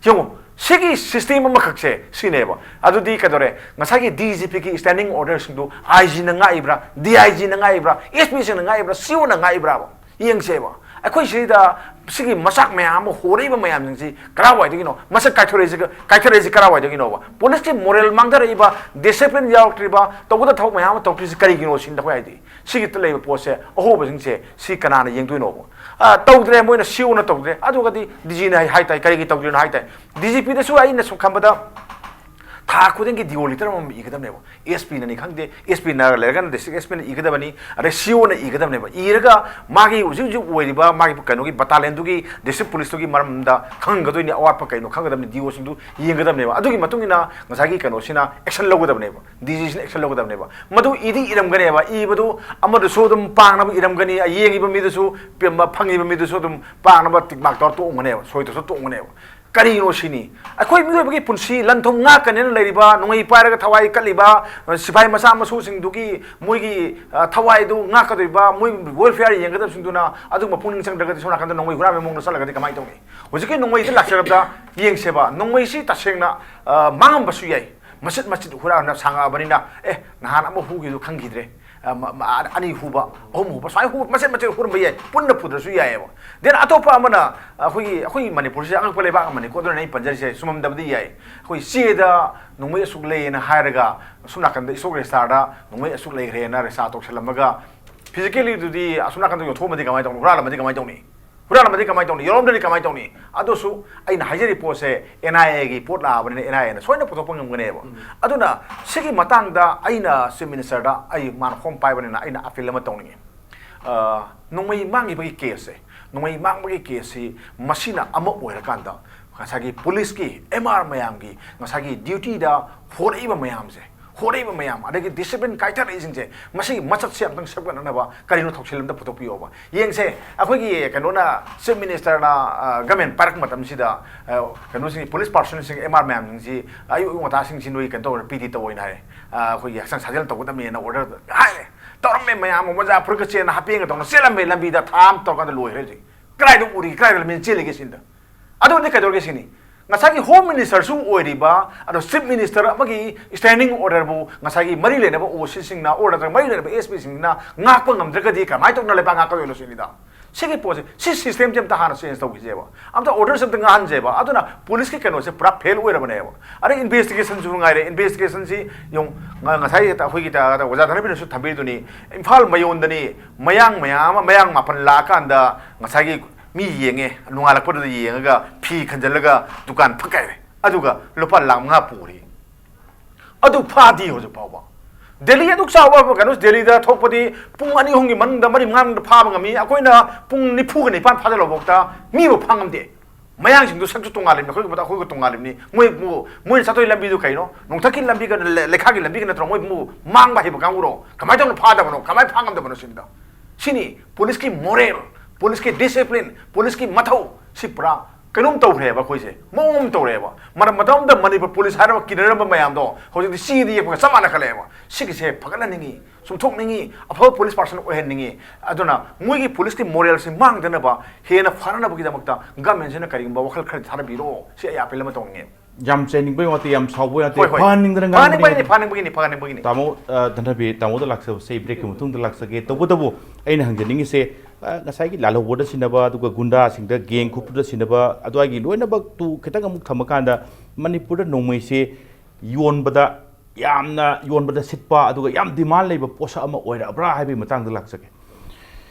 ꯌꯦꯡꯉꯣ, ꯁꯤꯒꯤ ꯁꯤꯁꯇꯦꯝ ꯑꯃꯈꯛꯁꯦ ꯁꯤꯅꯦꯕ꯫ ꯑꯗꯨꯗꯤ ꯀꯩꯗꯧꯔꯦ? ꯉꯁꯥꯏꯒꯤ ꯗꯤ ꯖꯤ ꯄꯤꯒꯤ ꯁ꯭ꯇꯦꯟꯗꯤꯡ ꯑꯣꯔꯗꯔꯁꯤꯡꯗꯨ ꯑꯥꯏ ꯖꯤꯅ ꯉꯥꯛꯏꯕ꯭ꯔꯥ, ꯗꯤ ꯑꯥꯏ ꯖꯤꯅ ꯉꯥꯛꯏꯕ꯭ꯔꯥ, ꯑꯦꯁ ꯄꯤꯁꯤꯡꯅ ꯉꯥꯛꯏꯕ꯭ꯔꯥ, ꯁꯤ ꯑꯣꯅ ꯉꯥꯛꯏꯕ꯭ꯔꯥꯕ? ꯌꯦꯡꯁꯦꯕ꯫ ꯑꯩꯈꯣꯏ ꯁꯤꯗ ꯁꯤꯒꯤ ꯃꯆꯥꯛ ꯃꯌꯥꯝ ꯑꯃ ꯍꯣꯔꯛꯏꯕ ꯃꯌꯥꯝꯁꯤꯡꯁꯤ ꯀꯔꯥꯏꯋꯥꯏꯗꯒꯤꯅꯣ? ꯃꯁꯛ ꯀꯥꯏꯊꯣꯔꯛꯏꯁꯤ, ꯀꯥꯏꯊꯔꯛꯏꯁꯤ ꯀꯔꯥꯏꯋꯥꯏꯗꯒꯤꯅꯣꯕ? ꯄꯨꯂꯤꯁꯀꯤ ꯃꯣꯔꯦꯜ ꯃꯥꯡꯊꯔꯛꯏꯕ, ꯗꯤꯁꯤꯄ꯭ꯂꯤꯟ ꯌꯥꯎꯔꯛꯇ꯭ꯔꯤꯕ, ꯇꯧꯒꯗꯕ ꯊꯕꯛ ꯃꯌꯥꯝ ꯑꯃ ꯇꯧꯔꯛꯇ꯭ꯔꯤꯁꯤ ꯀꯔꯤꯒꯤꯅꯣ ꯁꯤꯅꯤ ꯑꯩꯈꯣꯏ ꯍꯥꯏꯗꯤ꯫ ꯁꯤꯒꯤ ꯂꯩꯕ ꯄꯣꯠꯁꯦ, ꯑꯍꯣꯕꯁꯤꯡꯁꯦ ꯁꯤ ꯀꯅꯥꯅ ꯌꯦꯡꯗꯣꯏꯅꯣꯕ? ꯑ, ꯇꯧꯗ꯭ꯔꯦ, ꯃꯣꯏꯅ ꯁꯤ ꯑꯣꯅ ꯇꯧꯗ꯭ꯔꯦ꯫ ꯑꯗꯨꯒꯗꯤ ꯗꯤ ꯖꯤꯅ ꯍꯥꯏ, ꯍꯥꯏ ꯇꯥꯏ, ꯀꯔꯤꯒꯤ ꯇꯧꯗ꯭ꯔꯤꯅꯣ ꯍꯥꯏ ꯇꯥꯏ꯫ ꯗꯤ ꯖꯤ ꯄꯤꯗꯁꯨ ꯑꯩꯅ ꯁꯨꯝ ꯈꯟꯕꯗ ꯊꯥ ꯈꯨꯗꯤꯡꯒꯤ ꯗꯤ ꯑꯣ ꯂꯦꯇꯔ ꯑꯃꯃꯝ ꯏꯒꯗꯕꯅꯦꯕ꯫ ꯑꯦꯁ ꯄꯤꯅꯅꯤ ꯈꯪꯗꯦ, ꯑꯦꯁ ꯄꯤꯅ ꯂꯩꯔꯒꯅ ꯗꯤꯁꯇ꯭ꯔꯤꯛ ꯑꯦꯁ ꯄꯤꯅ ꯏꯒꯗꯕꯅꯤ, ꯑꯗꯩ ꯁꯤ ꯑꯣꯅ ꯏꯒꯗꯕꯅꯦꯕ꯫ ꯏꯔꯒ ꯃꯥꯒꯤ ꯍꯧꯖꯤꯛ ꯍꯧꯖꯤꯛ ꯑꯣꯏꯔꯤꯕ ꯃꯥꯒꯤ ꯀꯩꯅꯣꯒꯤ ꯕꯇꯥꯂꯤꯌꯟꯗꯨꯒꯤ, ꯗꯤꯁꯇ꯭ꯔꯤꯛ ꯄꯨꯂꯤꯁꯇꯨꯒꯤ ꯃꯔꯝꯗ ꯈꯪꯒꯗꯣꯏꯅꯤ, ꯑꯋꯥꯠꯄ ꯀꯩꯅꯣ ꯈꯪꯒꯗꯕꯅꯤ, ꯗꯤ ꯑꯣꯁꯤꯡꯗꯨ ꯌꯦꯡꯒꯗꯕꯅꯦꯕ꯫ ꯑꯗꯨꯒꯤ ꯃꯇꯨꯡ ꯏꯟꯅ ꯉꯁꯥꯏꯒꯤ ꯀꯩꯅꯣꯁꯤꯅ ꯑꯦꯛꯁꯟ ꯂꯧꯒꯗꯕꯅꯦꯕ, ꯗꯤ ꯖꯤꯁꯤꯅ ꯑꯦꯛꯁꯟ ꯂꯧꯒꯗꯕꯅꯦꯕ꯫ ꯃꯗꯨ ꯏꯗꯤ ꯏꯔꯝꯒꯅꯦꯕ, ꯏꯕꯗꯨ ꯑꯃꯗꯁꯨ ꯑꯗꯨꯝ ꯄꯥꯡꯅꯕ ꯏꯔꯝꯒꯅꯤ, ꯌꯦꯡꯉꯤꯕ ꯃꯤꯗꯨꯁꯨ, ꯄꯦꯝꯕ ꯐꯪꯉꯤꯕ ꯃꯤꯗꯨꯁꯨ ꯑꯗꯨꯝ ꯄꯥꯡꯅꯕ ꯇꯤꯛ ꯃꯥꯔꯛ ꯇꯧꯔ ꯇꯣꯛꯑꯝꯒꯅꯦꯕ, ꯁꯣꯏꯗꯁꯨ ꯇꯣꯛꯑꯝꯒꯅꯦꯕ꯫ ꯀꯔꯤꯅꯣ ꯁꯤꯅꯤ꯫ ꯑꯩꯈꯣꯏ ꯃꯤꯑꯣꯏꯕꯒꯤ ꯄꯨꯟꯁꯤ ꯂꯟ ꯊꯨꯝ ꯉꯥꯛꯀꯅꯦꯅ ꯂꯩꯔꯤꯕ, ꯅꯣꯡꯃꯩ ꯄꯥꯏꯔꯒ ꯊꯋꯥꯏ ꯀꯠꯂꯤꯕ, ꯑ, ꯁꯤꯐꯥꯏ ꯃꯆꯥ ꯃꯁꯨꯁꯤꯡꯗꯨꯒꯤ ꯃꯣꯏꯒꯤ, ꯑ, ꯊꯋꯥꯏꯗꯨ ꯉꯥꯛꯀꯗꯣꯏꯕ, ꯃꯣꯏ welfare ꯌꯦꯡꯒꯗꯕꯁꯤꯡꯗꯨꯅ ꯑꯗꯨꯒꯨꯝꯕ ꯄꯨꯛꯅꯤꯡ ꯆꯪꯗ꯭ꯔꯒꯗꯤ ꯁꯣꯝ ꯅꯥꯀꯟꯗ ꯅꯣꯡꯃꯩ ꯍꯨꯔꯥꯟꯕꯒꯤ ꯃꯑꯣꯡꯗ ꯆꯠꯂꯒꯗꯤ ꯀꯃꯥꯏꯅ ꯇꯧꯅꯤ? ꯍꯧꯖꯤꯛꯀꯤ ꯅꯣꯡꯃꯩꯗ ꯂꯥꯛꯆꯔꯕꯗ ꯌꯦꯡꯁꯦꯕ, ꯅꯣꯡꯃꯩꯁꯤ ꯇꯁꯦꯡꯅ, ꯑ, ꯃꯥꯡꯉꯝꯕꯁꯨ ꯌꯥꯏ, ꯃꯆꯤꯠ ꯃꯆꯤꯠ ꯍꯨꯔꯥꯟꯅ ꯁꯥꯡꯉꯛꯑꯕꯅꯤꯅ, ꯑꯦ, ꯅꯍꯥꯟ ꯑꯃ ꯍꯨꯈꯤꯕꯗꯨ ꯈꯪꯈꯤꯗ꯭ꯔꯦ, ꯑ, ꯃ-, ꯃ-, ꯑꯅꯤ ꯍꯨꯕ, ꯑꯍꯨꯝ ꯍꯨꯕ, ꯁꯨꯃꯥꯏꯅ ꯍꯨꯕ, ꯃꯆꯦꯠ ꯃꯆꯦꯠ ꯍꯨꯔꯝꯕ ꯌꯥꯏ, ꯄꯨꯟꯅ ꯄꯨꯗ꯭ꯔꯁꯨ ꯌꯥꯏꯑꯕ꯫ Then ꯑꯇꯣꯞꯄ ꯑꯃꯅ, ꯑꯩꯈꯣꯏꯒꯤ, ꯑꯩꯈꯣꯏ ꯃꯅꯤꯄꯨꯔꯁꯦ ꯑꯉꯛꯄ ꯂꯩꯕꯥꯛ ꯑꯃꯅꯤꯀꯣ, ꯑꯗꯨꯅ ꯑꯩ ꯄꯟꯖꯔꯤꯁꯦ ꯁꯨꯝꯃꯝꯗꯕꯗꯤ ꯌꯥꯏ꯫ ꯑꯩꯈꯣꯏ ꯆꯦꯗ ꯅꯣꯡꯃꯩ ꯑꯁꯨꯛ ꯂꯩꯌꯦꯅ ꯍꯥꯏꯔꯒ, ꯑꯁꯣꯝ ꯅꯥꯀꯟꯗ stock registerꯗ ꯅꯣꯡꯃꯩ ꯑꯁꯨꯛ ꯂꯩꯈ꯭ꯔꯦꯅ register ꯇꯧꯁꯜꯂꯝꯃꯒ, physicallyꯗꯨꯗꯤ ꯑꯁꯣꯝ ꯅꯥꯀꯟꯗ ꯌꯣꯟꯊꯣꯛꯑꯝꯃꯗꯤ ꯀꯃꯥꯏꯅ ꯇꯧꯅꯤ? ꯍꯨꯔꯥꯜꯂꯝꯃꯗꯤ ꯀꯃꯥꯏꯅ ꯇꯧꯅꯤ? ꯍꯨꯔꯥꯜꯂꯝꯃꯗꯤ ꯀꯃꯥꯏꯅ ꯇꯧꯅꯤ? ꯌꯧꯔꯝꯗ꯭ꯔꯗꯤ ꯀꯃꯥꯏꯅ ꯇꯧꯅꯤ? ꯑꯗꯨꯁꯨ ꯑꯩꯅ ꯍꯥꯏꯖꯔꯤ ꯄꯣꯠꯁꯦ NIAꯒꯤ ꯄꯣꯠ ꯂꯥꯛꯑꯕꯅꯤꯅ NIAꯅ ꯁꯣꯏꯅ ꯄꯨꯊꯣꯛꯄ ꯉꯝꯒꯅꯦꯕ꯫ ꯑꯗꯨꯅ ꯁꯤꯒꯤ ꯃꯇꯥꯡꯗ ꯑꯩꯅ Chief Ministerꯗ, ꯑꯩ ꯃꯥꯅ home ꯄꯥꯏꯕꯅꯤꯅ ꯑꯩꯅ appeal ꯑꯃ ꯇꯧꯅꯤꯡꯉꯤ꯫ ꯑ, ꯅꯣꯡꯃꯩ ꯃꯥꯡꯈꯤꯕꯒꯤ caseꯁꯦ, ꯅꯣꯡꯃꯩ ꯃꯥꯡꯕꯒꯤ caseꯁꯤ ꯃꯁꯤꯅ ꯑꯃ ꯑꯣꯏꯔꯀꯥꯟꯗ ꯉꯁꯥꯏꯒꯤ policeꯀꯤ, MR ꯃꯌꯥꯝꯒꯤ ꯉꯁꯥꯏꯒꯤ dutyꯗ ꯍꯣꯔꯛꯏꯕ ꯃꯌꯥꯝꯁꯦ, ꯍꯣꯔꯛꯏꯕ ꯃꯌꯥꯝ, ꯑꯗꯒꯤ discipline ꯀꯥꯏꯊꯔꯛꯏꯁꯤꯡꯁꯦ, ꯃꯁꯤꯒꯤ ꯃꯁꯛꯁꯦ ꯑꯝꯇꯪ ꯁꯦꯝꯒꯠꯅꯅꯕ ꯀꯔꯤꯅꯣ ꯊꯧꯁꯤꯜ ꯑꯝꯇ ꯄꯨꯊꯣꯛꯄꯤꯌꯣꯕ꯫ ꯌꯦꯡꯁꯦ, ꯑꯩꯈꯣꯏꯒꯤ ꯀꯩꯅꯣꯅ, Chief Ministerꯅ, ꯑ, government ꯄꯥꯏꯔꯛꯄ ꯃꯇꯝꯁꯤꯗ, ꯑ, ꯀꯩꯅꯣꯁꯤꯡ, police personꯁꯤꯡ, MR ꯃꯌꯥꯝꯁꯤꯡꯁꯤ, ꯑꯌꯨꯛ ꯑꯌꯨꯛ ꯉꯟꯇꯥꯁꯤꯡꯁꯤ ꯅꯣꯏ ꯀꯩꯅꯣ ꯇꯧꯔ ꯄꯤꯗꯤ ꯇꯧꯑꯣꯅ ꯍꯥꯏ꯫ ꯑ, ꯑꯩꯈꯣꯏꯒꯤ ꯍꯛꯆꯥꯡ ꯁꯥꯖꯦꯜ ꯇꯧꯒꯗꯕꯅꯦꯅ order ꯍꯥꯏꯔꯦ꯫ ꯇꯧꯔꯝꯃꯦ ꯃꯌꯥꯝ ꯑꯃ, ꯃꯣꯖꯥ ꯐꯨꯔꯤꯠꯀ ꯆꯦꯟꯅ ꯍꯥꯞꯄꯦꯟꯒ ꯇꯧꯅ ꯆꯦꯜꯂꯝꯃꯦ ꯂꯝꯕꯤꯗ, ꯊꯥ ꯑꯃ ꯇꯧꯔꯀꯥꯟꯗ ꯂꯣꯏꯈ꯭ꯔꯦ ꯍꯧꯖꯤꯛ꯫ ꯀꯗꯥꯏꯗ ꯎꯔꯤ, ꯀꯗꯥꯏꯗ ꯂꯝꯖꯦꯟ ꯆꯦꯜꯂꯤꯒꯦ ꯁꯤꯅꯤꯗ꯫ ꯑꯗꯨꯗꯤ ꯀꯩꯗꯧꯔꯒꯦ ꯁꯤꯅꯤ? ꯉꯁꯥꯏꯒꯤ Home Ministerꯁꯨ ꯑꯣꯏꯔꯤꯕ, ꯑꯗꯣ Chief Minister ꯑꯃꯒꯤ standing orderꯕꯨ ꯉꯁꯥꯏꯒꯤ ꯃꯔꯤ ꯂꯩꯅꯕ OCꯁꯤꯡꯅ, or ꯅꯠꯇ꯭ꯔꯒ ꯃꯔꯤ ꯂꯩꯅꯕ SPꯁꯤꯡꯅ ꯉꯥꯛꯄ ꯉꯝꯗ꯭ꯔꯒꯗꯤ ꯀꯃꯥꯏꯅ ꯇꯧꯗꯅ ꯂꯩꯕꯥꯛ ꯉꯥꯛꯀꯗꯣꯏꯅꯣ ꯁꯤꯅꯤꯗ꯫ ꯁꯤꯒꯤ ꯄꯣꯠꯁꯦ, ꯁꯤ systemꯁꯦ ꯑꯝꯇ ꯍꯥꯟꯅ change ꯇꯧꯈꯤꯁꯦꯕ, ꯑꯝꯇ orderꯁꯦ ꯑꯝꯇ ꯉꯥꯡꯍꯟꯁꯦꯕ꯫ ꯑꯗꯨꯅ policeꯀꯤ ꯀꯩꯅꯣꯁꯦ ꯄꯨꯔꯥ fail ꯑꯣꯏꯔꯕꯅꯦꯕ꯫ ꯑꯗꯩ investigationꯁꯨ ꯉꯥꯏꯔꯦ, investigationꯁꯤ ꯌꯦꯡꯉꯨ, ꯉ-, ꯉꯁꯥꯏ ꯑꯩꯈꯣꯏꯒꯤ ꯇ-, ꯑꯣꯖꯥ ꯙꯅꯕꯤꯔꯅꯁꯨ ꯊꯝꯕꯤꯗꯨꯅꯤ, ꯏꯝꯐꯥꯜ ꯃꯌꯣꯟꯗꯅꯤ ꯃꯌꯥꯡ ꯃꯌꯥꯝ ꯑꯃ, ꯃꯌꯥꯡ ꯃꯥꯄꯟ ꯂꯥꯛꯑꯀꯥꯟꯗ ꯉꯁꯥꯏꯒꯤ ꯃꯤ ꯌꯦꯡꯉꯦ, ꯅꯣꯡꯉꯥꯜꯂꯛꯄꯗꯨꯗ ꯌꯦꯡꯉꯒ ꯐꯤ ꯈꯟꯖꯜꯂꯒ ꯗꯨꯀꯥꯟ ꯐꯛ ꯀꯥꯏꯔꯦ, ꯑꯗꯨꯒ ꯂꯨꯄꯥ ꯂꯥꯈ ꯃꯉꯥ ꯄꯨꯔꯤ꯫ ꯑꯗꯨ ꯐꯥꯗꯦ ꯍꯧꯖꯤꯛ ꯐꯥꯎꯕ꯫ ꯗꯦꯜꯂꯤ ꯑꯗꯨꯛ ꯆꯥꯎꯕ ꯀꯩꯅꯣ, ꯗꯦꯜꯂꯤꯗ ꯊꯣꯛꯄꯗꯤ ꯄꯨꯡ ꯑꯅꯤ ꯑꯍꯨꯝꯒꯤ ꯃꯅꯨꯡꯗ, ꯃꯔꯤ ꯃꯉꯥ ꯃꯅꯨꯡꯗ ꯐꯥꯕ ꯉꯝꯃꯤ꯫ ꯑꯩꯈꯣꯏꯅ ꯄꯨꯡ ꯅꯤꯐꯨꯒ ꯅꯤꯄꯥꯟ ꯐꯥꯖꯤꯜꯂꯐꯥꯎꯗ ꯃꯤꯕꯨ ꯐꯥ ꯉꯝꯗꯦ꯫ ꯃꯌꯥꯡꯁꯤꯡꯗꯨ ꯁꯛꯁꯨ ꯇꯣꯉꯥꯜꯂꯤꯕꯅꯤ, ꯑꯩꯈꯣꯏꯒ, ꯑꯩꯈꯣꯏꯒ ꯇꯣꯉꯥꯜꯂꯤꯕꯅꯤ꯫ ꯃꯣꯏ, ꯃꯣꯏ, ꯃꯣꯏꯅ ꯆꯠꯇꯣꯏ ꯂꯝꯕꯤꯗꯨ ꯀꯩꯅꯣ? ꯅꯣꯡꯊꯛꯀꯤ ꯂꯝꯕꯤꯒ ꯂꯩ-, ꯂꯩꯈꯥꯒꯤ ꯂꯝꯕꯤꯒ ꯅꯠꯇ꯭ꯔꯣ? ꯃꯣꯏ ꯃꯨ-, ꯃꯥꯡꯕ ꯍꯩꯕ ꯀꯥꯡꯕꯨꯔꯣ? ꯀꯃꯥꯏꯅ ꯇꯧꯅ ꯐꯥꯗꯕꯅꯣ? ꯀꯃꯥꯏꯅ ꯐꯥ ꯉꯝꯗꯕꯅꯣ ꯁꯤꯅꯤꯗ꯫ ꯁꯤꯅꯤ policeꯀꯤ moral, policeꯀꯤ discipline, policeꯀꯤ ꯃꯊꯧ꯫ ꯁꯤ ꯄꯨꯔꯥ ꯀꯩꯅꯣꯝ ꯇꯧꯈ꯭ꯔꯦꯕ ꯑꯩꯈꯣꯏꯁꯦ, ꯃꯑꯣꯡ ꯑꯃ ꯇꯧꯔꯦꯕ꯫ ꯃꯔꯝ ꯃꯇꯝ ꯑꯃꯗ ꯃꯅꯤꯄꯨꯔ ꯄꯨꯂꯤꯁ ꯍꯥꯏꯔꯒ ꯀꯤꯅꯔꯝꯕ ꯃꯌꯥꯝꯗꯣ ꯍꯧꯖꯤꯛꯇꯤ ꯁꯤꯗ ꯌꯦꯛꯄꯒ ꯆꯞ ꯃꯥꯟꯅꯈꯠꯂꯛꯑꯦꯕ꯫ ꯁꯤꯒꯤꯁꯦ ꯐꯒꯠꯍꯟꯅꯤꯡꯉꯤ, ꯆꯨꯝꯊꯣꯛꯅꯤꯡꯉꯤ, ꯑꯐꯕ ꯄꯨꯂꯤꯁ ꯄꯥꯔꯁꯟ ꯑꯣꯏꯍꯟꯅꯤꯡꯉꯤ꯫ ꯑꯗꯨꯅ ꯃꯣꯏꯒꯤ ꯄꯨꯂꯤꯁꯀꯤ ꯃꯣꯔꯦꯜꯁꯤ ꯃꯥꯡꯗꯅꯕ, ꯍꯦꯟꯅ ꯐꯅꯅꯕꯒꯤꯗꯃꯛꯇ ꯒꯃꯦꯟꯁꯤꯅ ꯀꯔꯤꯒꯨꯝꯕ ꯋꯥꯈꯜ ꯈꯔ ꯊꯥꯗꯕꯤꯔꯛꯑꯣ, ꯁꯤ ꯑꯩ ꯑꯄꯤꯜ ꯑꯃ ꯇꯧꯅꯤꯡꯉꯦ꯫ ꯌꯥꯝ ꯆꯩꯅꯤꯡꯕꯩ ꯋꯥꯇꯤ, ꯌꯥꯝ ꯁꯥꯎꯕꯩ ꯋꯥꯇꯤ, ꯍꯣꯏ, ꯍꯣꯏ꯫ ꯐꯍꯟꯅꯤꯡꯗꯅ ꯐꯍꯟꯅꯤꯡꯕꯒꯤꯅꯤ, ꯉꯥꯡꯕꯅꯤ꯫ ꯐꯍꯟꯅꯤꯡꯕꯒꯤꯅꯤ, ꯐꯍꯟꯅꯤꯡꯕꯒꯤꯅꯤ꯫ ꯇꯥꯃꯣ, ꯑ, ꯙꯅꯕꯤꯔ, ꯇꯥꯃꯣꯗ ꯂꯥꯛꯆꯕꯁꯦ ꯑꯩ ꯕ꯭ꯔꯦꯛꯀꯤ ꯃꯇꯨꯡꯗ ꯂꯥꯛꯆꯒꯦ꯫ ꯇꯧꯕꯇꯕꯨ ꯑꯩꯅ ꯍꯪꯖꯅꯤꯡꯉꯤꯁꯦ, ꯑ, ꯉꯁꯥꯏꯒꯤ ꯂꯥꯜꯍꯧꯕꯗ ꯁꯤꯟꯅꯕ, ꯑꯗꯨꯒ ꯒꯨꯟꯗꯥꯁꯤꯡꯗ, ꯒꯦꯡ ꯈꯨꯠꯄꯨꯗ ꯁꯤꯟꯅꯕ, ꯑꯗꯨꯋꯥꯏꯒꯤ ꯂꯣꯏꯅꯃꯛꯇꯨ ꯈꯤꯇꯪ ꯑꯃꯨꯛ ꯊꯝꯃꯀꯥꯟꯗ, ꯃꯅꯤꯄꯨꯔꯗ ꯅꯣꯡꯃꯩꯁꯦ ꯌꯣꯟꯕꯗ, ꯌꯥꯝꯅ ꯌꯣꯟꯕꯗ ꯁꯤꯠꯄ, ꯑꯗꯨꯒ ꯌꯥꯝ ꯗꯤꯃꯥꯟ ꯂꯩꯕ ꯄꯣꯠꯁꯛ ꯑꯃ ꯑꯣꯏꯔꯛꯑꯕ꯭ꯔꯥ ꯍꯥꯏꯕꯒꯤ ꯃꯇꯥꯡꯗ ꯂꯥꯛꯆꯒꯦ꯫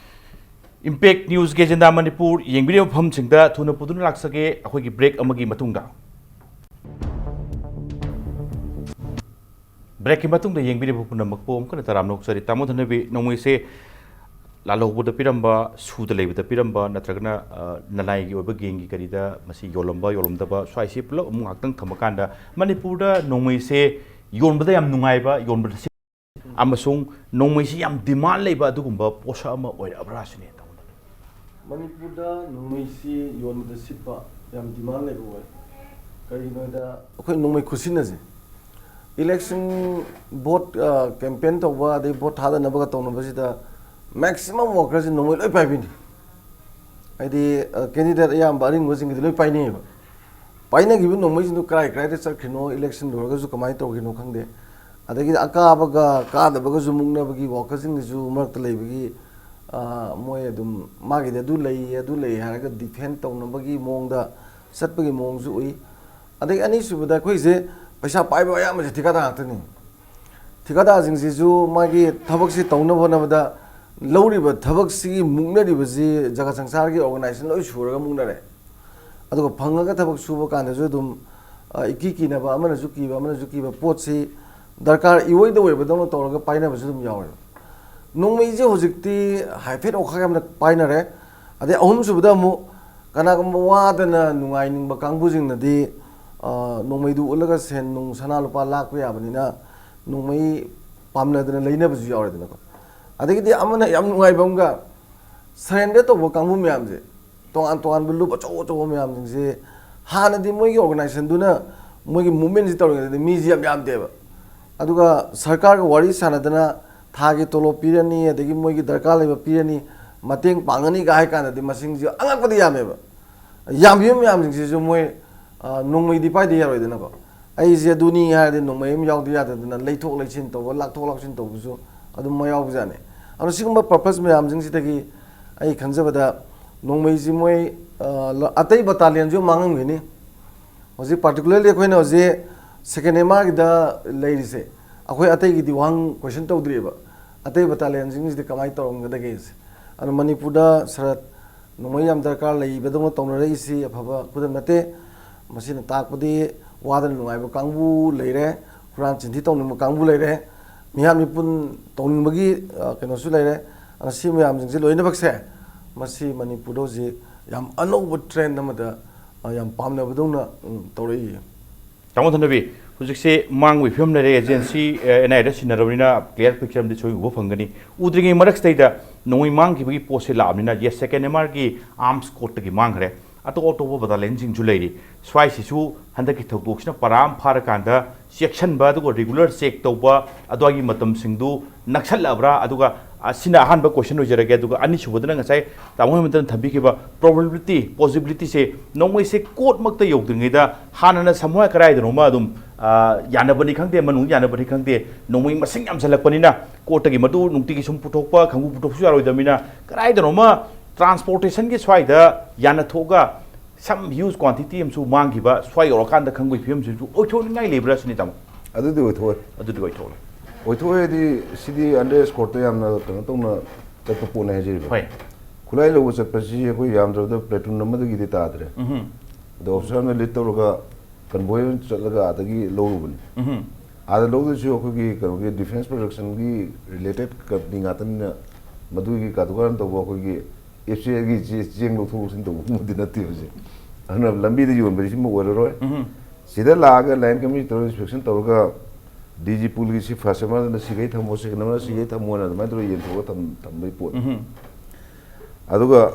ꯏꯝꯄꯦꯛ ꯅ꯭ꯌꯨꯁꯀꯤ ꯑꯦꯖꯦꯟꯗꯥ ꯃꯅꯤꯄꯨꯔ ꯌꯦꯡꯕꯤꯔꯤꯕ ꯃꯐꯝꯁꯤꯡꯗ ꯊꯨꯅ ꯄꯨꯗꯨꯅ ꯂꯥꯛꯆꯒꯦ, ꯑꯩꯈꯣꯏꯒꯤ ꯕ꯭ꯔꯦꯛ ꯑꯃꯒꯤ ꯃꯇꯨꯡꯗ꯫ ꯕ꯭ꯔꯦꯛꯀꯤ ꯃꯇꯨꯡꯗ ꯌꯦꯡꯕꯤꯔꯤꯕ ꯄꯨꯝꯅꯃꯛꯄꯨ ꯑꯃꯨꯛꯀ ꯍꯟꯅ ꯇꯔꯥꯝꯅ ꯑꯣꯛꯆꯔꯤ꯫ ꯇꯥꯃꯣ ꯙꯅꯕꯤ, ꯅꯣꯡꯃꯩꯁꯦ ꯂꯥꯜꯍꯧꯕꯗ ꯄꯤꯔꯝꯕ, ꯁꯨꯗ ꯂꯩꯕꯗ ꯄꯤꯔꯝꯕ, ꯅꯠꯇ꯭ꯔꯒꯅ, ꯑ, ꯅꯂꯥꯏꯒꯤ ꯑꯣꯏꯕ ꯒꯦꯡꯒꯤ ꯀꯔꯤꯗ ꯃꯁꯤ ꯌꯣꯜꯂꯝꯕ, ꯌꯣꯜꯂꯝꯗꯕ, ꯁ꯭ꯋꯥꯏꯁꯤ ꯄꯨꯂꯞ ꯑꯃꯨꯛ ꯉꯥꯛꯇꯪ ꯊꯝꯃꯀꯥꯟꯗ, ꯃꯅꯤꯄꯨꯔꯗ ꯅꯣꯡꯃꯩꯁꯦ ꯌꯣꯟꯕꯗ ꯌꯥꯝ ꯅꯨꯡꯉꯥꯏꯕ, ꯌꯣꯟꯕꯗ ꯁꯤ-, ꯑꯃꯁꯨꯡ ꯅꯣꯡꯃꯩꯁꯤ ꯌꯥꯝ ꯗꯤꯃꯥꯟ ꯂꯩꯕ ꯑꯗꯨꯒꯨꯝꯕ ꯄꯣꯠꯁꯛ ꯑꯃ ꯑꯣꯏꯔꯛꯑꯕ꯭ꯔꯥ ꯁꯤꯅꯤ, ꯇꯥꯃꯣ꯫ ꯃꯅꯤꯄꯨꯔꯗ ꯅꯣꯡꯃꯩꯁꯤ ꯌꯣꯟꯕꯗ ꯁꯤꯠꯄ ꯌꯥꯝ ꯗꯤꯃꯥꯟ ꯂꯩꯕ ꯑꯣꯏ꯫ ꯀꯔꯤꯒꯤꯅꯣ ꯍꯥꯏꯗ, ꯑꯩꯈꯣꯏ ꯅꯣꯡꯃꯩ ꯈꯨꯠꯁꯤꯟꯅꯁꯦ, ꯏꯂꯦꯛꯁꯟ, ꯚꯣꯠ, ꯑ, ꯀꯦꯝꯄꯦꯟ ꯇꯧꯕ, ꯑꯗꯩ ꯚꯣꯠ ꯊꯥꯗꯅꯕꯒ ꯇꯧꯅꯕꯁꯤꯗ, ꯃꯦꯛꯁꯤꯃꯝ ꯋꯥꯔꯀꯔꯁꯤ ꯅꯣꯡꯃꯩ ꯂꯣꯏ ꯄꯥꯏꯕꯤꯅꯤ꯫ ꯍꯥꯏꯗꯤ, ꯑ, ꯀꯦꯟꯗꯤꯗꯦꯠ ꯑꯌꯥꯝꯕ ꯑꯔꯤꯡꯕꯁꯤꯡꯒꯤꯗꯤ ꯂꯣꯏ ꯄꯥꯏꯅꯩꯌꯦꯕ꯫ ꯄꯥꯏꯅꯈꯤꯕ ꯅꯣꯡꯃꯩꯁꯤꯡꯗꯨ ꯀꯔꯥꯏ ꯀꯔꯥꯏꯗ ꯆꯠꯈ꯭ꯔꯤꯅꯣ, ꯏꯂꯦꯛꯁꯟ ꯂꯣꯏꯔꯒꯁꯨ ꯀꯃꯥꯏꯅ ꯇꯧꯈꯤꯅꯣ ꯈꯪꯗꯦ꯫ ꯑꯗꯒꯤꯗꯤ ꯑꯀꯥꯕꯒ ꯀꯥꯗꯕꯒꯁꯨ ꯃꯨꯛꯅꯕꯒꯤ ꯋꯥꯔꯀꯔꯁꯤꯡꯒꯤꯁꯨ ꯃꯔꯛꯇ ꯂꯩꯕꯒꯤ, ꯑ, ꯃꯣꯏ ꯑꯗꯨꯝ ꯃꯥꯒꯤꯗꯤ ꯑꯗꯨ ꯂꯩꯌꯦ, ꯑꯗꯨ ꯂꯩꯌꯦ ꯍꯥꯏꯔꯒ ꯗꯤꯐꯦꯟ ꯇꯧꯅꯕꯒꯤ ꯃꯑꯣꯡꯗ ꯆꯠꯄꯒꯤ ꯃꯑꯣꯡꯁꯨ ꯎꯏ꯫ ꯑꯗꯒꯤ ꯑꯅꯤꯁꯨꯕꯗ ꯑꯩꯈꯣꯏꯁꯦ ꯄꯩꯁꯥ ꯄꯥꯏꯕ ꯑꯌꯥꯝꯕꯁꯦ ꯊꯤꯀꯥꯗꯥꯔ ꯉꯥꯛꯇꯅꯤ꯫ ꯊꯤꯀꯥꯗꯥꯔꯁꯤꯡꯁꯤꯁꯨ ꯃꯥꯒꯤ ꯊꯕꯛꯁꯤ ꯇꯧꯅꯕ ꯍꯣꯠꯅꯕꯗ ꯂꯧꯔꯤꯕ ꯊꯕꯛꯁꯤꯒꯤ ꯃꯨꯛꯅꯔꯤꯕꯁꯤ ꯖꯒꯠ ꯁꯪꯁꯥꯔꯒꯤ ꯑꯣꯔꯒꯅꯥꯏꯖꯦꯁꯟ ꯂꯣꯏ ꯁꯨꯔꯒ ꯃꯨꯛꯅꯔꯦ꯫ ꯑꯗꯨꯒ ꯐꯪꯉꯒ ꯊꯕꯛ ꯁꯨꯕ ꯀꯥꯟꯗꯁꯨ ꯑꯗꯨꯝ, ꯑ, ꯏꯀꯤ ꯀꯤꯅꯕ, ꯑꯃꯅꯁꯨ ꯀꯤꯕ, ꯑꯃꯅꯁꯨ ꯀꯤꯕ ꯄꯣꯠꯁꯤ ꯗꯔꯀꯥꯔ ꯏꯑꯣꯏꯗ ꯑꯣꯏꯕꯗꯧꯅ ꯇꯧꯔꯒ ꯄꯥꯏꯅꯕꯁꯨ ꯑꯗꯨꯝ ꯌꯥꯎꯋꯦꯕ꯫ ꯅꯣꯡꯃꯩꯁꯦ ꯍꯧꯖꯤꯛꯇꯤ ꯍꯥꯏꯐꯦꯠ ꯋꯥꯈꯜ ꯌꯥꯝꯅ ꯄꯥꯏꯅꯔꯦ꯫ ꯑꯗꯩ ꯑꯍꯨꯝꯁꯨꯕꯗ ꯑꯃꯨꯛ ꯀꯅꯥꯒꯨꯝꯕ ꯋꯥꯗꯅ ꯅꯨꯡꯉꯥꯏꯅꯤꯡꯕ ꯀꯥꯡꯕꯨꯁꯤꯡꯅꯗꯤ, ꯑ, ꯅꯣꯡꯃꯩꯗꯨ ꯎꯠꯂꯒ ꯁꯦꯟ ꯅꯨꯡ ꯁꯅꯥ ꯂꯨꯄꯥ ꯂꯥꯛꯄ ꯌꯥꯕꯅꯤꯅ ꯅꯣꯡꯃꯩ ꯄꯥꯝꯅꯗꯅ ꯂꯩꯅꯕꯁꯨ ꯌꯥꯎꯔꯦꯗꯅꯀꯣ꯫ ꯑꯗꯒꯤꯗꯤ ꯑꯃꯅ ꯌꯥꯝ ꯅꯨꯡꯉꯥꯏꯕ ꯑꯃꯒ, ꯁꯔꯦꯟꯗꯔ ꯇꯧꯕ ꯀꯥꯡꯕꯨ ꯃꯌꯥꯝꯁꯦ, ꯇꯣꯉꯥꯟ ꯇꯣꯉꯥꯟꯕ ꯂꯨꯞ ꯑꯆꯧ ꯑꯆꯧꯕ ꯃꯌꯥꯝꯁꯤꯡꯁꯦ ꯍꯥꯟꯅꯗꯤ ꯃꯣꯏꯒꯤ organization ꯗꯨꯅ ꯃꯣꯏꯒꯤ movement ꯁꯤ ꯇꯧꯔꯤꯉꯩꯗꯗꯤ ꯃꯤꯁꯤ ꯌꯥꯝ ꯌꯥꯝꯗꯦꯕ꯫ ꯑꯗꯨꯒ ꯁꯔꯀꯥꯔꯒ ꯋꯥꯔꯤ ꯁꯥꯟꯅꯗꯅ ꯊꯥꯒꯤ ꯇꯣꯂꯣꯞ ꯄꯤꯔꯅꯤ, ꯑꯗꯒꯤ ꯃꯣꯏꯒꯤ ꯗꯔꯀꯥꯔ ꯂꯩꯕ ꯄꯤꯔꯅꯤ, ꯃꯇꯦꯡ ꯄꯥꯡꯒꯅꯤꯒ ꯍꯥꯏ ꯀꯥꯟꯗꯗꯤ ꯃꯁꯤꯡꯁꯤ ꯑꯉꯛꯄꯗ ꯌꯥꯝꯃꯦꯕ꯫ ꯌꯥꯝꯃꯤꯕ ꯃꯌꯥꯝꯁꯤꯡꯁꯤꯁꯨ ꯃꯣꯏ, ꯑ, ꯅꯣꯡꯃꯩꯗꯤ ꯄꯥꯏꯗ ꯌꯥꯔꯣꯏꯗꯅꯀꯣ꯫ ꯑꯩꯁꯦ ꯑꯗꯨꯅꯤ ꯍꯥꯏꯔꯗꯤ ꯅꯣꯡꯃꯩ ꯑꯃ ꯌꯥꯎꯗ ꯌꯥꯗꯗꯅ ꯂꯩꯊꯣꯛ ꯂꯩꯁꯤꯟ ꯇꯧꯕ, ꯂꯥꯛꯊꯣꯛ ꯂꯥꯛꯁꯤꯟ ꯇꯧꯕꯁꯨ ꯑꯗꯨꯝ ꯃꯌꯥꯎꯕꯖꯥꯠꯅꯤ꯫ ꯑꯗꯣ ꯁꯤꯒꯨꯝꯕ purpose ꯃꯌꯥꯝꯁꯤꯡꯁꯤꯗꯒꯤ ꯑꯩ ꯈꯟꯖꯕꯗ ꯅꯣꯡꯃꯩꯁꯤ ꯃꯣꯏ, ꯑ, ꯂ-, ꯑꯇꯩ battalion ꯁꯨ ꯃꯥꯡꯉꯝꯒꯅꯤ꯫ ꯍꯧꯖꯤꯛ particularly ꯑꯩꯈꯣꯏꯅ ꯍꯧꯖꯤꯛ second M R ꯒꯤꯗ ꯂꯩꯔꯤꯁꯦ, ꯑꯩꯈꯣꯏ ꯑꯇꯩꯒꯤꯗꯤ ꯋꯥꯍꯪ question ꯇꯧꯗ꯭ꯔꯤꯑꯕ꯫ ꯑꯇꯩ battalion ꯁꯤꯡꯁꯤꯗꯤ ꯀꯃꯥꯏꯅ ꯇꯧꯔꯝꯒꯗꯒꯦꯁꯦ꯫ ꯑꯗꯣ ꯃꯅꯤꯄꯨꯔꯗ ꯁꯔꯠ ꯅꯣꯡꯃꯩ ꯌꯥꯝ ꯗꯔꯀꯥꯔ ꯂꯩꯕꯗꯧꯅ ꯇꯧꯅꯔꯛꯏꯁꯤ ꯑꯐꯕ ꯈꯨꯗꯝ ꯅꯠꯇꯦ꯫ ꯃꯁꯤꯅ ꯇꯥꯛꯄꯗꯤ ꯋꯥꯗꯅ ꯅꯨꯡꯉꯥꯏꯕ ꯀꯥꯡꯕꯨ ꯂꯩꯔꯦ, ꯍꯨꯔꯥꯟ ꯆꯤꯟꯊꯤ ꯇꯧꯅꯤꯡꯕ ꯀꯥꯡꯕꯨ ꯂꯩꯔꯦ, ꯃꯤꯍꯥꯠ ꯃꯤꯄꯨꯟ ꯇꯧꯅꯤꯡꯕꯒꯤ, ꯑ, ꯀꯩꯅꯣꯁꯨ ꯂꯩꯔꯦ꯫ ꯑꯗꯣ ꯁꯤ ꯃꯌꯥꯝꯁꯤꯡꯁꯦ ꯂꯣꯏꯅꯃꯛꯁꯦ ꯃꯁꯤ ꯃꯅꯤꯄꯨꯔꯗ ꯍꯧꯖꯤꯛ ꯌꯥꯝ ꯑꯅꯧꯕ trend ꯑꯃꯗ, ꯑ, ꯌꯥꯝ ꯄꯥꯝꯅꯕꯗꯧꯅ, ꯎꯝ, ꯇꯧꯔꯛꯏ꯫ ꯇꯥꯃꯣ ꯊꯟꯗꯕꯤ, ꯍꯧꯖꯤꯛꯁꯦ ꯃꯥꯡꯕꯒꯤ ꯐꯤꯕꯝ ꯂꯩꯔꯦ, agency, ꯑ, N I A the ꯁꯤꯟꯅꯔꯕꯅꯤꯅ clear picture ꯑꯃꯗꯤ ꯁꯣꯏ ꯎꯕ ꯐꯪꯒꯅꯤ꯫ ꯎꯗ꯭ꯔꯤꯉꯩ ꯃꯔꯛꯁꯤꯗꯩꯗ ꯅꯣꯡꯃꯩ ꯃꯥꯡꯈꯤꯕꯒꯤ ꯄꯣꯠꯁꯦ ꯂꯥꯛꯑꯕꯅꯤꯅ, yes, second M R ꯒꯤ arms court ꯇꯒꯤ ꯃꯥꯡꯈ꯭ꯔꯦ, ꯑꯇꯣꯞ ꯑꯇꯣꯞꯄ battalion ꯁꯤꯡꯁꯨ ꯂꯩꯔꯤ꯫ ꯁ꯭ꯋꯥꯏꯁꯤꯁꯨ ꯍꯟꯗꯛꯀꯤ ꯊꯧꯗꯣꯛꯁꯤꯅ ꯄꯔꯥ ꯑꯃ ꯐꯥꯔꯀꯥꯟꯗ ꯆꯦꯛꯁꯤꯟꯕ, ꯑꯗꯨꯒ regular check ꯇꯧꯕ, ꯑꯗꯨꯋꯥꯏꯒꯤ ꯃꯇꯝꯁꯤꯡꯗꯨ ꯅꯛꯁꯜꯂꯛꯑꯕ꯭ꯔꯥ? ꯑꯗꯨꯒ, ꯑ, ꯁꯤꯅ ꯑꯍꯥꯟꯕ question ꯑꯣꯏꯖꯔꯒꯦ꯫ ꯑꯗꯨꯒ ꯑꯅꯤꯁꯨꯕꯗꯅ ꯉꯁꯥꯏ ꯇꯥꯃꯣ ꯍꯦꯃꯟꯇꯅ ꯊꯝꯕꯤꯈꯤꯕ probability, possibility ꯁꯦ, ꯅꯣꯡꯃꯩꯁꯦ court ꯃꯛꯇ ꯌꯧꯗ꯭ꯔꯤꯉꯩꯗ ꯍꯥꯟꯅꯅ ꯁꯃꯨꯔꯥꯏ ꯀꯔꯥꯏꯗꯅꯣꯃ ꯑꯗꯨꯝ, ꯑ, ꯌꯥꯅꯕꯅꯤ ꯈꯪꯗꯦ, ꯃꯅꯨꯡꯗ ꯌꯥꯅꯕꯅꯤ ꯈꯪꯗꯦ, ꯅꯣꯡꯃꯩ ꯃꯁꯤꯡ ꯌꯥꯝꯁꯜꯂꯛꯄꯅꯤꯅ court ꯇꯒꯤ ꯃꯗꯨ ꯅꯨꯡꯇꯤꯒꯤ ꯁꯨꯝ ꯄꯨꯊꯣꯛꯄ, ꯈꯪꯄꯨ ꯄꯨꯊꯣꯛꯄꯁꯨ ꯌꯥꯔꯣꯏꯗꯕꯅꯤꯅ, ꯀꯗꯥꯏꯗꯅꯣꯃ transportation ꯒꯤ ꯁ꯭ꯋꯥꯏꯗ ꯌꯥꯅꯊꯣꯛꯑꯒ some huge quantity ꯑꯃꯁꯨ ꯃꯥꯡꯈꯤꯕ, ꯁ꯭ꯋꯥꯏ ꯌꯧꯔꯀꯥꯟꯗ ꯈꯪꯕꯒꯤ ꯐꯤꯕꯝꯁꯤꯁꯨ ꯑꯣꯏꯊꯣꯛꯅꯤꯡꯉꯥꯏ ꯂꯩꯕ꯭ꯔꯥ ꯁꯤꯅꯤ, ꯇꯥꯃꯣ? ꯑꯗꯨꯗꯤ ꯑꯣꯏꯊꯣꯛꯑꯣꯏ꯫ ꯑꯗꯨꯗꯤ ꯑꯣꯏꯊꯣꯛꯑꯣꯏ꯫ ꯑꯣꯏꯊꯣꯛꯑꯣꯏ ꯍꯥꯏꯗꯤ, ꯁꯤꯗꯤ under escort ꯇ ꯌꯥꯝꯅ ꯀꯩꯅꯣ ꯇꯧꯅ ꯆꯠꯄ ꯄꯣꯠꯅꯦ ꯍꯥꯏꯖꯔꯤꯕ꯫ ꯍꯣꯏ꯫ ꯈꯨꯠꯂꯥꯏ ꯂꯧꯕ ꯆꯠꯄꯁꯤ ꯑꯩꯈꯣꯏ ꯌꯥꯝꯗ꯭ꯔꯕꯗ platoon ꯑꯃꯗꯒꯤꯗꯤ ꯇꯥꯗ꯭ꯔꯦ꯫ ꯎꯝꯍꯨꯝ꯫ ꯑꯗꯣ officer ꯑꯃꯅ lead ꯇꯧꯔꯒ convoy ꯑꯣꯏꯅ ꯆꯠꯂꯒ ꯑꯥꯗꯒꯤ ꯂꯧꯔꯨꯕꯅꯤ꯫ ꯎꯝꯍꯨꯝ꯫ ꯑꯥꯗ ꯂꯧꯗꯣꯏꯁꯤ ꯑꯩꯈꯣꯏꯒꯤ ꯀꯩꯅꯣꯒꯤ defence production ꯒꯤ related company ꯉꯥꯛꯇꯅꯤꯅ, ꯃꯗꯨꯒꯤ ꯀꯥꯗꯨꯀꯥꯔꯟ ꯇꯧꯕ ꯑꯩꯈꯣꯏꯒꯤ F C I ꯒꯤ ꯆꯦ-, ꯆꯦꯡ ꯂꯧꯊꯣꯛ ꯂꯧꯁꯤꯟ ꯇꯧꯕꯒꯨꯝꯕꯗꯤ ꯅꯠꯇꯦꯕ ꯁꯦ꯫ ꯑꯗꯨꯅ ꯂꯝꯕꯤꯗ ꯌꯣꯟꯕꯁꯤꯃ ꯑꯣꯏꯔꯔꯣꯏ꯫ ꯎꯝꯍꯨꯝ꯫ ꯁꯤꯗ ꯂꯥꯛꯑꯒ line committee ꯇꯧꯔꯒ inspection ꯇꯧꯔꯒ D G pool ꯒꯤ ꯁꯤ first ꯑꯃꯗꯅ ꯁꯤꯈꯩ ꯊꯝꯃꯣ, second ꯑꯃꯅ ꯁꯤꯈꯩ ꯊꯝꯃꯣꯅ ꯑꯗꯨꯃꯥꯏꯅ ꯇꯧꯔꯒ ꯌꯦꯟꯊꯣꯛꯑꯒ ꯊꯝ-, ꯊꯝꯕꯒꯤ ꯄꯣꯠꯅꯤ꯫ ꯎꯝꯍꯨꯝ꯫ ꯑꯗꯨꯒ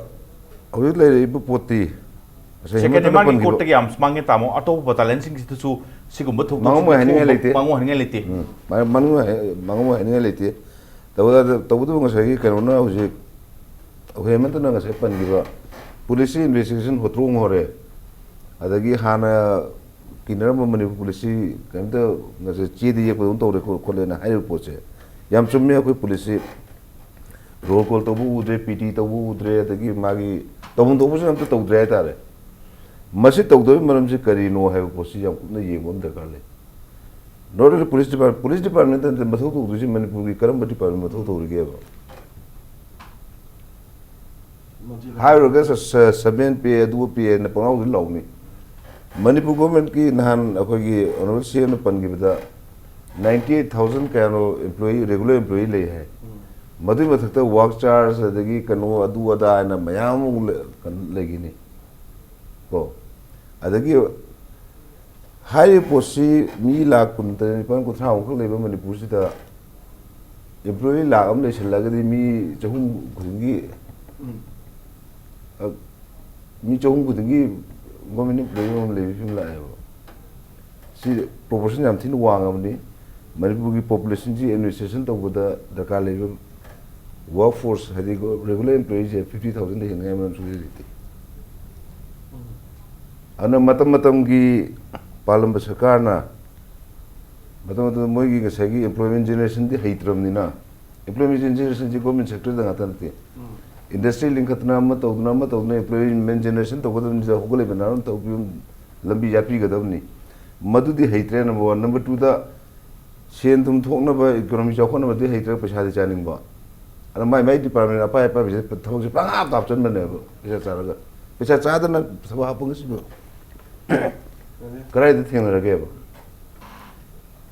ꯍꯧꯖꯤꯛ ꯂꯩꯔꯛꯏꯕ ꯄꯣꯠꯇꯤ ꯉꯁꯥꯏ ꯁꯦꯀꯦꯟ ꯍꯦꯃꯟꯇꯅ ꯗꯤꯃꯥꯟꯒꯤ ꯄꯟꯈꯤꯕ ꯀꯣꯔꯠꯇꯒꯤ ꯌꯥꯝ ꯃꯥꯡꯉꯦ ꯇꯥꯃꯣ, ꯑꯇꯣꯞꯄ ꯕꯇꯥꯂꯤꯌꯟꯁꯤꯡꯁꯤꯗꯁꯨ ꯁꯤꯒꯨꯝꯕ ꯊꯧꯗꯣꯛ ꯃꯥꯡꯉꯝꯃꯣꯏ ꯍꯥꯏꯅꯤꯡꯉꯥꯏ ꯂꯩꯇꯦ꯫ ꯃꯥꯡꯉꯝꯃꯣꯏ ꯍꯥꯏꯅꯤꯡꯉꯥꯏ ꯂꯩꯇꯦ꯫ ꯎꯝ, ꯃꯥ- ꯃꯥꯡꯉꯝꯃꯣꯏ ꯍꯥꯏ- ꯃꯥꯡꯉꯝꯃꯣꯏ ꯍꯥꯏꯅꯤꯡꯉꯥꯏ ꯂꯩꯇꯦ꯫ ꯇꯧꯕꯇ- ꯇꯧꯕꯇꯕꯨ ꯉꯁꯥꯏꯒꯤ ꯀꯩꯅꯣꯅ ꯍꯧꯖꯤꯛ ꯑꯩꯈꯣꯏ ꯍꯦꯃꯟꯇꯅ ꯉꯁꯥꯏ ꯄꯟꯈꯤꯕ ꯄꯨꯂꯤꯁꯁꯤ ꯏꯟꯚꯦꯁꯇꯤꯒꯦꯁꯟ ꯍꯣꯠꯇ꯭ꯔꯣꯡ ꯍꯧꯔꯦ, ꯑꯗꯒꯤ ꯍꯥꯟꯅ ꯀꯤꯅꯔꯝꯕ ꯃꯅꯤꯄꯨꯔ ꯄꯨꯂꯤꯁꯁꯤ ꯀꯩꯝꯇ ꯉꯁꯥꯏ ꯆꯦꯗ ꯌꯦꯛꯄꯗꯧꯅ ꯇꯧꯔꯦ ꯈꯣ- ꯈꯣꯠꯂꯦꯅ ꯍꯥꯏꯔꯤꯕ ꯄꯣꯠꯁꯦ ꯌꯥꯝ ꯆꯨꯝꯃꯦ꯫ ꯑꯩꯈꯣꯏ ꯄꯨꯂꯤꯁꯁꯤ ꯔꯣꯜ ꯀꯣꯜ ꯇꯧꯕ ꯎꯗ꯭ꯔꯦ, ꯄꯤ ꯇꯤ ꯇꯧꯕ ꯎꯗ꯭ꯔꯦ, ꯑꯗꯒꯤ ꯃꯥꯒꯤ ꯇꯧꯐꯝ ꯊꯣꯛꯄꯁꯨ ꯑꯝꯇ ꯇꯧꯗ꯭ꯔꯦ ꯍꯥꯏꯇꯥꯔꯦ꯫ ꯃꯁꯤ ꯇꯧꯗꯕꯒꯤ ꯃꯔꯝꯁꯤ ꯀꯔꯤꯅꯣ ꯍꯥꯏꯕ ꯄꯣꯠꯁꯤ ꯌꯥꯝ ꯀꯨꯞꯅ ꯌꯦꯡꯕ ꯑꯃ ꯗꯔꯀꯥꯔ ꯂꯩ꯫ Not only police department, police department ꯅꯠꯇꯅ ꯃꯊꯧ ꯇꯧꯗꯣꯏꯁꯤ ꯃꯅꯤꯄꯨꯔꯒꯤ ꯀꯔꯝꯕ ꯗꯤꯄꯥꯔꯠꯃꯦꯟ ꯃꯊꯧ ꯇꯧꯔꯤꯒꯦꯕ? ꯍꯥꯏꯔꯨꯔꯒ ꯁꯕꯦꯟ ꯄꯦ ꯑꯗꯨ ꯄꯦ ꯍꯥꯏꯅ ꯄꯪꯉꯥꯎꯗ ꯂꯥꯎꯅꯤ꯫ ꯃꯅꯤꯄꯨꯔ ꯒꯣꯔꯃꯦꯟꯠꯀꯤ ꯅꯍꯥꯟ ꯑꯩꯈꯣꯏꯒꯤ ꯑꯣꯅꯔꯦꯕꯜ ꯁꯤ ꯑꯦꯝꯅ ꯄꯟꯈꯤꯕꯗ ninety eight thousand ꯀꯌꯥꯅꯣ employee, regular employee ꯂꯩ ꯍꯥꯏ꯫ ꯃꯗꯨꯒꯤ ꯃꯊꯛꯇ ꯋꯥꯔꯛ ꯆꯥꯔꯖ ꯑꯗꯒꯤ ꯀꯩꯅꯣ ꯑꯗꯨ ꯑꯗꯥ ꯍꯥꯏꯅ ꯃꯌꯥꯝ ꯑꯃꯨꯛ ꯂꯩ- ꯀꯩꯅꯣ ꯂꯩꯈꯤꯅꯤ ꯀꯣ꯫ ꯑꯗꯒꯤ ꯍꯥꯏꯔꯤꯕ ꯄꯣꯠꯁꯤ ꯃꯤ ꯂꯥꯈ ꯀꯨꯟ ꯇꯔꯦꯠ ꯅꯤꯄꯥꯜ ꯀꯨꯟꯊ꯭ꯔꯥ ꯃꯨꯛꯈꯛ ꯂꯩꯕ ꯃꯅꯤꯄꯨꯔꯁꯤꯗ employee ꯂꯥꯈ ꯑꯃ ꯂꯩꯁꯜꯂꯒꯗꯤ ꯃꯤ ꯆꯍꯨꯝ ꯈꯨꯗꯤꯡꯒꯤ, ꯑ, ꯃꯤ ꯆꯍꯨꯝ ꯈꯨꯗꯤꯡꯒꯤ government employee ꯑꯃ ꯂꯩꯕꯒꯤ ꯐꯤꯕꯝ ꯂꯥꯛꯑꯦꯕ꯫ ꯁꯤ proportion ꯌꯥꯝ ꯊꯤꯅ ꯋꯥꯡꯉꯕꯅꯤ꯫ ꯃꯅꯤꯄꯨꯔꯒꯤ populationꯁꯤ administration ꯇꯧꯕꯗ ꯗꯔꯀꯥꯔ ꯂꯩꯕ workforce, ꯍꯥꯏꯗꯤ regular employeeꯁꯦ fifty thousandꯗ ꯍꯦꯟꯅꯉꯥꯏ ꯃꯔꯝ ꯁꯨꯡꯂꯩ ꯂꯩꯇꯦ꯫ ꯑꯗꯨꯅ ꯃꯇꯝ ꯃꯇꯝꯒꯤ ꯄꯥꯜꯂꯝꯕ ꯁꯔꯀꯥꯔꯅ ꯃꯇꯝ ꯃꯇꯝꯗ ꯃꯣꯏꯒꯤ ꯉꯁꯥꯏꯒꯤ employment generationꯗꯤ ꯍꯩꯇ꯭ꯔꯕꯅꯤꯅ, employment generationꯁꯤ government sectorꯗ ꯉꯥꯛꯇ ꯅꯠꯇꯦ꯫ Industry ꯂꯤꯡꯈꯠꯇꯅ ꯑꯃ ꯇꯧꯗꯅ ꯑꯃ ꯇꯧꯗꯅ employment generation ꯇꯧꯒꯗꯕꯅꯤꯗ, ꯍꯧꯒꯠꯂꯛꯏꯕ ꯅꯍꯥꯔꯣꯜ ꯇꯧꯕꯤꯌꯨ, ꯂꯝꯕꯤ ꯌꯥꯠꯄꯤꯒꯗꯕꯅꯤ꯫ ꯃꯗꯨꯗꯤ ꯍꯩꯇ꯭ꯔꯦ, number one꯫ Number twoꯗ ꯁꯦꯟ ꯊꯨꯝ ꯊꯣꯛꯅꯕ, economy ꯆꯥꯎꯈꯠꯅꯕꯗꯤ ꯍꯩꯇ꯭ꯔꯒ ꯄꯩꯁꯥꯗꯤ ꯆꯥꯅꯤꯡꯕ꯫ ꯑꯗ ꯃꯥꯏ ꯃꯥꯏ department ꯑꯄꯥꯏ ꯑꯄꯥꯏꯕꯁꯦ ꯊꯕꯛꯁꯦ ꯄꯪꯍꯥꯞꯇ ꯍꯥꯞꯆꯤꯟꯕꯅꯦꯕ, ꯄꯩꯁꯥ ꯆꯥꯔꯒ꯫ ꯄꯩꯁꯥ ꯆꯥꯗꯅ ꯊꯕꯛ ꯍꯥꯞꯄ ꯉꯁꯤꯕꯨ ꯀꯗꯥꯏꯗ ꯊꯦꯡꯅꯔꯒꯦꯕ?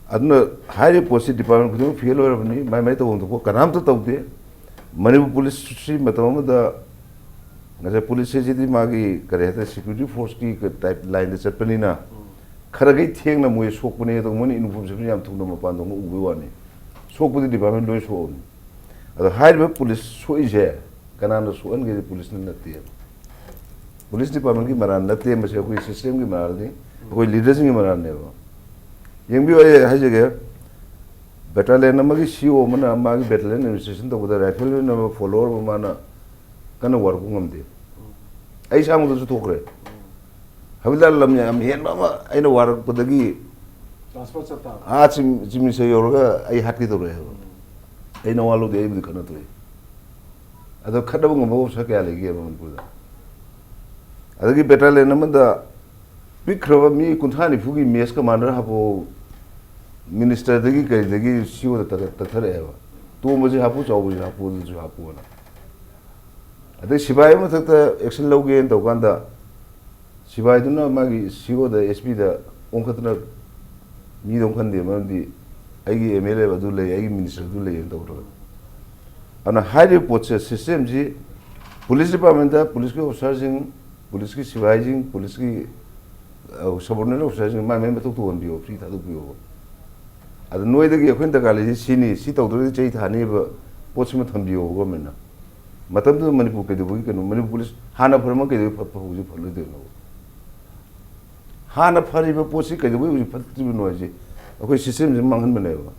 ꯑꯗꯨꯅ ꯍꯥꯏꯔꯤꯕ ꯄꯣꯠꯁꯤ department ꯈꯨꯗꯤꯡꯃꯛ fail ꯑꯣꯏꯔꯕꯅꯤ, ꯃꯥꯏ ꯃꯥꯏ ꯇꯧꯐꯝ ꯊꯣꯛꯄ ꯀꯅꯥꯝꯇ ꯇꯧꯗꯦ꯫ ꯃꯅꯤꯄꯨꯔ ꯄꯨꯂꯤꯁꯁꯤ ꯃꯇꯝ ꯑꯃꯗ ꯉꯁꯥꯏ ꯄꯨꯂꯤꯁꯁꯤꯗꯤ ꯃꯥꯒꯤ ꯀꯔꯤ ꯍꯥꯏꯇꯥꯔꯦ, security forceꯀꯤ type lineꯗ ꯆꯠꯄꯅꯤꯅ ꯈꯔꯒꯩ ꯊꯦꯡꯅ ꯃꯣꯏ ꯁꯣꯛꯄꯅꯦ, ꯑꯗꯣ ꯃꯣꯏꯅ uniform ꯁꯦꯠꯄꯅꯤꯅ ꯌꯥꯝ ꯊꯨꯅ ꯃꯄꯥꯟ ꯊꯣꯛꯅ ꯎꯕꯩ ꯋꯥꯅꯤ꯫ ꯁꯣꯛꯄꯗꯤ department ꯂꯣꯏ ꯁꯣꯛꯑꯕꯅꯤ꯫ ꯑꯗꯣ ꯍꯥꯏꯔꯤꯕ ꯄꯨꯂꯤꯁ ꯁꯣꯛꯏꯁꯦ ꯀꯅꯥꯅ ꯁꯣꯛꯍꯟꯒꯦꯗꯤ ꯄꯨꯂꯤꯁꯅ ꯅꯠꯇꯦꯕ꯫ ꯄꯨꯂꯤꯁ ꯗꯤꯄꯥꯔꯠꯃꯦꯟꯒꯤ ꯃꯔꯥꯜ ꯅꯠꯇꯦ, ꯃꯁꯤ ꯑꯩꯈꯣꯏ ꯁꯤꯁꯇꯦꯝꯒꯤ ꯃꯔꯥꯜꯅꯤ, ꯑꯩꯈꯣꯏ ꯂꯤꯗꯔꯁꯤꯡꯒꯤ ꯃꯔꯥꯜꯅꯦꯕ꯫ ꯌꯦꯡꯕꯤꯌꯨ, ꯑꯩ ꯍꯥꯏꯖꯒꯦ, ꯕꯦꯇꯥꯂꯤꯌꯟ ꯑꯃꯒꯤ ꯁꯤ ꯏ ꯑꯣ ꯑꯃꯅ ꯃꯥꯒꯤ ꯕꯦꯇꯥꯂꯤꯌꯟ ꯑꯦꯗꯃꯤꯅꯤꯁꯇ꯭ꯔꯦꯁꯟ ꯇꯧꯕꯗ ꯔꯥꯏꯐꯜꯃꯦꯟ ꯑꯃ ꯐꯣꯂꯣꯋꯔ ꯑꯃ ꯃꯥꯅ ꯀꯟꯅ ꯋꯥꯔꯛꯄ ꯉꯝꯗꯦ꯫ ꯑꯩ ꯏꯁꯥꯃꯛꯇꯁꯨ ꯊꯣꯛꯈ꯭ꯔꯦ꯫ ꯍꯕꯤꯜꯗꯥꯔ ꯂꯝ ꯌꯥꯝ ꯍꯦꯟꯕ ꯑꯃ ꯑꯩꯅ ꯋꯥꯔꯛꯄꯗꯒꯤ ꯇ꯭ꯔꯥꯟꯁꯐꯔ ꯆꯠꯇꯥꯕ꯫ ꯑꯥ ꯆꯤꯝ ꯆꯤꯝ ꯃꯤꯅꯤꯁꯇꯔ ꯌꯧꯔꯒ ꯑꯩ ꯍꯥꯠꯀꯦ ꯇꯧꯔꯛꯑꯦ ꯍꯥꯏꯕ꯫ ꯑꯩ ꯅꯋꯥ ꯂꯧꯗꯦ, ꯑꯩꯕꯨꯗꯤ ꯈꯠꯅ ꯊꯣꯛꯏ꯫ ꯑꯗꯣ ꯈꯠꯅꯕ ꯉꯝꯕ ꯑꯣꯐꯤꯁꯥꯔ ꯀꯌꯥ ꯂꯩꯒꯦꯕ ꯃꯅꯤꯄꯨꯔꯗ? ꯑꯗꯒꯤ ꯕꯦꯇꯥꯂꯤꯌꯟ ꯑꯃꯗ ꯄꯤꯛꯈ꯭ꯔꯕ ꯃꯤ ꯀꯨꯟꯊ꯭ꯔꯥ ꯅꯤꯐꯨꯒꯤ ꯃꯦꯁ ꯀꯃꯥꯟꯗꯔ ꯍꯥꯞꯄꯛꯑꯣ, ꯃꯤꯅꯤꯁꯇꯔꯗꯒꯤ ꯀꯔꯤꯗꯒꯤ ꯁꯤ ꯏ ꯑꯣꯗ ꯇꯛꯊꯔꯛꯑꯦꯕ꯫ ꯇꯣꯝꯕꯁꯤ ꯍꯥꯞꯄꯨ, ꯆꯥꯎꯕꯁꯤ ꯍꯥꯞꯄꯨ, ꯑꯗꯨꯁꯨ ꯍꯥꯞꯄꯨꯅ꯫ ꯑꯗꯩ ꯁꯤꯐꯥꯏ ꯃꯊꯛꯇ ꯑꯦꯛꯁꯟ ꯂꯧꯒꯦꯅ ꯇꯧꯀꯥꯟꯗ ꯁꯤꯐꯥꯏꯗꯨꯅ ꯃꯥꯒꯤ ꯁꯤ ꯏ ꯑꯣꯗ, ꯑꯦꯁ ꯄꯤꯗ ꯑꯣꯟꯈꯠꯇꯅ ꯃꯤꯗꯣ ꯑꯃ ꯈꯟꯗꯦ, ꯃꯔꯝꯗꯤ ꯑꯩꯒꯤ ꯑꯦꯝ ꯑꯦꯜ ꯑꯦ ꯑꯗꯨ ꯂꯩ, ꯑꯩꯒꯤ ꯃꯤꯅꯤꯁꯇꯔ ꯑꯗꯨ ꯂꯩꯌꯦꯅ ꯇꯧꯗ꯭ꯔꯒ꯫ ꯑꯗꯨꯅ ꯍꯥꯏꯔꯤꯕ ꯄꯣꯠꯁꯦ, ꯁꯤꯁꯇꯦꯝꯁꯤ ꯄꯨꯂꯤꯁ ꯗꯤꯄꯥꯔꯠꯃꯦꯟꯇ ꯄꯨꯂꯤꯁꯀꯤ ꯑꯣꯐꯤꯁꯥꯔꯁꯤꯡ, ꯄꯨꯂꯤꯁꯀꯤ ꯁꯤꯐꯥꯏꯁꯤꯡ, ꯄꯨꯂꯤꯁꯀꯤ ꯁꯕꯑꯣꯔꯗꯤꯅꯦꯠ ꯑꯣꯐꯤꯁꯥꯔꯁꯤꯡ ꯃꯥꯏ ꯃꯥꯏ ꯃꯊꯧ ꯇꯧꯍꯟꯕꯤꯌꯣ, ꯐ꯭ꯔꯤ ꯊꯥꯗꯣꯛꯄꯤꯌꯣꯕ꯫ ꯑꯗ ꯅꯣꯏꯗꯒꯤ ꯑꯩꯈꯣꯏꯅ ꯗꯔꯀꯥꯔ ꯂꯩꯔꯤꯁꯤ ꯁꯤꯅꯤ, ꯁꯤ ꯇꯧꯗ꯭ꯔꯒꯗꯤ ꯆꯩ ꯊꯥꯅꯤꯕ ꯄꯣꯠꯁꯤꯃ ꯊꯝꯕꯤꯌꯣꯕ ꯒꯣꯔꯃꯦꯟꯅ꯫ ꯃꯇꯝꯗꯨꯗ ꯃꯅꯤꯄꯨꯔ ꯀꯩꯗꯧꯕꯒꯤ ꯀꯩꯅꯣ, ꯃꯅꯤꯄꯨꯔ ꯄꯨꯂꯤꯁ ꯍꯥꯟꯅ ꯐꯔꯝꯃ ꯀꯩꯗꯧꯕꯒꯤ ꯐ-, ꯐ-, ꯍꯧꯖꯤꯛ ꯐꯔꯣꯏꯗꯣꯏꯅꯣ? ꯍꯥꯟꯅ ꯐꯔꯤꯕ ꯄꯣꯠꯁꯤ ꯀꯩꯗꯧꯕꯒꯤ ꯍꯧꯖꯤꯛ ꯐꯠꯇ꯭ꯔꯤꯕꯅꯣ ꯍꯥꯏꯁꯦ ꯑꯩꯈꯣꯏ ꯁꯤꯁꯇꯦꯝꯁꯤ ꯃꯥꯡꯍꯟꯕꯅꯦꯕ꯫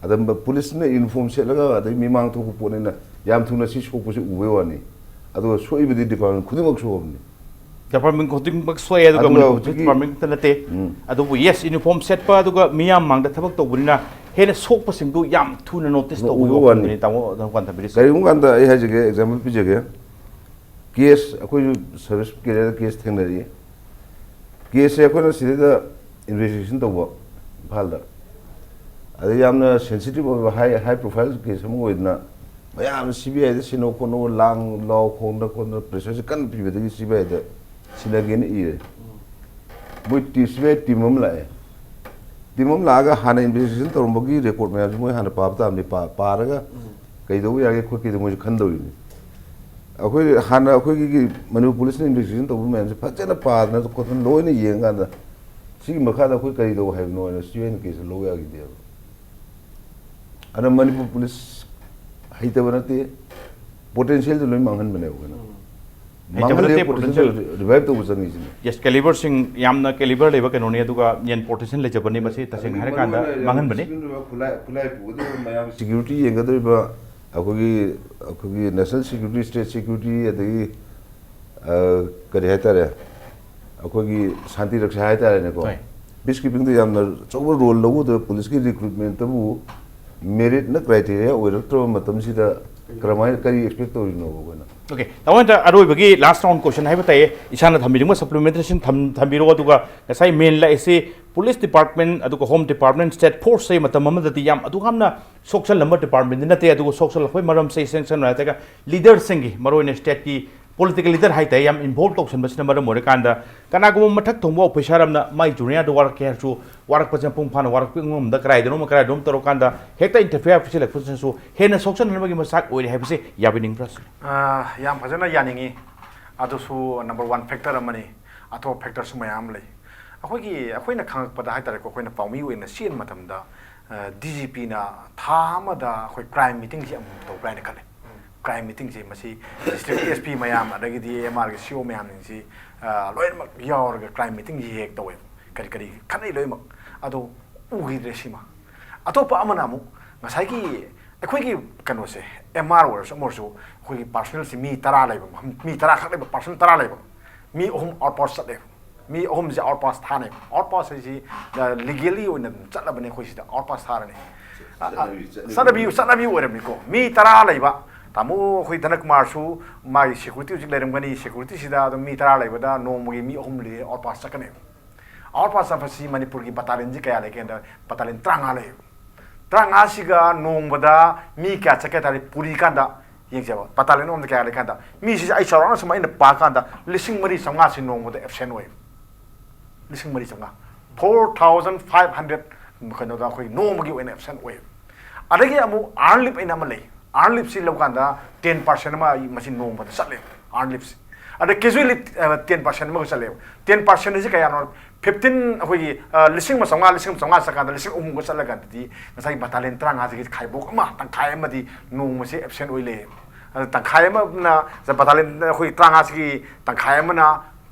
ꯑꯗ ꯃ-, ꯄꯨꯂꯤꯁꯅ ꯌꯨꯅꯤꯐꯣꯔꯝ ꯁꯦꯠꯂꯒ ꯑꯗꯩ ꯃꯤꯃꯥꯡ ꯊꯣꯛꯄ ꯄꯣꯠꯅꯤꯅ ꯌꯥꯝ ꯊꯨꯅ ꯁꯤ ꯁꯣꯛꯄꯁꯤ ꯎꯕꯩ ꯋꯥꯅꯤ꯫ ꯑꯗꯨꯒ ꯁꯣꯛꯏꯕꯗꯤ ꯗꯤꯄꯥꯔꯠꯃꯦꯟ ꯈꯨꯗꯤꯡꯃꯛ ꯁꯣꯛꯑꯕꯅꯤ꯫ ꯗꯤꯄꯥꯔꯠꯃꯦꯟ ꯈꯨꯗꯤꯡꯃꯛ ꯁꯣꯛꯑꯦ, ꯑꯗꯨꯒ ꯑꯗꯨꯒ ꯃꯅꯤꯄꯨꯔ ꯍꯧꯖꯤꯛꯀꯤ ꯗꯤꯄꯥꯔꯠꯃꯦꯟ ꯈꯛꯇ ꯅꯠꯇꯦ꯫ ꯎꯝ꯫ ꯑꯗꯨꯕꯨ ꯌꯦꯁ, ꯌꯨꯅꯤꯐꯣꯔꯝ ꯁꯦꯠꯄ ꯑꯗꯨꯒ ꯃꯤꯌꯥꯝ ꯃꯥꯡꯗ ꯊꯕꯛ ꯇꯧꯕꯅꯤꯅ ꯍꯦꯟꯅ ꯁꯣꯛꯄꯁꯤꯡꯗꯨ ꯌꯥꯝ ꯊꯨꯅ ꯅꯣꯇꯤꯁ ꯇꯧꯕꯒꯤ ꯎꯕ ꯋꯥꯅꯤ꯫ ꯋꯥꯈꯜꯗꯨꯅꯤ ꯇꯥꯃꯣ ꯑꯗꯨꯝ ꯀꯥꯟꯊꯕꯤꯔꯤꯁꯦ꯫ ꯀꯔꯤꯒꯨꯝꯕ ꯀꯥꯟꯗ ꯑꯩ ꯍꯥꯏꯖꯒꯦ, ꯑꯦꯛꯖꯥꯝꯄꯜ ꯄꯤꯖꯒꯦ꯫ ꯀꯦꯁ, ꯑꯩꯈꯣꯏꯁꯨ ꯁꯔꯚꯤꯁ ꯀꯦꯔꯤꯌꯔꯗ ꯀꯦꯁ ꯊꯦꯡꯅꯔꯛꯏ꯫ ꯀꯦꯁꯁꯦ ꯑꯩꯈꯣꯏꯅ ꯁꯤꯗꯩꯗ ꯏꯟꯚꯦꯁꯇꯤꯒꯦꯁꯟ ꯇꯧꯕ ꯏꯝꯐꯥꯜꯗ꯫ ꯑꯗ ꯌꯥꯝꯅ ꯁꯦꯟꯁꯤꯇꯤꯚ ꯑꯣꯏꯕ, ꯍꯥꯏ, ꯍꯥꯏ ꯄ꯭ꯔꯣꯐꯥꯏꯜ ꯀꯦꯁ ꯑꯃ ꯑꯣꯏꯗꯅ ꯃꯌꯥꯝ ꯁꯤ ꯕꯤ ꯑꯥꯏꯗ ꯁꯤꯟꯅꯧ ꯈꯣꯠꯅꯧ, ꯂꯥꯡ ꯂꯥꯎ ꯈꯣꯡꯗꯅ ꯈꯣꯠꯇꯅ ꯄ꯭ꯔꯦꯁꯔꯁꯦ ꯀꯟꯅ ꯄꯤꯕꯗꯒꯤ ꯁꯤ ꯕꯤ ꯑꯥꯏꯗ ꯁꯤꯟꯅꯒꯦꯅ ꯏꯔꯦ꯫ ꯃꯣꯏ ꯇꯤ-, ꯁꯤ ꯕꯤ ꯑꯥꯏ ꯇꯤꯝ ꯑꯃ ꯂꯥꯛꯑꯦ꯫ ꯇꯤꯝ ꯑꯃ ꯂꯥꯛꯑꯒ ꯍꯥꯟꯅ ꯏꯟꯚꯦꯁꯇꯤꯒꯦꯁꯟ ꯇꯧꯔꯝꯕꯒꯤ ꯔꯦꯀꯣꯔꯠ ꯃꯌꯥꯝꯁꯦ ꯃꯣꯏ ꯍꯥꯟꯅ ꯄꯥꯕ ꯇꯥꯕꯅꯤ, ꯄꯥ-, ꯄꯥꯔꯒ ꯀꯩꯗꯧꯕ ꯌꯥꯒꯦ ꯈꯣꯠꯀꯦꯗꯣ ꯃꯣꯏꯁꯨ ꯈꯟꯗꯧꯔꯤꯅꯤ꯫ ꯑꯩꯈꯣꯏ ꯍꯥꯟꯅ ꯑꯩꯈꯣꯏꯒꯤ ꯃꯅꯤꯄꯨꯔ ꯄꯨꯂꯤꯁꯅ ꯏꯟꯚꯦꯁꯇꯤꯒꯦꯁꯟ ꯇꯧꯕ ꯃꯌꯥꯝꯁꯦ ꯐꯖꯅ ꯄꯥꯗꯅ ꯈꯣꯠꯇꯅ ꯂꯣꯏꯅ ꯌꯦꯡꯉꯀꯥꯟꯗ ꯁꯤꯒꯤ ꯃꯈꯥꯗ ꯑꯩꯈꯣꯏ ꯀꯔꯤ ꯇꯧ ꯍꯥꯏꯕꯅꯣ ꯍꯥꯏꯅ ꯁꯤ ꯑꯣꯏꯅ ꯀꯦꯁ ꯂꯧ ꯌꯥꯈꯤꯗꯦꯕ꯫ ꯑꯗꯨꯅ ꯃꯅꯤꯄꯨꯔ ꯄꯨꯂꯤꯁ ꯍꯩꯇꯕ ꯅꯠꯇꯦ, ꯄꯣꯇꯦꯟꯁꯤꯌꯦꯜꯗꯨ ꯂꯣꯏ ꯃꯥꯡꯍꯟꯕꯅꯦꯕ ꯑꯩꯈꯣꯏꯅ꯫ ꯍꯩꯇꯕ ꯅꯠꯇꯦ, ꯃꯥꯡꯍꯜꯂꯦ, ꯄꯣꯇꯦꯟꯁꯤꯌꯦꯜ ꯔꯤꯚꯥꯏꯚ ꯇꯧꯕ ꯆꯪꯉꯤꯁꯤꯅꯦ꯫ ꯌꯦꯁ, ꯀꯦꯂꯤꯕꯔꯁꯤꯡ ꯌꯥꯝꯅ ꯀꯦꯂꯤꯕꯔ ꯂꯩꯕ ꯀꯩꯅꯣꯅꯤ, ꯑꯗꯨꯒ ꯌꯦꯟ ꯄꯣꯇꯦꯟꯁꯤꯌꯦꯜ ꯂꯩꯖꯕꯅꯤ꯫ ꯃꯁꯤ ꯇꯁꯦꯡꯅ ꯍꯥꯏꯔꯀꯥꯟꯗ ꯃꯥꯡꯍꯟꯕꯅꯤ꯫ ꯈꯨꯠꯂꯥꯏ ꯈꯨꯠꯂꯥꯏ ꯄꯨꯒꯗꯕ ꯃꯌꯥꯝ ꯁꯦꯀ꯭ꯌꯨꯔꯤꯇꯤ ꯌꯦꯡꯒꯗꯧꯔꯤꯕ ꯑꯩꯈꯣꯏꯒꯤ ꯑꯩꯈꯣꯏꯒꯤ ꯅꯦꯁꯅꯦꯜ ꯁꯦꯀ꯭ꯌꯨꯔꯤꯇꯤ, ꯁ꯭ꯇꯦꯠ ꯁꯦꯀ꯭ꯌꯨꯔꯤꯇꯤ, ꯑꯗꯒꯤ ꯑ, ꯀꯔꯤ ꯍꯥꯏꯇꯥꯔꯦ, ꯑꯩꯈꯣꯏꯒꯤ ꯁꯥꯟꯇꯤ ꯔꯛꯁꯥ ꯍꯥꯏꯇꯥꯔꯦꯅꯦꯀꯣ꯫ ꯍꯣꯏ꯫ ꯄꯤꯁ ꯀꯤꯄꯤꯡꯗ ꯌꯥꯝꯅ ꯑꯆꯧꯕ ꯔꯣꯜ ꯂꯧꯒꯗꯕ ꯄꯨꯂꯤꯁꯀꯤ ꯔꯤꯀ꯭ꯔꯨꯠꯃꯦꯟꯇꯕꯨ ꯃꯦꯔꯤꯠꯅ ꯀ꯭ꯔꯥꯏꯇꯦꯔꯤꯌꯥ ꯑꯣꯏꯔꯛꯇ꯭ꯔꯕ ꯃꯇꯝꯁꯤꯗ ꯀꯔꯝꯍꯥꯏꯅ, ꯀꯔꯤ ꯑꯦꯛꯁꯄꯦꯛ ꯇꯧꯔꯤꯅꯣꯕ ꯑꯩꯈꯣꯏꯅ? ꯑꯣꯀꯦ, ꯇꯥꯃꯣ, ꯍꯟꯗꯛ ꯑꯔꯣꯏꯕꯒꯤ ꯂꯥꯁ ꯔꯥꯎꯟ ꯀꯣꯏꯁꯟ ꯍꯥꯏꯕ ꯇꯥꯏꯌꯦ, ꯏꯁꯥꯅ ꯊꯝꯕꯤꯅꯤꯡꯕ ꯁꯄ꯭ꯂꯤꯃꯦꯟꯇꯦꯁꯟ ꯊꯝꯕꯤꯔꯣ꯫ ꯑꯗꯨꯒ ꯉꯁꯥꯏ ꯃꯦꯟ ꯂꯥꯛꯏꯁꯤ ꯄꯨꯂꯤꯁ ꯗꯤꯄꯥꯔꯠꯃꯦꯟ ꯑꯗꯨꯒ ꯍꯣꯝ ꯗꯤꯄꯥꯔꯠꯃꯦꯟ, ꯁ꯭ꯇꯦꯠ ꯐꯣꯔꯁꯁꯦ ꯃꯇꯝ ꯑꯃꯗꯗꯤ ꯌꯥꯝ ꯑꯗꯨꯛ ꯌꯥꯝꯅ ꯁꯣꯛꯆꯜꯂꯝꯕ ꯗꯤꯄꯥꯔꯠꯃꯦꯟꯗꯤ ꯅꯠꯇꯦ꯫ ꯑꯗꯨꯒ ꯁꯣꯛꯆꯜꯂꯛꯄꯒꯤ ꯃꯔꯝꯁꯦ ꯏꯁꯦꯡ ꯁꯦꯡꯅ ꯍꯥꯏꯔꯒ ꯂꯤꯗꯔꯁꯤꯡꯒꯤ, ꯃꯔꯨꯑꯣꯏꯅ ꯁ꯭ꯇꯦꯠꯀꯤ ꯄꯣꯂꯤꯇꯤꯀꯦꯜ ꯂꯤꯗꯔ ꯍꯥꯏꯇꯥꯔꯦ, ꯌꯥꯝ ꯏꯟꯚꯣꯜꯕ ꯇꯧꯁꯟꯕꯁꯤꯅ ꯃꯔꯝ ꯑꯣꯏꯔꯀꯥꯟꯗ ꯀꯅꯥꯒꯨꯝꯕ ꯃꯊꯛ ꯊꯣꯡꯕ ꯑꯣꯐꯤꯁꯥꯔ ꯑꯃꯅ ꯃꯥꯏ ꯖꯨꯅꯤꯌꯔꯗ ꯋꯥꯔꯛꯀꯦ ꯍꯥꯏꯔꯁꯨ ꯋꯥꯔꯛꯄꯁꯦ ꯃꯄꯨꯡ ꯐꯥꯅ ꯋꯥꯔꯛꯄ ꯉꯝꯗ ꯀꯗꯥꯏꯗꯅꯣꯃ ꯀꯗꯥꯏꯗꯅꯣꯝ ꯇꯧꯔꯀꯥꯟꯗ ꯍꯦꯛꯇ ꯏꯟꯇꯔꯐꯤꯌꯔ ꯄꯤꯁꯤꯜꯂꯛꯄꯁꯤꯅꯁꯨ ꯍꯦꯟꯅ ꯁꯣꯛꯆꯟꯅꯅꯕꯒꯤ ꯃꯆꯥꯛ ꯑꯣꯏꯔꯦ ꯍꯥꯏꯕꯁꯦ ꯌꯥꯕꯤꯅꯤꯡꯕ꯭ꯔꯥ ꯁꯤꯅꯤ? ꯑ, ꯌꯥꯝ ꯐꯖꯅ ꯌꯥꯅꯤꯡꯉꯤ꯫ ꯑꯗꯨꯁꯨ ꯅꯝꯕꯔ ꯋꯥꯟ ꯐꯦꯛꯇꯔ ꯑꯃꯅꯤ꯫ ꯑꯇꯣꯞꯄ ꯐꯦꯛꯇꯔꯁꯨ ꯃꯌꯥꯝ ꯑꯃ ꯂꯩ꯫ ꯑꯩꯈꯣꯏꯒꯤ, ꯑꯩꯈꯣꯏꯅ ꯈꯪꯉꯛꯄꯗ ꯍꯥꯏꯇꯥꯔꯦꯀꯣ, ꯑꯩꯈꯣꯏꯅ ꯄꯥꯎꯃꯤ ꯑꯣꯏꯅ ꯆꯦꯟꯕ ꯃꯇꯝꯗ, ꯗꯤ ꯖꯤ ꯄꯤꯅ ꯊꯥ ꯑꯃꯗ ꯑꯩꯈꯣꯏ ꯀ꯭ꯔꯥꯏꯝ ꯃꯤꯇꯤꯡꯁꯤ ꯑꯃꯨꯛ ꯇꯧꯕ꯭ꯔꯥ ꯍꯥꯏꯅ ꯈꯜꯂꯦ꯫ ꯀ꯭ꯔꯥꯏꯝ ꯃꯤꯇꯤꯡꯁꯤ ꯃꯁꯤ ꯗꯤꯁꯇ꯭ꯔꯤꯛ ꯑꯦꯁ ꯄꯤ ꯃꯌꯥꯝ, ꯑꯗꯒꯤꯗꯤ ꯑꯦꯝ ꯑꯥꯔꯒꯤ ꯁꯤ ꯑꯣ ꯃꯌꯥꯝꯁꯤꯡꯁꯤ, ꯑ, ꯂꯣꯏꯅꯃꯛ ꯌꯥꯎꯔꯒ ꯀ꯭ꯔꯥꯏꯝ ꯃꯤꯇꯤꯡꯁꯤ ꯍꯦꯛ ꯇꯧꯋꯦꯕ꯫ ꯀꯔꯤ ꯀꯔꯤ ꯈꯠꯅꯩ ꯂꯣꯏꯅꯃꯛ꯫ ꯑꯗꯣ ꯎꯈꯤꯗ꯭ꯔꯦ ꯁꯤꯃ꯫ ꯑꯇꯣꯞꯄ ꯑꯃꯅ ꯑꯃꯨꯛ ꯉꯁꯥꯏꯒꯤ ꯑꯩꯈꯣꯏꯒꯤ ꯀꯩꯅꯣꯁꯦ, ꯑꯦꯝ ꯑꯥꯔ ꯑꯣꯏꯔꯁꯨ ꯑꯃ ꯑꯣꯏꯔꯁꯨ, ꯑꯩꯈꯣꯏꯒꯤ ꯄꯥꯔꯁꯣꯅꯦꯜꯁꯤ ꯃꯤ ꯇꯔꯥ ꯂꯩꯕ ꯃꯐꯝ, ꯃꯤ ꯇꯔꯥ ꯈꯛ ꯂꯩꯕ, ꯄꯥꯔꯁꯣꯅꯦꯜ ꯇꯔꯥ ꯂꯩꯕ, ꯃꯤ ꯑꯍꯨꯝ ꯑꯥꯎꯠ ꯄꯥꯁ ꯆꯠꯂꯦꯕ꯫ ꯃꯤ ꯑꯍꯨꯝꯁꯦ ꯑꯥꯎꯠ ꯄꯥꯁ ꯊꯥꯅꯦꯕ꯫ ꯑꯥꯎꯠ ꯄꯥꯁ ꯍꯥꯏꯁꯤ ꯂꯤꯒꯦꯜꯂꯤ ꯑꯣꯏꯅ ꯑꯗꯨꯝ ꯆꯠꯂꯕꯅꯦ, ꯑꯩꯈꯣꯏ ꯁꯤꯗ ꯑꯥꯎꯠ ꯄꯥꯁ ꯊꯥꯔꯅꯤ꯫ ꯑ, ꯑ, ꯆꯠꯅꯕꯤ, ꯆꯠꯅꯕꯤ꯫ ꯆꯠꯅꯕꯤ, ꯆꯠꯅꯕꯤ ꯑꯣꯏꯔꯝꯃꯤꯀꯣ꯫ ꯃꯤ ꯇꯔꯥ ꯂꯩꯕ, ꯇꯥꯃꯣ ꯑꯩꯈꯣꯏ ꯙꯅꯀꯨꯃꯥꯔꯁꯨ ꯃꯥꯒꯤ ꯁꯦꯀ꯭ꯌꯨꯔꯤꯇꯤ ꯍꯧꯖꯤꯛ ꯂꯩꯔꯝꯒꯅꯤ, ꯁꯦꯀ꯭ꯌꯨꯔꯤꯇꯤꯁꯤꯗ ꯑꯗꯨꯝ ꯃꯤ ꯇꯔꯥ ꯂꯩꯕꯗ ꯅꯣꯡꯃꯒꯤ ꯃꯤ ꯑꯍꯨꯝ ꯂꯩ ꯑꯥꯎꯠ ꯄꯥꯁ ꯆꯠꯀꯅꯦꯕ꯫ ꯑꯥꯎꯠ ꯄꯥꯁ ꯆꯠꯄꯁꯤ ꯃꯅꯤꯄꯨꯔꯒꯤ ꯕꯇꯥꯂꯤꯌꯟꯁꯤ ꯀꯌꯥ ꯂꯩꯒꯦ ꯍꯥꯏꯗ ꯕꯇꯥꯂꯤꯌꯟ ꯇꯔꯥꯃꯉꯥ ꯂꯩꯌꯦꯕ꯫ ꯇꯔꯥꯃꯉꯥꯁꯤꯒ ꯅꯣꯡꯃꯗ ꯃꯤ ꯀꯌꯥ ꯆꯠꯀꯦ ꯍꯥꯏ ꯇꯥꯔꯗꯤ ꯄꯨꯔꯤ ꯀꯥꯟꯗ ꯌꯦꯡꯁꯦꯕ, ꯕꯇꯥꯂꯤꯌꯟ ꯑꯃꯗ ꯀꯌꯥ ꯂꯩ ꯀꯥꯟꯗ ꯃꯤꯁꯤ ꯑꯩ ꯆꯥꯎꯔꯥꯛꯅ ꯁꯨꯝ ꯑꯩꯅ ꯄꯥ ꯀꯥꯟꯗ ꯂꯤꯁꯤꯡ ꯃꯔꯤ ꯆꯥꯝꯃꯉꯥꯁꯤ ꯅꯣꯡꯃꯗ ꯑꯦꯕꯁꯦꯟ ꯑꯣꯏꯌꯦꯕ꯫ ꯂꯤꯁꯤꯡ ꯃꯔꯤ ꯆꯥꯝꯃꯉꯥ, ꯐꯣꯔ ꯊꯥꯎꯖꯟ ꯐꯥꯏꯚ ꯍꯟꯗ꯭ꯔꯦꯠ ꯀꯩꯅꯣꯗ ꯑꯩꯈꯣꯏ ꯅꯣꯡꯃꯒꯤ ꯑꯣꯏꯅ ꯑꯦꯕꯁꯦꯟ ꯑꯣꯏꯌꯦꯕ꯫ ꯑꯗꯒꯤ ꯑꯃꯨꯛ ꯑꯥꯔꯟ ꯂꯤꯞ ꯑꯩꯅ ꯑꯃ ꯂꯩ꯫ ꯑꯥꯔꯟ ꯂꯤꯞꯁꯤ ꯂꯧꯀꯥꯟꯗ ꯇꯦꯟ ꯄꯥꯔꯁꯦꯟ ꯑꯃ ꯑꯩ ꯃꯁꯤ ꯅꯣꯡꯃꯗ ꯆꯠꯂꯦ, ꯑꯥꯔꯟ ꯂꯤꯞꯁꯤ꯫ ꯑꯗ ꯀꯦꯖꯨꯋꯦꯜ ꯂꯤꯞ ꯇꯦꯟ ꯄꯥꯔꯁꯦꯟ ꯑꯃꯒ ꯆꯠꯂꯦꯕ꯫ ꯇꯦꯟ ꯄꯥꯔꯁꯦꯟ ꯑꯁꯤ ꯀꯌꯥꯅꯣ? ꯐꯤꯐꯇꯤꯟ, ꯑꯩꯈꯣꯏꯒꯤ, ꯑ, ꯂꯤꯁꯤꯡ ꯑꯃ ꯆꯥꯝꯃꯉꯥ, ꯂꯤꯁꯤꯡ ꯑꯃ ꯆꯥꯝꯃꯉꯥ ꯆꯠꯀꯥꯟꯗ ꯂꯤꯁꯤꯡ ꯑꯍꯨꯝꯒ ꯆꯠꯂꯀꯥꯟꯗꯗꯤ ꯉꯁꯥꯏꯒꯤ ꯕꯇꯥꯂꯤꯌꯟ ꯇꯔꯥꯃꯉꯥꯁꯤꯒꯤ ꯈꯥꯏꯕꯣꯛ ꯑꯃ, ꯇꯪꯈꯥꯏ ꯑꯃꯗꯤ ꯅꯣꯡꯃꯁꯦ ꯑꯦꯕꯁꯦꯟ ꯑꯣꯏ ꯂꯩꯌꯦꯕ꯫ ꯑꯗꯨ ꯇꯪꯈꯥꯏ ꯑꯃꯅ ꯕꯇꯥꯂꯤꯌꯟ ꯑꯩꯈꯣꯏ ꯇꯔꯥꯃꯉꯥꯁꯤꯒꯤ ꯇꯪꯈꯥꯏ ꯑꯃꯅ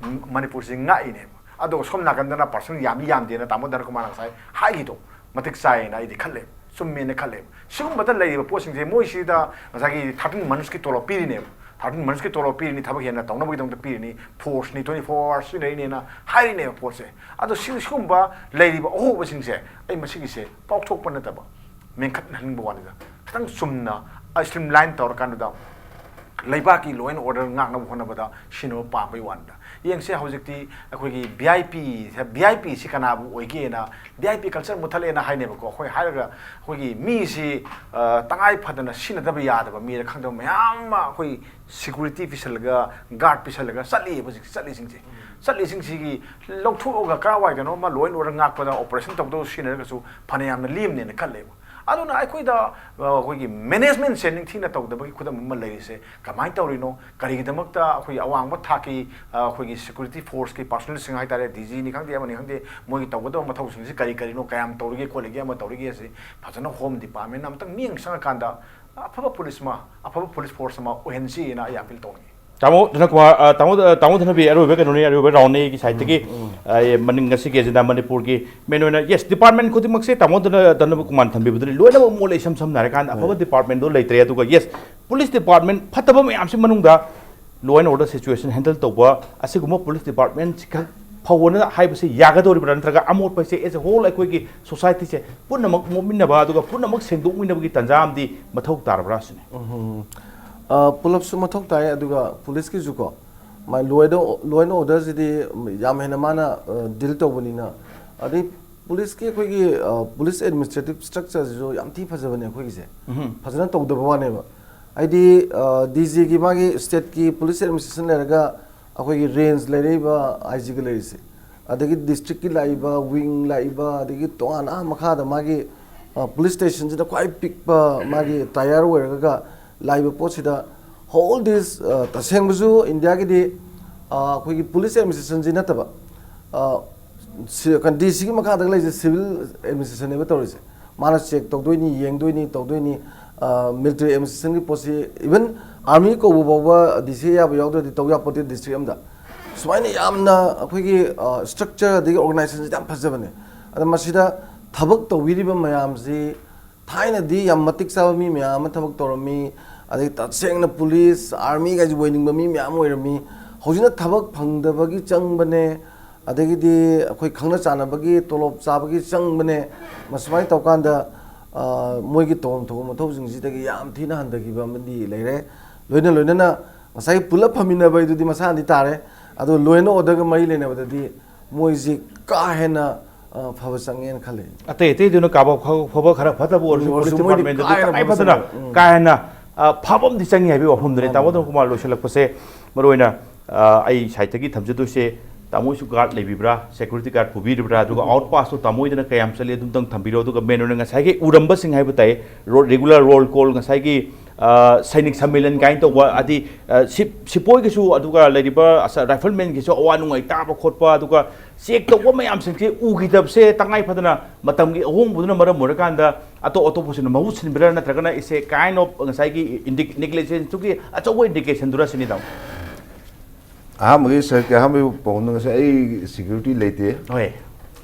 ꯃꯅꯤꯄꯨꯔꯁꯤ ꯉꯥꯛꯏꯅꯦꯕ꯫ ꯑꯗꯨꯒ ꯁꯣꯝ ꯅꯥꯀꯟꯗꯅ ꯄꯥꯔꯁꯟ ꯌꯥꯝꯃꯤ ꯌꯥꯝꯗꯦꯅ ꯇꯥꯃꯣ ꯙꯅꯀꯨꯃꯥꯔꯅ ꯉꯁꯥꯏ ꯍꯥꯏꯈꯤꯗꯣ ꯃꯇꯤꯛ ꯆꯥꯏꯌꯦꯅ ꯑꯩꯗꯤ ꯈꯜꯂꯦ, ꯆꯨꯝꯃꯦꯅ ꯈꯜꯂꯦꯕ꯫ ꯁꯤꯒꯨꯝꯕꯗ ꯂꯩꯔꯤꯕ ꯄꯣꯠꯁꯤꯡꯁꯦ ꯃꯣꯏꯁꯤꯗ ꯉꯁꯥꯏꯒꯤ ꯊꯥꯔꯇꯤꯟ ꯃꯟꯁꯀꯤ ꯇꯣꯂꯣꯞ ꯄꯤꯔꯤꯅꯦꯕ꯫ ꯊꯥꯔꯇꯤꯟ ꯃꯟꯁꯀꯤ ꯇꯣꯂꯣꯞ ꯄꯤꯔꯤꯅꯤ, ꯊꯕꯛ ꯍꯦꯟꯅ ꯇꯧꯅꯕꯒꯤꯗꯃꯛꯇ ꯄꯤꯔꯤꯅꯤ, ꯐꯣꯔꯁꯅꯤ, ꯇ꯭ꯋꯦꯟꯇꯤ ꯐꯣꯔ ꯑꯋꯥꯔꯁ ꯁꯤꯖꯤꯟꯅꯔꯤꯅꯦꯅ ꯍꯥꯏꯔꯤꯅꯦꯕ ꯄꯣꯠꯁꯦ꯫ ꯑꯗꯣ ꯁꯤ-, ꯁꯤꯒꯨꯝꯕ ꯂꯩꯔꯤꯕ ꯑꯍꯣꯕꯁꯤꯡꯁꯦ ꯑꯩ ꯃꯁꯤꯒꯤꯁꯦ ꯄꯥꯎꯊꯣꯛꯄ ꯅꯠꯇꯕ ꯃꯦꯟꯈꯠꯍꯟꯅꯤꯡꯕ ꯋꯥꯅꯤꯗ꯫ ꯈꯤꯇꯪ ꯆꯨꯝꯅ, ꯁ꯭ꯇ꯭ꯔꯤꯝ ꯂꯥꯏꯟ ꯇꯧꯔꯀꯥꯟꯗꯨꯗ ꯂꯩꯕꯥꯛꯀꯤ law and order ꯉꯥꯛꯅꯕ ꯍꯣꯠꯅꯕꯗ ꯁꯤꯖꯤꯟꯅꯕ ꯄꯥꯝꯕꯩ ꯋꯥꯅꯤꯗ꯫ ꯌꯦꯡꯁꯦ, ꯍꯧꯖꯤꯛꯇꯤ ꯑꯩꯈꯣꯏꯒꯤ ꯚꯤ ꯑꯥꯏ ꯄꯤ, ꯚꯤ ꯑꯥꯏ ꯄꯤꯁꯤ ꯀꯅꯥꯕꯨ ꯑꯣꯏꯒꯦꯅ, ꯚꯤ ꯑꯥꯏ ꯄꯤ ꯀꯜꯆꯔ ꯃꯨꯠꯊꯠꯂꯦꯅ ꯍꯥꯏꯅꯦꯕꯀꯣ꯫ ꯑꯩꯈꯣꯏ ꯍꯥꯏꯔꯒ ꯑꯩꯈꯣꯏꯒꯤ ꯃꯤꯁꯤ, ꯑ, ꯇꯉꯥꯏ ꯐꯗꯅ ꯁꯤꯖꯤꯟꯅꯗꯕ ꯌꯥꯗꯕ ꯃꯤꯔ ꯈꯪꯗꯕ ꯃꯌꯥꯝ ꯑꯃ ꯑꯩꯈꯣꯏ ꯁꯦꯀ꯭ꯌꯨꯔꯤꯇꯤ ꯄꯤꯁꯜꯂꯒ, ꯒꯥꯔꯗ ꯄꯤꯁꯜꯂꯒ ꯆꯠꯂꯤꯑꯕ ꯍꯧꯖꯤꯛ ꯆꯠꯂꯤꯁꯤꯡꯁꯦ꯫ ꯆꯠꯂꯤꯁꯤꯡꯁꯤꯒꯤ ꯂꯧꯊꯣꯛꯑꯒ ꯀꯔꯥꯏꯋꯥꯏꯗꯅꯣ ꯑꯃ law and order ꯉꯥꯛꯄꯗ ꯑꯣꯄꯔꯦꯁꯟ ꯇꯧꯗꯧ ꯁꯤꯖꯤꯟꯅꯔꯒꯁꯨ ꯐꯅꯌꯥꯝꯅ ꯂꯦꯝꯅꯦꯅ ꯈꯜꯂꯦꯕ꯫ ꯑꯗꯨꯅ ꯑꯩꯈꯣꯏꯗ, ꯑ, ꯑꯩꯈꯣꯏꯒꯤ ꯃꯦꯅꯦꯖꯃꯦꯟꯁꯦ ꯅꯤꯡꯊꯤꯅ ꯇꯧꯗꯕꯒꯤ ꯈꯨꯗꯝ ꯑꯃ ꯂꯩꯔꯤꯁꯦ ꯀꯃꯥꯏꯅ ꯇꯧꯔꯤꯅꯣ? ꯀꯔꯤꯒꯤꯗꯃꯛꯇ ꯑꯩꯈꯣꯏꯒꯤ ꯑꯋꯥꯡꯕ ꯊꯥꯛꯀꯤ, ꯑ, ꯑꯩꯈꯣꯏꯒꯤ ꯁꯦꯀ꯭ꯌꯨꯔꯤꯇꯤ ꯐꯣꯔꯁꯀꯤ ꯄꯥꯔꯁꯣꯅꯦꯜꯁꯤꯡ ꯍꯥꯏꯇꯥꯔꯦ, ꯗꯤ ꯖꯤꯅꯤ ꯈꯪꯗꯦ, ꯑꯃꯅꯤ ꯈꯪꯗꯦ, ꯃꯣꯏꯒꯤ ꯇꯧꯒꯗꯕ ꯃꯊꯧꯁꯤꯡꯁꯤ ꯀꯔꯤ ꯀꯔꯤꯅꯣ, ꯀꯌꯥꯝ ꯇꯧꯔꯤꯒꯦ ꯈꯣꯠꯂꯤꯒꯦ, ꯑꯃ ꯇꯧꯔꯤꯒꯦ ꯑꯁꯤ ꯐꯖꯅ ꯍꯣꯝ ꯗꯤꯄꯥꯔꯠꯃꯦꯟꯅ ꯑꯃꯇꯪ ꯃꯤꯠꯌꯦꯡ ꯆꯪꯉꯀꯥꯟꯗ ꯑꯐꯕ ꯄꯨꯂꯤꯁ ꯑꯃ, ꯑꯐꯕ ꯄꯨꯂꯤꯁ ꯐꯣꯔꯁ ꯑꯃ ꯑꯣꯏꯍꯟꯁꯤꯅ ꯑꯩ ꯑꯄꯤꯜ ꯇꯧꯅꯤꯡꯉꯤ꯫ ꯇꯥꯃꯣ ꯙꯅꯀꯨꯃꯥꯔ, ꯑ, ꯇꯥꯃꯣ, ꯑ, ꯇꯥꯃꯣ ꯙꯅꯕꯤ, ꯑꯔꯣꯏꯕ ꯀꯩꯅꯣꯅꯤ, ꯑꯔꯣꯏꯕ ꯔꯥꯎꯟꯅꯤ ꯑꯩꯒꯤ ꯁꯥꯏꯠꯇꯒꯤ꯫ ꯎꯝ, ꯎꯝ꯫ ꯑ, ꯑꯦ, ꯃꯅꯤꯡ ꯉꯁꯤꯒꯤ ꯑꯦꯖꯦꯟꯗꯥ ꯃꯅꯤꯄꯨꯔꯒꯤ ꯃꯦꯟ ꯑꯣꯏꯅ, ꯌꯦꯁ, ꯗꯤꯄꯥꯔꯠꯃꯦꯟ ꯈꯨꯗꯤꯡꯃꯛꯁꯦ ꯇꯥꯃꯣ ꯙꯅ-, ꯙꯅꯕꯀꯨꯃꯥꯔꯅ ꯊꯝꯕꯤꯕꯗꯨꯅꯤ ꯂꯣꯏꯅꯃꯛ ꯃꯣꯠꯂꯦ, ꯏꯁꯝ ꯁꯝꯅ ꯍꯥꯏꯔꯀꯥꯟꯗ ꯑꯐꯕ ꯍꯣꯏ꯫ ꯗꯤꯄꯥꯔꯠꯃꯦꯟꯗꯣ ꯂꯩꯇ꯭ꯔꯦ꯫ ꯑꯗꯨꯒ, ꯌꯦꯁ, ꯄꯨꯂꯤꯁ ꯗꯤꯄꯥꯔꯠꯃꯦꯟ ꯐꯠꯇꯕ ꯃꯌꯥꯝꯁꯤ ꯃꯅꯨꯡꯗ law and order situation handle ꯇꯧꯕ ꯑꯁꯤꯒꯨꯝꯕ ꯄꯨꯂꯤꯁ ꯗꯤꯄꯥꯔꯠꯃꯦꯟꯁꯤ ꯈꯛ ꯐꯧꯕꯅ ꯍꯥꯏꯕꯁꯤ ꯌꯥꯒꯗꯧꯔꯤꯕ꯭ꯔꯥ? ꯅꯠꯇ꯭ꯔꯒ ꯑꯃꯣꯠꯄ ꯍꯥꯏꯁꯦ as a whole ꯑꯩꯈꯣꯏꯒꯤ ꯁꯣꯁꯥꯏꯇꯤꯁꯦ ꯄꯨꯝꯅꯃꯛ ꯃꯣꯠꯃꯤꯟꯅꯕ ꯑꯗꯨꯒ ꯄꯨꯝꯅꯃꯛ ꯁꯦꯡꯗꯣꯛꯃꯤꯟꯅꯕꯒꯤ ꯇꯥꯟꯖꯥ ꯑꯃꯗꯤ ꯃꯊꯧ ꯇꯥꯔꯕ꯭ꯔꯥ ꯁꯤꯅꯤ꯫ ꯎꯝ꯫ ꯑ, ꯄꯨꯂꯞꯁꯨ ꯃꯊꯧ ꯇꯥꯏ, ꯑꯗꯨꯒ ꯄꯨꯂꯤꯁꯀꯤꯁꯨꯀꯣ, ꯃꯥꯏ law and, law and orderꯁꯤꯗꯤ ꯌꯥꯝ ꯍꯦꯟꯅ ꯃꯥꯅ, ꯑ, ꯗꯤꯜ ꯇꯧꯕꯅꯤꯅ, ꯑꯗꯩ ꯄꯨꯂꯤꯁꯀꯤ ꯑꯩꯈꯣꯏꯒꯤ, ꯑ, ꯄꯨꯂꯤꯁ ꯑꯦꯗꯃꯤꯅꯤꯁꯇ꯭ꯔꯦꯇꯤꯞ ꯁ꯭ꯇ꯭ꯔꯛꯆꯔꯁꯤꯁꯨ ꯌꯥꯝ ꯊꯤ ꯐꯖꯕꯅꯦ ꯑꯩꯈꯣꯏꯒꯤꯁꯦ꯫ ꯎꯝ꯫ ꯐꯖꯅ ꯇꯧꯗꯕ ꯋꯥꯅꯦꯕ꯫ ꯍꯥꯏꯗꯤ, ꯑ, ꯗꯤ ꯖꯤꯒꯤ ꯃꯥꯒꯤ ꯁ꯭ꯇꯦꯠꯀꯤ ꯄꯨꯂꯤꯁ ꯑꯦꯗꯃꯤꯅꯤꯁꯇ꯭ꯔꯦꯁꯟ ꯂꯩꯔꯒ ꯑꯩꯈꯣꯏꯒꯤ ꯔꯦꯟꯖ ꯂꯩꯔꯛꯏꯕ ꯑꯥꯏ ꯖꯤꯒ ꯂꯩꯔꯤꯁꯦ, ꯑꯗꯒꯤ ꯗꯤꯁꯇ꯭ꯔꯤꯛꯀꯤ ꯂꯥꯛꯏꯕ, ꯋꯤꯡ ꯂꯥꯛꯏꯕ, ꯑꯗꯒꯤ ꯇꯣꯉꯥꯟꯅ ꯑꯥ ꯃꯈꯥꯗ ꯃꯥꯒꯤ, ꯑ, ꯄꯨꯂꯤꯁ ꯁ꯭ꯇꯦꯁꯟꯁꯤꯗ ꯈ꯭ꯋꯥꯏ ꯄꯤꯛꯄ ꯃꯥꯒꯤ ꯇꯥꯌꯔ ꯑꯣꯏꯔꯒ ꯂꯥꯛꯏꯕ ꯄꯣꯠꯁꯤꯗ, whole this, ꯑ, ꯇꯁꯦꯡꯕꯁꯨ ꯏꯟꯗꯤꯌꯥꯒꯤꯗꯤ, ꯑ, ꯑꯩꯈꯣꯏꯒꯤ ꯄꯨꯂꯤꯁ ꯑꯦꯗꯃꯤꯅꯤꯁꯇ꯭ꯔꯦꯁꯟꯁꯤ ꯅꯠꯇꯕ, ꯑ, ꯁꯤ-, ꯀꯩꯅꯣ, ꯗꯤ ꯁꯤꯒꯤ ꯃꯈꯥꯗ ꯂꯩꯔꯤꯁꯦ ꯁꯤꯚꯤꯜ ꯑꯦꯗꯃꯤꯅꯤꯁꯇ꯭ꯔꯦꯁꯟꯅꯦꯕ ꯇꯧꯔꯤꯁꯦ꯫ ꯃꯥꯅ ꯆꯦꯛ ꯇꯧꯗꯣꯏꯅꯤ, ꯌꯦꯡꯗꯣꯏꯅꯤ, ꯇꯧꯗꯣꯏꯅꯤ꯫ ꯃꯤꯂꯤꯇꯔꯤ ꯑꯦꯗꯃꯤꯅꯤꯁꯇ꯭ꯔꯦꯁꯟꯒꯤ ꯄꯣꯠꯁꯤ, ꯏꯚꯟ ꯑꯥꯔꯃꯤ ꯀꯧꯕ ꯐꯥꯎꯕ ꯗꯤ ꯁꯤ ꯑꯌꯥꯕ ꯌꯥꯎꯗ꯭ꯔꯗꯤ ꯇꯧ ꯌꯥꯄꯣꯠꯇꯦ ꯗꯤꯁꯇ꯭ꯔꯤꯛ ꯑꯃꯗ꯫ ꯁꯨꯃꯥꯏꯅ ꯌꯥꯝꯅ ꯑꯩꯈꯣꯏꯒꯤ ꯁ꯭ꯇ꯭ꯔꯛꯆꯔ ꯑꯗꯒꯤ ꯑꯣꯔꯒꯅꯥꯏꯖꯦꯁꯟꯁꯤ ꯌꯥꯝ ꯐꯖꯕꯅꯦ꯫ ꯑꯗ ꯃꯁꯤꯗ ꯊꯕꯛ ꯇꯧꯕꯤꯔꯤꯕ ꯃꯌꯥꯝꯁꯤ, ꯊꯥꯏꯅꯗꯤ ꯌꯥꯝ ꯃꯇꯤꯛ ꯆꯥꯕ ꯃꯤ ꯃꯌꯥꯝ ꯑꯃ ꯊꯕꯛ ꯇꯧꯔꯝꯃꯤ, ꯑꯗꯩ ꯇꯁꯦꯡꯅ ꯄꯨꯂꯤꯁ, ꯑꯥꯔꯃꯤꯒꯥꯏꯁꯦ ꯑꯣꯏꯅꯤꯡꯕ ꯃꯤ ꯃꯌꯥꯝ ꯑꯣꯏꯔꯝꯃꯤ꯫ ꯍꯧꯖꯤꯛꯅ ꯊꯕꯛ ꯐꯪꯗꯕꯒꯤ ꯆꯪꯕꯅꯦ, ꯑꯗꯒꯤꯗꯤ ꯑꯩꯈꯣꯏ ꯈꯪꯅ ꯆꯥꯟꯅꯕꯒꯤ ꯇꯣꯂꯣꯞ ꯆꯥꯕꯒꯤ ꯆꯪꯕꯅꯦ꯫ ꯃꯁꯨꯃꯥꯏꯅ ꯇꯧꯀꯥꯟꯗ, ꯑ, ꯃꯣꯏꯒꯤ ꯇꯧꯐꯝ ꯊꯣꯛꯄ ꯃꯊꯧꯁꯤꯡꯁꯤꯗꯒꯤ ꯌꯥꯝ ꯊꯤꯅ ꯍꯟꯊꯈꯤꯕ ꯑꯃꯗꯤ ꯂꯩꯔꯦ꯫ ꯂꯣꯏꯅ ꯂꯣꯏꯅꯅ ꯉꯁꯥꯏꯒꯤ ꯄꯨꯂꯞ ꯐꯝꯃꯤꯟꯅꯕ ꯍꯥꯏꯗꯨꯗꯤ ꯃꯁꯥꯅꯗꯤ ꯇꯥꯔꯦ, ꯑꯗꯣ ꯂꯣ ꯑꯦꯟ ꯑꯣꯔꯗꯔꯒ ꯃꯔꯤ ꯂꯩꯅꯕꯗꯗꯤ ꯃꯣꯏꯁꯤ ꯀꯥ ꯍꯦꯟꯅ, ꯑ, ꯐꯕ ꯆꯪꯉꯦꯅ ꯈꯜꯂꯦ꯫ ꯑꯇꯩ ꯑꯇꯩꯗꯨꯅ ꯀꯥꯕ ꯐ-, ꯐꯕ ꯈꯔ ꯐꯠꯇꯕ ꯑꯣꯏꯔꯁꯨ, ꯎꯝ, ꯑꯣꯏꯔꯁꯨ ꯄꯨꯂꯤꯁ ꯃꯣꯏꯗꯤ ꯗꯤꯄꯥꯔꯠꯃꯦꯟꯗꯨꯗꯤ ꯀꯥ ꯍꯦꯟꯅ ꯇꯉꯥꯏ ꯐꯕ ꯐꯗꯅ ꯆꯪꯉꯦ꯫ ꯎꯝ꯫ ꯀꯥ ꯍꯦꯟꯅ, ꯑ, ꯐꯕ ꯑꯃꯗꯤ ꯆꯪꯉꯤ ꯍꯥꯏꯕꯒꯤ ꯋꯥꯐꯝꯗꯨꯅꯤ꯫ ꯃꯥꯅꯤ, ꯇꯥꯃꯣ ꯃꯥꯅꯤ꯫ ꯎꯗꯝ ꯀꯨꯃꯥꯔ, ꯂꯣꯏꯁꯤꯜꯂꯛꯄꯁꯦ, ꯃꯔꯨꯑꯣꯏꯅ, ꯑ, ꯑꯩ ꯁꯥꯏꯠꯇꯒꯤ ꯊꯝꯖꯗꯣꯏꯁꯦ, ꯇꯥꯃꯣꯁꯨ ꯒꯥꯔꯗ ꯂꯩꯕꯤꯕ꯭ꯔꯥ, ꯁꯦꯀ꯭ꯌꯨꯔꯤꯇꯤ ꯒꯥꯔꯗ ꯄꯨꯕꯤꯔꯤꯕ꯭ꯔꯥ, ꯑꯗꯨꯒ ꯎꯝ꯫ ꯑꯥꯎꯠ ꯄꯥꯁꯇꯣ ꯇꯥꯃꯣ ꯍꯣꯏꯗꯅ ꯀꯌꯥꯝ ꯆꯠꯂꯤ, ꯑꯗꯨꯝꯇꯪ ꯊꯝꯕꯤꯔꯣ꯫ ꯑꯗꯨꯒ ꯃꯦꯟ ꯑꯣꯏꯅ ꯉꯁꯥꯏꯒꯤ ꯎꯔꯝꯕꯁꯤꯡ ꯍꯥꯏꯕ ꯇꯥꯏ, ꯔꯣ-, ꯔꯤꯒꯨꯂꯔ ꯔꯣꯜ ꯀꯣꯜ, ꯉꯁꯥꯏꯒꯤ, ꯑ, ꯁꯩꯅꯤꯛ ꯁꯝꯃꯦꯂꯟ ꯀꯥꯏꯅ ꯇꯧꯕ, ꯍꯥꯏꯗꯤ, ꯑ, ꯁꯤꯞ-, ꯁꯤꯄꯣꯏꯒꯤꯁꯨ, ꯑꯗꯨꯒ ꯂꯩꯔꯤꯕ ꯑꯁ-, ꯔꯥꯏꯐꯜꯃꯦꯟꯒꯤꯁꯨ ꯑꯋꯥ ꯅꯨꯡꯉꯥꯏ ꯇꯥꯕ ꯈꯣꯠꯄ, ꯑꯗꯨꯒ ꯆꯦꯛ ꯇꯧꯕ ꯃꯌꯥꯝꯁꯤꯡꯁꯦ ꯎꯈꯤꯗꯕꯁꯦ ꯇꯉꯥꯏ ꯐꯗꯅ ꯃꯇꯝꯒꯤ ꯑꯍꯣꯡꯕꯗꯨꯅ ꯃꯔꯝ ꯑꯣꯏꯔꯀꯥꯟꯗ ꯑꯇꯣꯞ ꯑꯇꯣꯞꯄꯁꯤꯅ ꯃꯍꯨꯠ ꯁꯤꯟꯕ꯭ꯔꯥ, ꯅꯠꯇ꯭ꯔꯒꯅ ꯏꯁꯦ ꯀꯥꯏꯟ ꯑꯣꯐ ꯉꯁꯥꯏꯒꯤ ꯏꯟꯗꯤ-, ꯅꯦꯒ꯭ꯂꯤꯖꯦꯟꯁꯇꯨꯒꯤ ꯑꯆꯧꯕ ꯏꯟꯗꯤꯀꯦꯁꯟꯗꯨꯔ ꯁꯤꯅꯤ, ꯇꯥꯃꯣ? ꯑꯍꯥꯟꯕꯒꯤ ꯁꯔꯀꯤ ꯑꯍꯥꯟꯕꯒꯤ ꯄꯥꯎꯈꯨꯝꯗ ꯉꯁꯥꯏ ꯑꯩ ꯁꯦꯀ꯭ꯌꯨꯔꯤꯇꯤ ꯂꯩꯇꯦ꯫ ꯍꯣꯏ꯫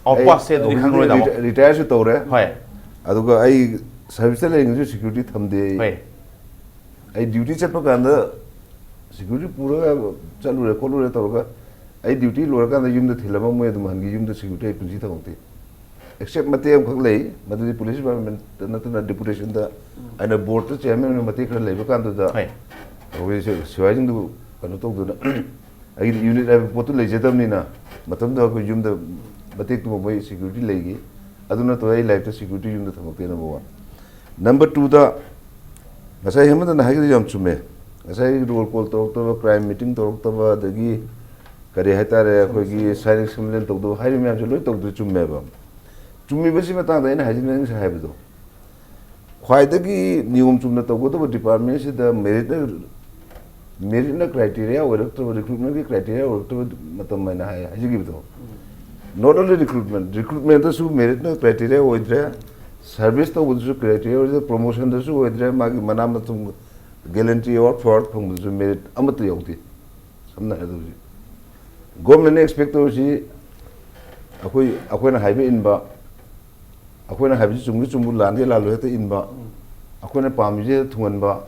ꯑꯥꯎꯠ ꯑꯩ ꯄꯥꯁꯁꯦ ꯑꯗꯨꯗꯤ ꯍꯧꯖꯤꯛ ꯈꯪꯉꯔꯣꯏ, ꯇꯥꯃꯣ꯫ ꯔꯤꯇꯥ-, ꯔꯤꯇꯥꯌꯔꯁꯨ ꯇꯧꯔꯦ꯫ ꯍꯣꯏ꯫ ꯑꯗꯨꯒ ꯑꯩ ꯁꯔꯚꯤꯁꯇ ꯂꯩꯔꯤꯉꯩꯁꯨ ꯁꯦꯀ꯭ꯌꯨꯔꯤꯇꯤ ꯊꯝꯗꯦ ꯑꯩ꯫ ꯍꯣꯏ꯫ ꯑꯩ ꯗ꯭ꯌꯨꯇꯤ ꯆꯠꯄ ꯀꯥꯟꯗ ꯁꯦꯀ꯭ꯌꯨꯔꯤꯇꯤ ꯄꯨꯔꯒ ꯆꯠꯂꯨꯔꯦ ꯈꯣꯠꯂꯨꯔꯦ ꯇꯧꯔꯒ ꯑꯩ ꯗ꯭ꯌꯨꯇꯤ ꯂꯣꯏꯔꯀꯥꯟꯗ ꯌꯨꯝꯗ ꯊꯤꯜꯂꯝꯃ ꯃꯣꯏ ꯑꯗꯨꯝ ꯍꯟꯈꯤ꯫ ꯌꯨꯝꯗ ꯁꯦꯀ꯭ꯌꯨꯔꯤꯇꯤ ꯑꯩ ꯄꯨꯟꯁꯤ ꯊꯝꯃꯛꯇꯦ꯫ ꯑꯦꯛꯁꯦꯞ ꯃꯇꯦꯛ ꯑꯃꯈꯛ ꯂꯩ, ꯃꯗꯨꯗꯤ ꯄꯨꯂꯤꯁ ꯗꯤꯄꯥꯔꯠꯃꯦꯟꯇ ꯅꯠꯇꯅ ꯗꯦꯄꯨꯇꯦꯁꯟꯗ ꯑꯩꯅ ꯕꯣꯔꯗꯇ ꯆꯤꯌꯔꯃꯦꯟ ꯑꯣꯏꯅ ꯃꯇꯦꯛ ꯈꯔ ꯂꯩꯕ ꯀꯥꯟꯗꯨꯗ ꯍꯣꯏ꯫ ꯑꯩꯈꯣꯏ ꯁꯤ-, ꯁꯤꯐꯥꯏꯁꯤꯡꯗꯨ ꯀꯩꯅꯣ ꯇꯧꯗꯅ ꯑꯩꯒꯤꯗꯤ ꯌꯨꯅꯤꯠ ꯍꯥꯏꯕ ꯄꯣꯠꯇꯨ ꯂꯩꯖꯗꯕꯅꯤꯅ ꯃꯇꯝꯗꯨꯗ ꯑꯩꯈꯣꯏ ꯌꯨꯝꯗ ꯃꯇꯦꯛꯇꯨꯃ ꯃꯣꯏ ꯁꯦꯀ꯭ꯌꯨꯔꯤꯇꯤ ꯂꯩꯈꯤ꯫ ꯑꯗꯨ ꯅꯠꯇꯕ ꯑꯩ ꯂꯥꯏꯐꯇ ꯁꯦꯀ꯭ꯌꯨꯔꯤꯇꯤ ꯌꯨꯝꯗ ꯊꯝꯃꯛꯇꯦ, ꯅꯝꯕꯔ ꯋꯥꯟ꯫ ꯅꯝꯕꯔ ꯇꯨꯗ ꯉꯁꯥꯏ ꯍꯦꯃꯟꯇꯅ ꯍꯥꯏꯈꯤꯗꯨ ꯌꯥꯝ ꯆꯨꯝꯃꯦ꯫ ꯉꯁꯥꯏ ꯔꯣꯜ ꯀꯣꯜ ꯇꯧꯔꯛꯇꯕ, ꯀ꯭ꯔꯥꯏꯝ ꯃꯤꯇꯤꯡ ꯇꯧꯔꯛꯇꯕ, ꯑꯗꯒꯤ ꯀꯔꯤ ꯍꯥꯏꯇꯥꯔꯦ, ꯑꯩꯈꯣꯏꯒꯤ ꯁꯥꯏꯅꯤꯛ ꯁꯝꯃꯦꯂꯟ ꯇꯧꯗꯕ ꯍꯥꯏꯔꯤꯕ ꯃꯌꯥꯝꯁꯦ ꯂꯣꯏ ꯇꯧꯗꯣꯏ ꯆꯨꯝꯃꯦꯕ꯫ ꯆꯨꯝꯃꯤꯕꯁꯤ ꯃꯇꯥꯡꯗ ꯑꯩꯅ ꯍꯥꯏꯖꯅꯤꯡꯉꯤꯁꯦ ꯍꯥꯏꯕꯗꯣ, ꯈ꯭ꯋꯥꯏꯗꯒꯤ ꯅꯤꯌꯣꯝ ꯆꯨꯝꯅ ꯇꯧꯒꯗꯕ ꯗꯤꯄꯥꯔꯠꯃꯦꯟꯁꯤꯗ ꯃꯦꯔꯤꯠꯅ, ꯃꯦꯔꯤꯠꯅ ꯀ꯭ꯔꯥꯏꯇꯦꯔꯤꯌꯥ ꯑꯣꯏꯔꯛꯇ꯭ꯔꯕ, ꯔꯤꯀ꯭ꯔꯨꯠꯃꯦꯟꯒꯤ ꯀ꯭ꯔꯥꯏꯇꯦꯔꯤꯌꯥ ꯑꯣꯏꯔꯛꯇ꯭ꯔꯕ ꯃꯇꯝ ꯍꯥꯏꯅ ꯍꯥꯏ, ꯍꯥꯏꯖꯈꯤꯕꯗꯣ꯫ Not only recruitment, ꯔꯤꯀ꯭ꯔꯨꯠꯃꯦꯟꯇꯁꯨ ꯃꯦꯔꯤꯠꯅ ꯀ꯭ꯔꯥꯏꯇꯦꯔꯤꯌꯥ ꯑꯣꯏꯗ꯭ꯔꯦ, ꯁꯔꯚꯤꯁ ꯇꯧꯕꯗꯨꯁꯨ ꯀ꯭ꯔꯥꯏꯇꯦꯔꯤꯌꯥ ꯑꯣꯏꯗ꯭ꯔꯦ, ꯄ꯭ꯔꯣꯃꯣꯁꯟꯗꯁꯨ ꯑꯣꯏꯗ꯭ꯔꯦ, ꯃꯥꯒꯤ ꯃꯅꯥ ꯃꯊꯨꯝ ꯒꯦꯂꯦꯟꯇ꯭ꯔꯤ ꯑꯦꯋꯥꯔꯗ ꯐꯦꯋꯥꯔꯗ ꯐꯪꯕꯗꯁꯨ ꯃꯦꯔꯤꯠ ꯑꯃꯠꯇ ꯌꯥꯎꯗꯦ꯫ ꯁꯝꯅ ꯍꯥꯏꯔꯕꯗ ꯍꯧꯖꯤꯛ ꯒꯣꯔꯃꯦꯟꯅ ꯑꯦꯛꯁꯄꯦꯛ ꯇꯧꯔꯤꯁꯤ ꯑꯩꯈꯣꯏ, ꯑꯩꯈꯣꯏꯅ ꯍꯥꯏꯕ ꯏꯟꯕ, ꯑꯩꯈꯣꯏꯅ ꯍꯥꯏꯕꯁꯤ ꯆꯨꯝꯒꯤ ꯆꯨꯝꯕꯨ, ꯂꯥꯟꯒꯤ ꯂꯥꯜꯂꯨ ꯍꯦꯛꯇ ꯏꯟꯕ, ꯑꯩꯈꯣꯏꯅ ꯄꯥꯝꯃꯤꯁꯦ ꯊꯨꯡꯍꯟꯕ,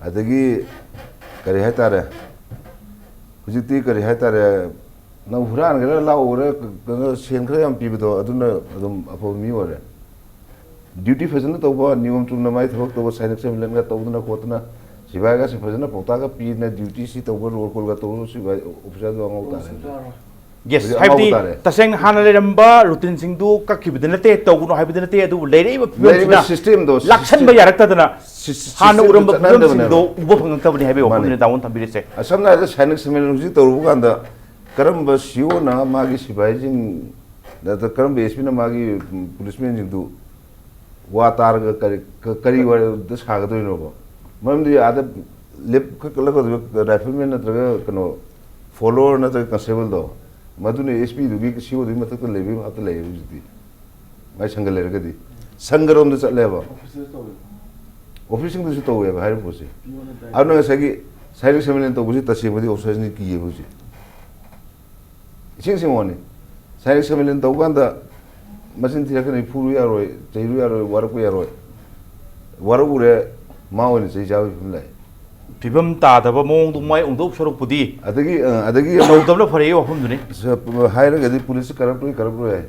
ꯑꯗꯒꯤ ꯀꯔꯤ ꯍꯥꯏꯇꯥꯔꯦ, ꯍꯧꯖꯤꯛꯇꯤ ꯀꯔꯤ ꯍꯥꯏꯇꯥꯔꯦ, ꯅꯪ ꯍꯨꯔꯥꯟꯒꯦꯔꯥ ꯂꯥꯛꯎꯔꯦ, ꯀꯩꯅꯣ, ꯁꯦꯟ ꯈꯔ ꯌꯥꯝ ꯄꯤꯕꯗꯣ ꯑꯗꯨꯅ ꯑꯗꯨꯝ ꯑꯐꯕ ꯃꯤ ꯑꯣꯏꯔꯦ꯫ ꯗ꯭ꯌꯨꯇꯤ ꯐꯖꯅ ꯇꯧꯕ, ꯅꯤꯌꯣꯝ ꯆꯨꯝꯅ ꯃꯥꯏ ꯊꯕꯛ ꯇꯧꯕ, ꯁꯥꯏꯅꯤꯛ ꯁꯃꯤꯂꯟꯒ ꯇꯧꯗꯅ ꯈꯣꯠꯇꯅ, ꯁꯤꯐꯥꯏꯒꯁꯦ ꯐꯖꯅ ꯄꯥꯎꯇꯥꯛꯀ ꯄꯤꯗꯅ, ꯗ꯭ꯌꯨꯇꯤꯁꯤ ꯇꯧꯕ, ꯔꯣꯜ ꯀꯣꯜꯒ ꯇꯧꯕ, ꯁꯤꯐꯥꯏ ꯑꯣꯐꯤꯁꯥꯔꯗꯣ ꯑꯉꯥꯎ ꯇꯥꯔꯦ꯫ ꯌꯦꯁ, ꯍꯧꯖꯤꯛ ꯍꯥꯏꯕꯗꯤ ꯑꯉꯥꯎꯕ ꯇꯥꯔꯦ꯫ ꯇꯁꯦꯡꯅ ꯍꯥꯟꯅ ꯂꯩꯔꯝꯕ ꯔꯨꯇꯤꯟꯁꯤꯡꯗꯨ ꯀꯛꯈꯤꯕꯗꯤ ꯅꯠꯇꯦ, ꯇꯧꯒꯅꯨ ꯍꯥꯏꯕꯗꯤ ꯅꯠꯇꯦ, ꯑꯗꯨꯕꯨ ꯂꯩꯔꯛꯏꯕ ꯂꯩꯔꯤꯕ ꯐꯤꯕꯝꯁꯤꯅ ꯁꯤꯁꯇꯦꯝꯗꯣ, ꯂꯥꯛꯁꯟꯕ ꯁꯤꯁꯇꯦꯝ-, ꯌꯥꯔꯛꯇꯗꯅ ꯁꯤꯁ-, ꯍꯥꯟꯅ ꯁꯤꯁꯇꯦꯝꯗꯣ ꯎꯔꯝꯕ ꯆꯠꯅꯍꯟꯗꯕꯅꯦꯕ꯫ ꯐꯤꯕꯝꯁꯤꯡꯗꯣ ꯎꯕ ꯐꯪꯉꯛꯇꯕꯅꯤ ꯍꯥꯏꯕꯒꯤ ꯃꯥꯅꯦ꯫ ꯋꯥꯐꯝꯗꯨꯅꯤ ꯗꯥ ꯃꯣꯍꯟ ꯊꯝꯕꯤꯔꯤꯁꯦ꯫ ꯑ, ꯁꯝꯅ ꯍꯥꯏꯔꯕꯗ ꯁꯥꯏꯅꯤꯛ ꯁꯃꯤꯂꯟ ꯍꯧꯖꯤꯛ ꯇꯧꯔꯨꯕ ꯀꯥꯟꯗ ꯀꯔꯝꯕ ꯁꯤ ꯏ ꯑꯣꯅ ꯃꯥꯒꯤ ꯁꯤꯐꯥꯏꯁꯤꯡ, ꯅꯠꯇ꯭ꯔ ꯀꯔꯝꯕ ꯑꯦꯁ ꯄꯤꯅ ꯃꯥꯒꯤ, ꯎꯝ, ꯄꯨꯂꯤꯁꯃꯦꯟꯁꯤꯡꯗꯨ ꯋꯥ ꯇꯥꯔꯒ ꯀꯔꯤ, ꯀ-, ꯀꯔꯤ ꯋꯥꯔꯤꯗ ꯁꯥꯒꯗꯣꯏꯅꯣꯕ? ꯃꯔꯝꯗꯤ ꯑꯥꯗ ꯂꯦꯞꯈꯠꯂꯒ ꯔꯥꯏꯐꯜꯃꯦꯟ ꯅꯠꯇ꯭ꯔꯒ ꯀꯩꯅꯣ, ꯐꯣꯂꯣꯋꯔ ꯅꯠꯇ꯭ꯔꯒ ꯀꯟꯁꯇꯦꯕꯜꯗꯣ, ꯃꯗꯨꯅ ꯑꯦꯁ ꯄꯤꯗꯨꯒꯤ, ꯁꯤ ꯏ ꯑꯣꯗꯨꯒꯤ ꯃꯊꯛꯇ ꯂꯩꯕꯒꯤ ꯃꯍꯨꯠꯇ ꯂꯩꯌꯦꯕ ꯍꯧꯖꯤꯛꯇꯤ꯫ ꯃꯥꯏ ꯁꯪꯒ ꯂꯩꯔꯒꯗꯤ ꯁꯪꯒꯔꯣꯝꯗ ꯆꯠꯂꯦꯕ꯫ ꯑꯣꯐꯤꯁꯇꯁꯨ ꯇꯧꯋꯦ꯫ ꯑꯣꯐꯤꯁꯁꯤꯡꯗꯁꯨ ꯇꯧꯋꯦꯕ ꯍꯥꯏꯔꯤꯕ ꯄꯣꯠꯁꯦ꯫ ꯄꯤꯌꯣꯟꯅ ꯗꯥꯏꯔꯦꯛ꯫ ꯑꯗꯨꯅ ꯉꯁꯥꯏꯒꯤ ꯁꯥꯏꯅꯤꯛ ꯁꯃꯤꯂꯟ ꯇꯧꯕꯁꯤ ꯇꯁꯦꯡꯕꯗꯤ ꯑꯣꯐꯤꯁꯥꯔꯁꯤꯡꯁꯤ ꯀꯤꯌꯦꯕ ꯍꯧꯖꯤꯛ꯫ ꯏꯁꯦꯡ ꯁꯦꯡꯕ ꯋꯥꯅꯤ꯫ ꯁꯥꯏꯅꯤꯛ ꯁꯃꯤꯂꯟ ꯇꯧꯕ ꯀꯥꯟꯗ ꯃꯆꯤꯟ ꯊꯤꯔꯛꯀꯅꯤ, ꯐꯨꯔꯨ ꯌꯥꯔꯣꯏ, ꯆꯩꯔꯨ ꯌꯥꯔꯣꯏ, ꯋꯥꯔꯛꯄ ꯌꯥꯔꯣꯏ꯫ ꯋꯥꯔꯛꯎꯔꯦ, ꯃꯥ ꯑꯣꯏꯅ ꯆꯩ ꯆꯥꯕꯒꯤ ꯐꯤꯕꯝ ꯂꯥꯛꯑꯦ꯫ ꯐꯤꯕꯝ ꯇꯥꯗꯕ ꯃꯑꯣꯡꯗꯨ ꯃꯥꯏ ꯑꯣꯡꯊꯣꯛ ꯁꯔꯨꯛꯄꯨꯗꯤ ꯑꯗꯒꯤ, ꯑ, ꯑꯗꯒꯤ ꯑꯃꯨꯛ ꯇꯧꯗꯕꯅ ꯐꯔꯦ ꯋꯥꯐꯝꯗꯨꯅꯤ꯫ ꯁ-, ꯍꯥꯏꯔꯒꯗꯤ ꯄꯨꯂꯤꯁꯁꯤ ꯀꯔꯞ ꯂꯣꯏ, ꯀꯔꯞ ꯂꯣꯏ ꯍꯥꯏ꯫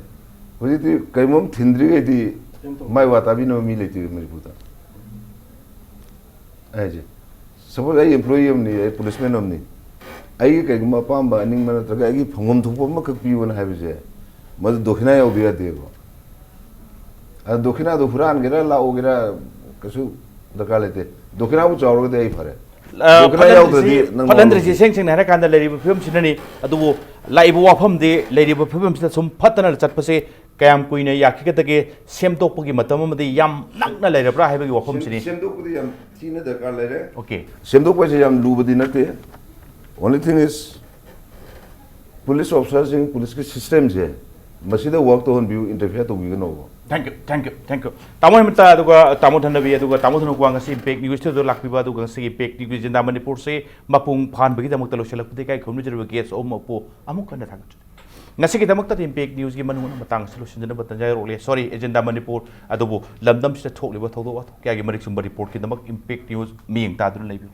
ꯍꯧꯖꯤꯛꯇꯤ ꯀꯔꯤꯒꯨꯝꯕ ꯑꯃ ꯊꯤꯟꯗ꯭ꯔꯤꯉꯩꯗꯤ ꯃꯥꯏ ꯋꯥ ꯇꯥꯕꯤꯅꯕ ꯃꯤ ꯂꯩꯇꯦ ꯃꯅꯤꯄꯨꯔꯗ꯫ ꯑꯩ ꯍꯥꯏꯁꯦ, ꯁꯄꯣꯖ ꯑꯩ ꯑꯦꯝꯄ꯭ꯂꯣꯌꯤ ꯑꯃꯅꯤ, ꯑꯩ ꯄꯨꯂꯤꯁꯃꯦꯟ ꯑꯃꯅꯤ, ꯑꯩꯒꯤ ꯀꯩꯒꯨꯝꯕ ꯑꯄꯥꯝꯕ ꯑꯅꯤꯡꯕ ꯅꯠꯇ꯭ꯔꯒ ꯑꯩꯒꯤ ꯐꯪꯐꯝ ꯊꯣꯛꯄ ꯑꯃꯈꯛ ꯄꯤꯌꯣꯅ ꯍꯥꯏꯕꯁꯦ, ꯃꯗꯨ ꯗꯣꯈꯤꯅꯥ ꯌꯥꯎꯗ ꯌꯥꯗꯦꯕ꯫ ꯑꯗ ꯗꯣꯈꯤꯅꯥꯗꯣ ꯍꯨꯔꯥꯟꯒꯦꯔꯥ ꯂꯥꯛꯎꯒꯦꯔꯥ ꯀꯩꯁꯨ ꯗꯔꯀꯥꯔ ꯂꯩꯇꯦ꯫ ꯗꯣꯈꯤꯅꯥꯕꯨ ꯆꯥꯎꯔꯒꯗꯤ ꯑꯩ ꯐꯔꯦ꯫ ꯑ, ꯗꯣꯈꯤꯅꯥ ꯌꯥꯎꯗ꯭ꯔꯗꯤ ꯐꯠꯍꯟꯗ꯭ꯔꯤꯁꯤ, ꯅꯪ ꯐꯠꯍꯟꯗ꯭ꯔꯤꯁꯤ ꯏꯁꯦꯡ ꯁꯦꯡꯅ ꯍꯥꯏꯔꯀꯥꯟꯗ ꯂꯩꯔꯤꯕ ꯐꯤꯕꯝꯁꯤꯅꯅꯤ꯫ ꯑꯗꯨꯕꯨ ꯂꯥꯛꯏꯕ ꯋꯥꯐꯝꯗꯤ ꯂꯩꯔꯤꯕ ꯐꯤꯕꯝꯁꯤꯗ ꯁꯨꯝ ꯐꯠꯇꯅ ꯆꯠꯄꯁꯦ ꯀꯌꯥꯝ ꯀꯨꯏꯅ ꯌꯥꯈꯤꯒꯗꯒꯦ? ꯁꯦꯝꯗꯣꯛꯄꯒꯤ ꯃꯇꯝ ꯑꯃꯗꯤ ꯌꯥꯝ ꯅꯛꯅ ꯂꯩꯔꯕ꯭ꯔꯥ ꯍꯥꯏꯕꯒꯤ ꯋꯥꯐꯝꯁꯤꯅꯤ꯫ ꯁꯦꯝ-, ꯁꯦꯝꯗꯣꯛꯄꯗꯤ ꯌꯥꯝ ꯊꯤꯅ ꯗꯔꯀꯥꯔ ꯂꯩꯔꯦ꯫ ꯑꯣꯀꯦ꯫ ꯁꯦꯝꯗꯣꯛꯄ ꯍꯥꯏꯁꯦ ꯌꯥꯝ ꯂꯨꯕꯗꯤ ꯅꯠꯇꯦ꯫ Only thing is, ꯄꯨꯂꯤꯁ ꯑꯣꯐꯤꯁꯥꯔꯁꯤꯡ, ꯄꯨꯂꯤꯁꯀꯤ ꯁꯤꯁꯇꯦꯝꯁꯦ ꯃꯁꯤꯗ ꯋꯥꯔꯛ ꯇꯧꯍꯟꯕꯤꯌꯨ, ꯏꯟꯇꯔꯐꯤꯌꯔ ꯇꯧꯕꯤꯒꯅꯣꯕ꯫ Thank you, thank you, thank you. ꯇꯥꯃꯣ ꯍꯦꯃꯟꯇ ꯑꯗꯨꯒ ꯇꯥꯃꯣ ꯙꯅꯕꯤ ꯑꯗꯨꯒ ꯇꯥꯃꯣ ꯙꯅꯀꯨꯃꯥꯔ ꯉꯁꯤ Impact News ꯇꯨꯗ ꯂꯥꯛꯄꯤꯕ, ꯑꯗꯨꯒ ꯉꯁꯤꯒꯤ Impact News ꯑꯦꯖꯦꯟꯗꯥ ꯃꯅꯤꯄꯨꯔꯁꯦ ꯃꯄꯨꯡ ꯐꯥꯍꯟꯕꯒꯤꯗꯃꯛꯇ ꯂꯣꯏꯁꯤꯜꯂꯛꯄꯗ ꯏꯀꯥꯏ ꯈꯨꯝꯅꯖꯔꯤꯕ guest ꯑꯍꯨꯝꯃꯛꯄꯨ ꯑꯃꯨꯛ ꯍꯟꯅ ꯊꯥꯒꯠꯆꯔꯤ꯫ ꯉꯁꯤꯒꯤꯗꯃꯛꯇꯗꯤ Impact Newsꯀꯤ ꯃꯅꯨꯡ ꯑꯣꯏꯅ ꯃꯇꯥꯡ ꯑꯁꯤ ꯂꯣꯏꯁꯤꯟꯖꯅꯕ ꯇꯟꯖꯥ ꯌꯧꯔꯛꯂꯦ꯫ Sorry, ꯑꯦꯖꯦꯟꯗꯥ ꯃꯅꯤꯄꯨꯔ, ꯑꯗꯨꯕꯨ ꯂꯝꯗꯝꯁꯤꯗ ꯊꯣꯛꯂꯤꯕ ꯊꯧꯗꯣꯛ ꯋꯥꯊꯣꯛ ꯀꯌꯥꯒꯤ ꯃꯔꯤꯛ ꯆꯨꯝꯕ reportꯀꯤꯗꯃꯛ Impact News ꯃꯤꯠꯌꯦꯡ ꯇꯥꯗꯨꯅ ꯂꯩꯕꯤꯌꯨ꯫